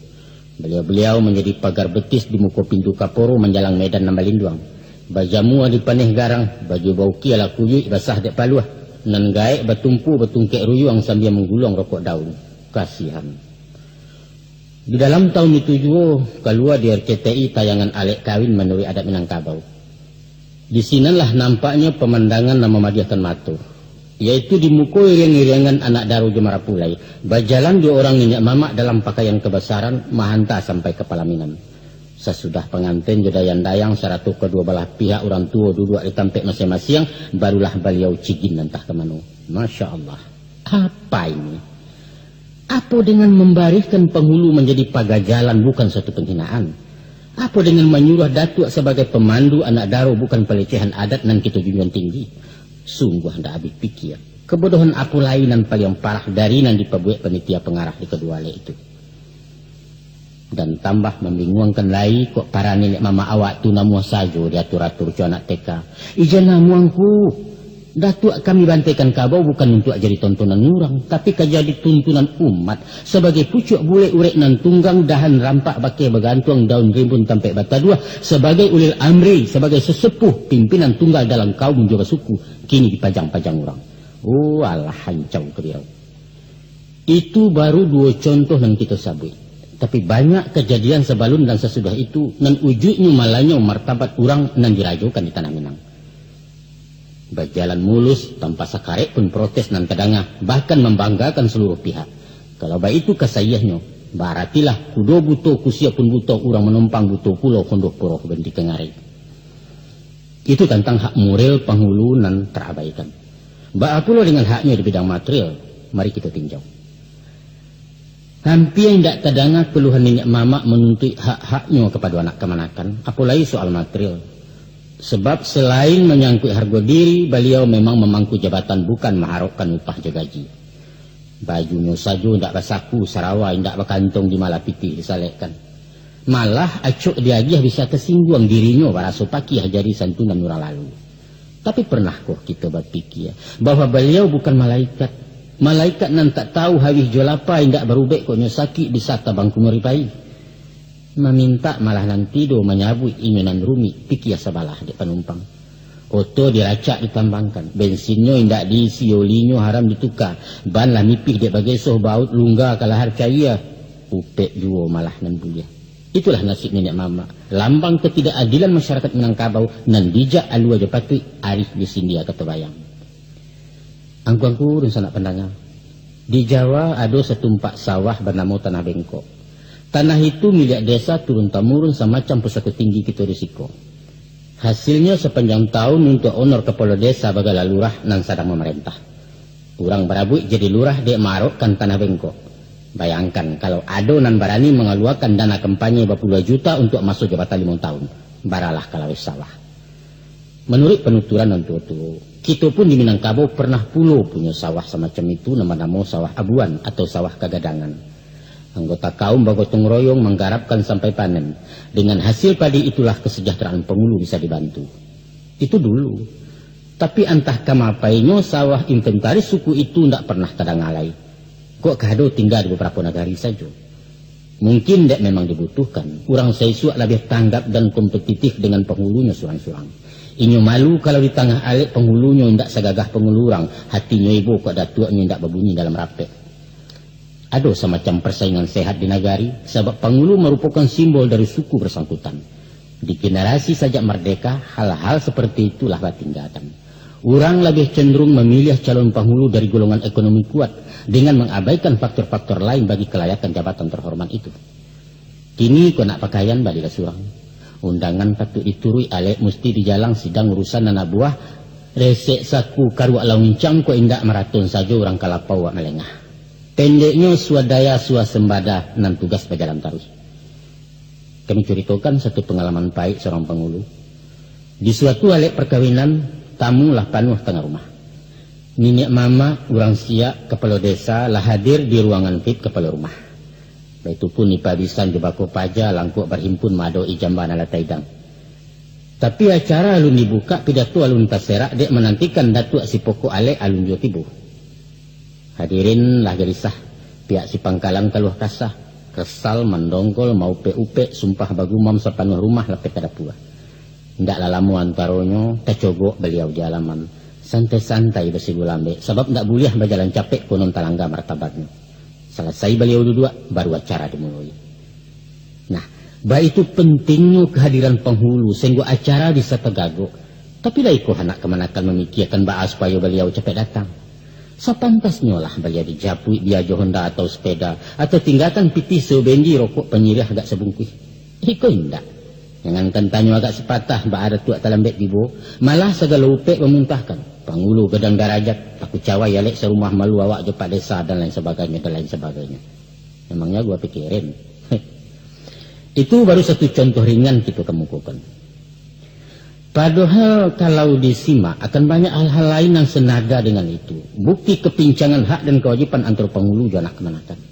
Baliau-baliau manjadi pagar betis di muko pintu kaporo manjalang medan nan balinduang. Bajamua di paneh garang, baju baukia lah kuyuik basah dek paluah, nan gaek batumpu batungkek ruyuang sambia mangguluang rokok daun. Kasihan. Di dalam taun itu juo, kalua di R C T I tayangan alek kawin manuruik adat Minangkabau. Di sinanlah nampaknyo pamandangan nan mamadiahkan mato, yaitu di muko iriang-iriangan anak daro jo marapulai, bajalan duo urang niniak mamak dalam pakaian kabasaran, mahanta sampai ka palaminan. Sasudah panganten jo dayang-dayang sarato kaduo balah pihak urang tuo duduak di tampek masiang-masiang, barulah baliau cigin antah ka mano. Masya Allah, apa ini? Apo dengan mambarihkan panghulu manjadi paga jalan bukan suatu panghinaan? Apo dengan manyuruah datuak sabagai pamandu anak daro bukan palecehan adat nan kito junjuang tinggi? Sungguah ndak abih pikia. Kabodohan apo lai nan paliang parah dari nan dipabuek panitia pangarah di kaduo alek itu? Dan tambah mambinguangkan lai, kok para niniak mamak awak tu namuah sajo diatur-atur co anak T K. Ija namuah ngku, Datuak kami bantaikan kabau bukan untuak jadi tontonan urang, tapi ka jadi tuntunan umat, sabagai pucuak bulek urek nan tunggang, dahan rampak bakeh bagantuang, daun rimbun tampek bataduah, sabagai ulil amri, sabagai sesepuh, pimpinan tunggal dalam kaum jo basuku, kini dipajang-pajang urang. Oh, alah, hancau kabirau. Itu baru duo contoh nan kito sabuik. Tapi banyak kajadian sabalun dan sasudah itu, nan ujuiknyo malanyau martabat urang nan dirajokan di Tanah Minang. Bajalan mulus, tanpa sakarek pun protes nan tadanga, bahkan mambanggakan saluruh pihak. Kalau baitu kasaiahnyo, baratilah kudo buto, kusia pun buto, urang manompang buto pulo, kondoh poroh bandi kangarai. Itu tantang hak moral panghulu nan tarabaikan. Baa pulo dengan haknyo di bidang material? Mari kito tinjau. Hampia indak tadanga kaluhan niniak mamak manuntuik hak-haknyo kapado anak kamanakan, apolai soal material. Sabab salain manyangkuik hargo diri, baliau memang mamangku jabatan bukan maharokkan upah jo gaji. Bajunyo sajo indak basaku, sarawa indak bakantong, di malah pitih disalekkan. Malah acok diagiah bisa tasingguang dirinyo, baraso pakiah jadi santunan urang lalu. Tapi pernahkoh kito bapikia bahwa baliau bukan malaikat? Malaikat nan tak tahu hawih jo lapa, indak barubek kok nyo sakik, bisa tabangku moripai. Mamintak malah nan tido, manyabuik inyo nan rumik, pikia sabalah dek panumpang. Oto diracak ditambangkan, bensinnyo indak diisi, olinyo haram dituka, ban lah nipih dek bagesoh, baut lungga ka lahar caia. Upek juo malah nan buliah. Itulah nasib niniak mamak, lambang ketidakadilan masyarakat Minangkabau nan dijak alua jo patuik, arih jo sindia kato bayang. Angku-angku dunsanak pandanga, di Jawa ado satumpak sawah banamo Tanah Bengkok. Tanah itu miliak desa turun-tamurun samacam pusako tinggi kito di siko. Hasilnyo sapanjang taun untuak onor kapalo desa bagala lurah nan sadang mamarentah. Urang barabuik jadi lurah dek maarokkan Tanah Bengkok. Bayangkan, kalau ado nan barani mangaluakan dana kampanye bapuluah juta untuak maso jabatan limo taun, baralah ka laweh sawah. Manuruik panuturan nan tuo-tuo, kito pun di Minangkabau pernah pulo punyo sawah samacam itu, nan banamo Sawah Abuan atau Sawah Kagadangan. Anggota kaum bagotong royong manggarapkan sampai panen. Dengan hasil padi itulah kasejahteraan pangulu bisa dibantu. Itu dulu. Tapi antah kama painyo, sawah inventaris suku itu ndak pernah tadanga lai. Kok ka ado tingga di babarapo nagari sajo. Mungkin dek memang dibutuhkan, urang saisuak labiah tanggap dan kompetitif dengan panghulunyo surang-surang. Inyo malu kalau di tangah alek panghulunyo indak sagagah pangulu urang, hatinyo ibo kok datuaknyo indak babunyi dalam rapek. Ado samacam parsaingan sehat di nagari, sabab pangulu marupokan simbol dari suku basangkutan. Di generasi sajak mardeka, hal-hal saparti itulah batinggakan. Urang labiah cenderung mamiliah calon panghulu dari golongan ekonomi kuat, dengan mangabaikan faktor-faktor lain bagi kalayakan jabatan tarhormat itu. Kini kok nak pakaian, balilah surang. Undangan patuik dituruik, alek musti dijalang, sidang urusan anak buah, resek saku karuak launcang, kok indak maraton sajo urang ka lapau awak malengah. Pendeknyo, swadaya swasembada nan tugas bajalan taruih. Kami curitokan satu pangalaman paik surang panghulu. Di suatu alek parkawinan, tamu lah panuah tangah rumah. Niniak mamak, urang siak, kapalo desa lah hadir di ruangan vip kapalo rumah. Baitu pun ipa bisan jo bako paja langkuak barhimpun maadok-i jamba nan lah taidang. Tapi acara alun dibukak, pidato alun taserak, dek manantikan datuak si pokok alek alun juo tibo. Hadirin lah garisah, pihak si pangkalan kaluah kasah, kesal, mandongkol, maupek-upek, sumpah bagumam sapanuah rumah lapeh ka dapua. Indak lah lamo antaronyo, tacogok baliau di alaman. Santai-santai basigulambek, sabab indak buliah bajalan capek, konon talangga martabatnyo. Salasai baliau duduak, baru acara dimuloi. Nah, baitu pentingnyo kehadiran panghulu, sahinggo acara bisa tagagok. Tapi lai koh anak kamanakan mamikiakan baa supayo baliau capek datang. Sapantasnyolah baliau dijapuik biajo honda atau sepeda, atau tinggakan pitih sebenji rokok panyiriah agak sabungkuih. Iko indak. Jangankan tanyo agak sapatah, baa datuak talambek tibo, malah sagalo upek mamuntahkan. Panghulu gadang darajat, takucawai alek sarumah, malu awak jo pak desa, dan lain sabagainyo, dan lain sabagainyo. Emangnya gua pikirin? Itu baru satu contoh ringan kito kamukokan. Padahal kalau disimak, akan banyak hal-hal lain yang senada dengan itu. Bukti kepincangan hak dan kewajiban antaro panghulu jo anak kamanakan.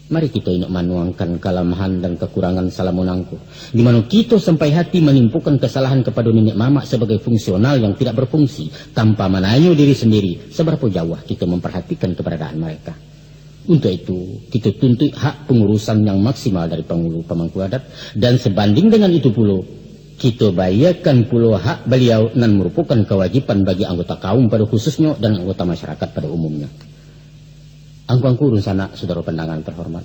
Mari kito inok manuangkan kalamahan dan kakurangan salamo nangko, di mano kito sampai hati manimpokan kasalahan kapado niniak mamak sabagai fungsional yang tidak berfungsi, tanpa mananyo diri sendiri, sabarapo jauah kito mamparhatikan kabaradaan mareka. Untuak itu, kito tuntuik hak pangurusan yang maksimal dari pangulu pamangku adat, dan sabanding dengan itu pulo, kito baiakan pulo hak baliau nan marupokan kawajiban bagi anggota kaum pado khususnyo dan anggota masyarakat pado umumnyo. Angku-angku, dunsanak, sudaro pandangan terhormat.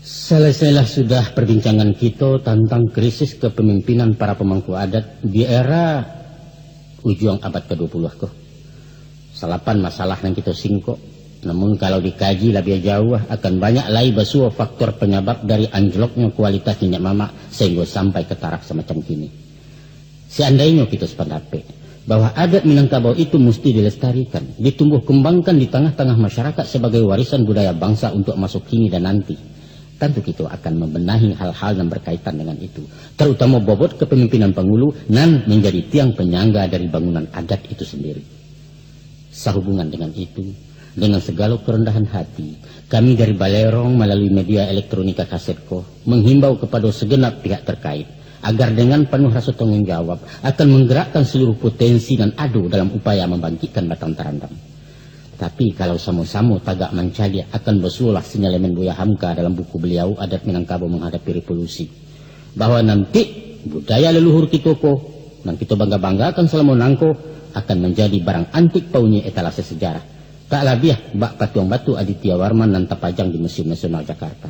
Salasailah sudah parbincangan kito tantang krisis kepemimpinan para pamangku adat di era ujuang abad ka dua puluah ko. Salapan masalah nan kito singkok, namun kalau dikaji labiah jauah, akan banyak lai basuo faktor panyabab dari anjloknyo kualitas niniak mamak sahinggo sampai ka taraf samacam kini. Seandainyo kito sapandapek bahwa adat Minangkabau itu musti dilestarikan, ditumbuh kembangkan di tangah-tangah masyarakat sabagai warisan budaya bangsa untuak maso kini dan nanti, tantu kito akan mambenahi hal-hal nan barkaitan dengan itu, tarutamo bobot kapamimpinan pangulu nan manjadi tiang panyangga dari bangunan adat itu sandiri. Sahubungan dengan itu, dengan sagalo karandahan hati, kami dari Balerong malalui media elektronika kaset ko manghimbau kapado saganap pihak tarkait, agar dengan panuah raso tangguang jawab akan manggarakkan saluruah potensi nan ado dalam upaya mambangkikkan Batang Tarandam. Tapi kalau samo-samo tagak mancaliak, akan basuolah sinyalemen Buya Hamka dalam buku baliau Adat Minangkabau Manghadapi Revolusi, bahwa nanti budaya leluhur kito ko nan kito bangga-banggakan salamo nangko akan manjadi barang antik paunyi etalase sejarah, tak labiah bak patuang batu Aditya Warman nan tapajang di Museum Nasional Jakarta.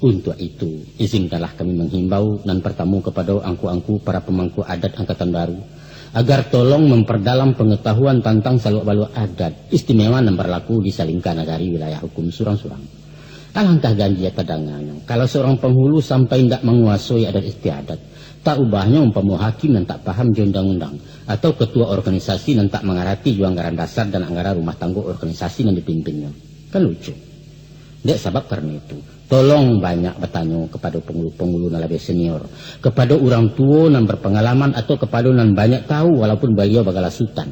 Untuak itu, izinkanlah kami manghimbau nan partamo kapado angku-angku para pamangku adat angkatan baru, agar tolong mampardalam pangatahuan tantang saluak-baluak adat istimewa nan barlaku di salingka nagari wilayah hukum surang-surang. Alangkah ganjia tadanganyo, kalau saurang panghulu sampai indak manguasoi adat istiadat, tak ubahnyo umpamo hakim nan tak paham jo undang-undang, atau katua organisasi nan tak mangarati jo anggaran dasar dan anggaran rumah tanggo organisasi nan dipimpinnyo. Kan lucu. Dek sabab karano itu, tolong banyak batanyo kapado pangulu-pangulu nan labiah senior, kapado urang tuo nan barpangalaman, atau kapado nan banyak tahu walaupun baliau bagalah sutan.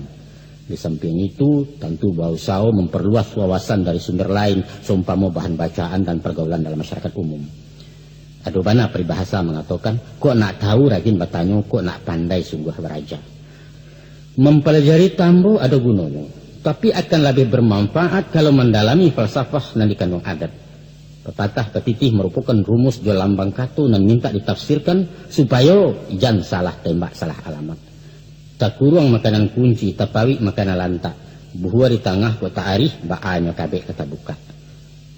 Di sampiang itu, tantu bausaho mamparluas wawasan dari sumber lain, saumpamo bahan bacaan dan pargaulan dalam masyarakat umum. Ado bana paribahasa mangatokan, kok nak tahu rajin batanyo, kok nak pandai sungguah baraja. Mampalajari tambo ado gunonyo, tapi akan labiah barmanfaat kalau mandalami falsafah nan dikanduang adat. Papatah patitih marupokan rumus jo lambang kato nan mintak ditafsirkan, supayo jan salah tembak, salah alamat. Takuruang makanan kunci, tapawik makanan lantak, buhua di tangah kok taarih, baa nyo kabek ka tabukak.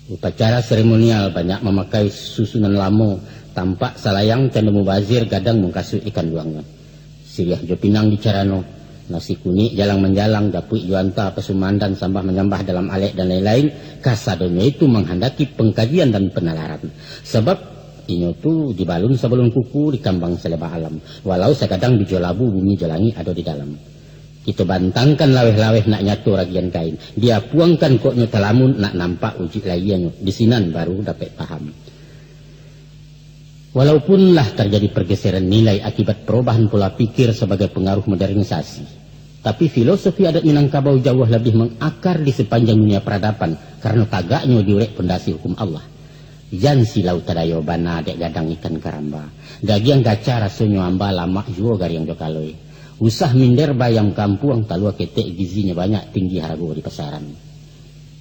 Upacara seremonial banyak mamakai susunan lamo, tampak salayang cando mubazir, gadang mangkasuik di kanduangnyo. Siriah jo pinang dicarano, nasi kunik jalang manjalang, japuik jo anta, pasumandan, sambah manyambah dalam alek, dan lain-lain, kasadonyo itu manghandaki pangkajian dan panalaran. Sabab, inyo tu dibalun sabalun kuku, dikambang saleba alam, walau sagadang bijo labu, bumi jo langik ado di dalam. Kito bantangkan laweh-laweh nak nyato ragian kain, diapuangkan kok nyo talamun nak nampak ujuik lahianyo, di sinan baru dapek paham. Walaupun lah tarjadi pargasaran nilai akibat parubahan pola pikir sabagai pangaruh modernisasi, tapi filosofi adat Minangkabau jauah labiah mangakar di sapanjang dunia paradaban, karano tagaknyo di urek pondasi hukum Allah. Jan silau tadayo bana dek gadang ikan karamba. Dagiang gaca rasonyo amba, lamak juo gariang jo kaloi. Usah minder bayam kampuang, talua ketek gizinyo banyak, tinggi harago di pasaran.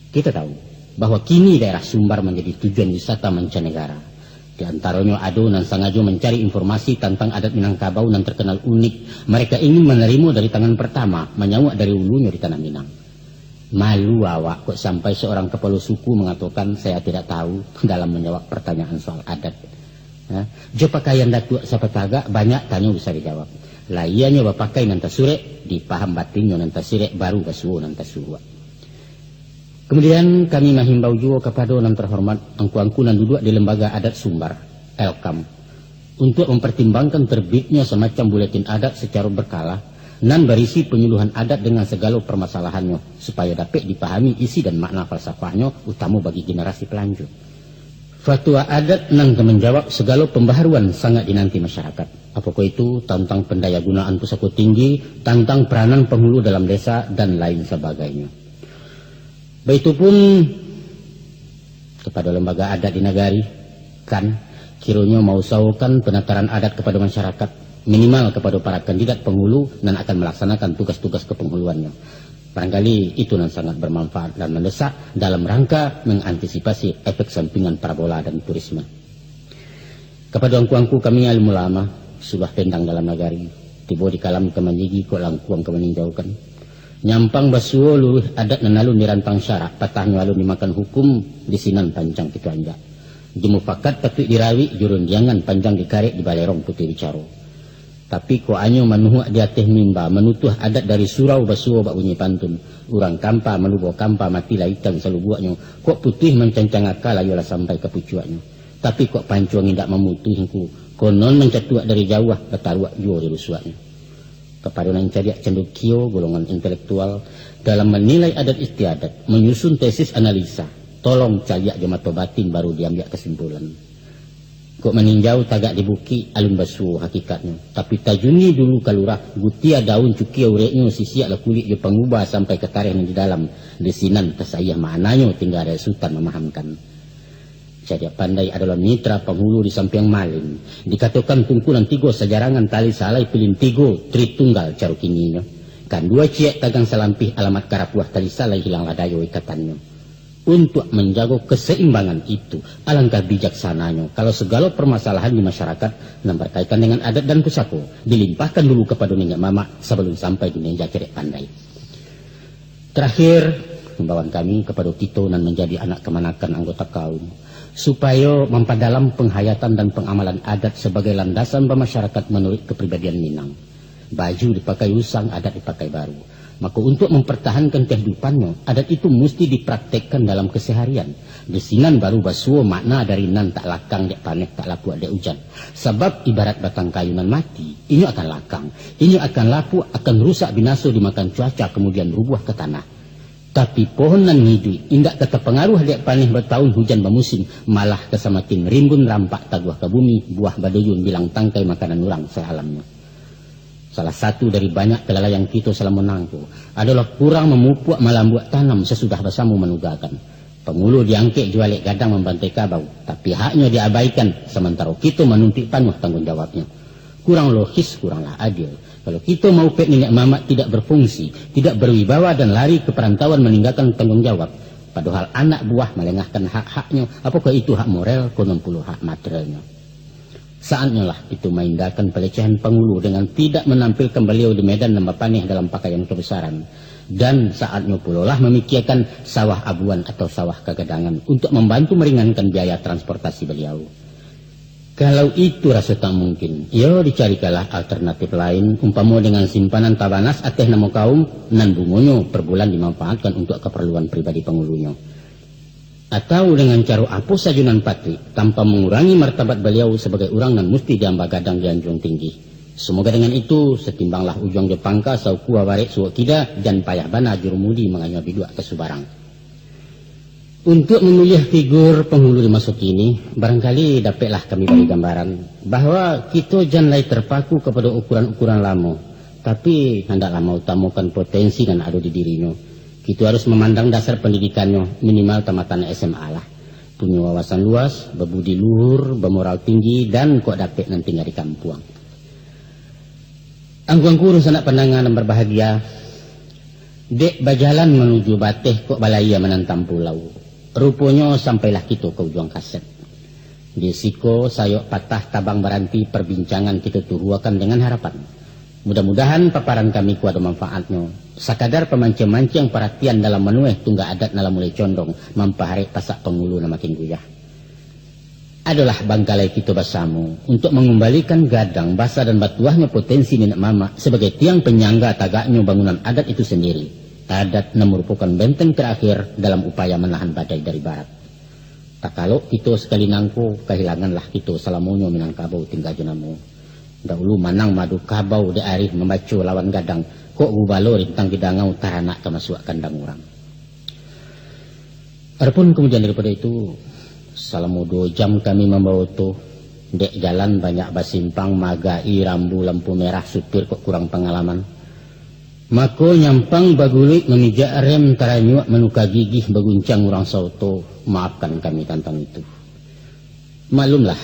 Kita tahu bahwa kini daerah Sumbar manjadi tujuan wisata mancanegara. Di antaronyo ado nan sangajo mancari informasi tantang adat Minangkabau nan terkenal unik. Mereka ingin manarimo dari tangan pertama, manyauak dari ulunyo di Tanah Minang. Malu awak kok sampai seorang kapalo suku mangatokan, "Saya tidak tahu," dalam manjawab partanyaan soal adat. Ha? Jo pakaian datuak sapatagak, banyak tanyo bisa dijawab. Lahianyo bapakai nan tasurek, dipaham batinnyo nan tasirek, baru basuo nan tasuruak. Kemudian, kami mahimbau juo kapado nan terhormat angku-angku nan duduak di Lembaga Adat Sumbar, Elkam, untuak mampartimbangkan terbitnyo samacam buletin adat sacaro berkala, nan barisi panyuluhan adat dengan sagalo parmasalahannyo, supayo dapek dipahami isi dan makna falsafahnyo, utamo bagi generasi palanjut. Fatwa adat nan ka manjawab sagalo pambaharuan sangat dinanti masyarakat. Apokoh itu, tantang pandayagunaan pusako tinggi, tantang peranan panghulu dalam desa, dan lain sabagainyo. Baitu pun, kapado lambaga adat di nagari, kan, kironyo mausahokan panataran adat kapado masyarakat, minimal kapado para kandidat panghulu nan akan malaksanakan tugas-tugas kapanghuluannyo. Barangkali itu nan sangat bermanfaat dan mandesak dalam rangka mangantisipasi efek sampingan parabola dan turisme. Kapado angku-angku kami alim ulama, suluah pendang dalam nagari, tibo di kalam ka manigi, kok langkuang ka maninjaukan. Nyampang basuo luruih adat nan alun dirantang syarak, patahnyo alun dimakan hukum, di sinan pancang kito anjak. Di mufakat patuik dirawik, jo rundiangan panjang dikarek, di balerong putuih bicaro. Tapi kok anyo manuhuak di ateh mimba, manutuah adat dari surau basuo bak bunyi pantun. Urang kampa malubo kampa, mati lah ikan salubuaknyo. Kok putuih mancancang aka, layolah sampai ka pucuaknyo. Tapi kok pancuang indak mamutuih ngku, konon mancatuak dari jauah, bataruak juo di rusuaknyo. Kapado nan cadiak candokio, golongan intelektual, dalam manilai adat istiadat, manyusun tesis analisa, tolong caliak jo mato batin, baru diambiak kasimpulan. Kok maninjau tagak di bukik, alun basuo hakikatnyo. Tapi tajuni dulu ka lurah, gutia daun cukia ureknyo, sisiak lah kulik jo panguba sampai ka tareh nan di dalam, di sinan tasayah maknanyo, tingga dari Sutan mamahamkan. Cadiak pandai adolah mitra panghulu di sampiang malin. Dikatokan tungku nan tigo sajarangan, tali salai pilin tigo, tritunggal caro kininyo. Kan dua ciek tagang salampih, alamat karapuah tali salai, hilanglah dayo ikatannyo. Untuak manjago kasaimbangan itu, alangkah bijaksananyo kalau sagalo parmasalahan di masyarakat nan barkaitan dengan adat dan pusako dilimpahkan dulu kapado niniak mamak sabalun sampai di meja cadiak pandai. Tarakhir, himbauan kami kapado kito nan manjadi anak kamanakan anggota kaum, supayo mampadalam panghayatan dan pangamalan adat sabagai landasan bamasyarakat manuruik kapribadian Minang. Baju dipakai usang, adat dipakai baru. Mako, untuak mampartahankan kahidupannyo, adat itu musti dipraktekkan dalam kasaharian. Di sinan baru basuo makna dari nan tak lakang dek paneh, tak lapuak dek ujan. Sabab ibarat batang kayu nan mati, inyo akan lakang, inyo akan lapuak, akan rusak binaso dimakan cuaca, kamudian rubuah ka tanah. Tapi pohon nan hiduik indak ka tapangaruah dek paneh bataun, hujan bamusim, malah ka samakin rimbun rampak taguah ka bumi, buah baduyun bilang tangkai, makanan urang saalamnyo. Salah satu dari banyak kalalaian kito salamo nangko adolah kurang mamupuak malambuak tanam sasudah basamo manugakan. Pangulu diangkek jo alek gadang mambantai kabau, tapi haknyo diabaikan, samantaro kito manuntuik panuah tangguang jawabnyo. Kurang logis, kuranglah adil. Kalau kito maupek niniak mamak tidak berfungsi, tidak berwibawa dan lari ke perantauan maninggakan tangguang jawab, padohal anak buah malengahkan hak-haknyo, apokoh itu hak moral, konon pulo hak materialnyo. Saatnyo lah itu maindahkan palecehan pangulu dengan tidak manampilkan baliau di medan nan bapaneh dalam pakaian kabesaran. Dan saatnyo pulolah mamikiakan sawah abuan atau sawah kagadangan untuk mambantu maringankan biaya transportasi baliau. Kalau itu raso tak mungkin, iyo dicarikanlah alternatif lain, umpamo dengan simpanan tabanas ateh namo kaum, nan bungonyo per bulan dimanfaatkan untuk kaparluan pribadi pangulunyo. Atau dengan caro apo sajo nan patuik, tanpa mangurangi martabat baliau sabagai urang nan musti diamba gadang dianjuang tinggi. Samoga dengan itu, satimbanglah ujuang jo pangka, saukua barek suok kida, jan payah bana jurumudi mangayuah biduak ka subarang. Untuk memilih figur penghulu di maso kini, barangkali dapeklah kami bari gambaran bahwa kito jan lai terpaku kapado ukuran-ukuran lamo, tapi handaklah mautamokan potensi nan ado di dirinyo. Kito harus mamandang dasar pandidikannyo, minimal tamatan S M A lah. Punyo wawasan luas, babudi luhur, bamoral tinggi, dan kok dapek nan tingga di kampuang. Angku-angku, sanak pandanga nan barbahagia, dek bajalan manuju bateh kok balayia manantang pulau. Ruponyo sampailah kito ka ujuang kasek. Di siko sayok patah tabang baranti parbincangan kito tuhuakan dengan harapan. Mudah-mudahan paparan kami ko ado manfaatnyo. Sakadar pamanciang-manciang paratian dalam manueh tunggak adat nan lah mulai condong mampaharek pasak pangulu nan makin guyah. Adolah bangkalai kito basamo untuak mangumbalikan gadang basa dan batuahnyo potensi niniak mamak sabagai tiang panyangga tagaknyo bangunan adat itu sandiri. Adat nan marupokan benteng tarakhir dalam upaya manahan badai dari barat. Takalok kito sakali nangko, kahilanganlah kito salamonyo Minangkabau tingga jo namo. Dahulu manang madu kabau dek arih mambaco lawan gadang, kok gubalo rintang di dangau taranak ka masuak kandang urang. Adapun kamudian daripado itu, salamo duo jam kami mambawa oto, dek jalan banyak basimpang, magai rambu lampu merah, supir kok kurang pangalaman. Mako nyampang baguluik mamijak rem, taranyuak manuka gigih, baguncang urang saoto, maafkan kami tantang itu. Maklumlah,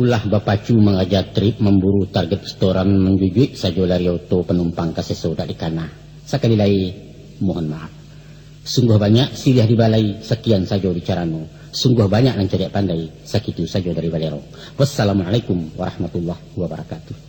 ulah bapacu mangaja trip, mamburu target setoran, manjujuik sajo lari oto, panumpang ka seso dak dikana. Sakali lai, mohon maaf. Sungguah banyak siliah di balai, sakian sajo di carano. Sungguah banyak nan cadiak pandai, sakitu sajo dari Balero. Wassalamualaikum warahmatullahi wabarakatuh.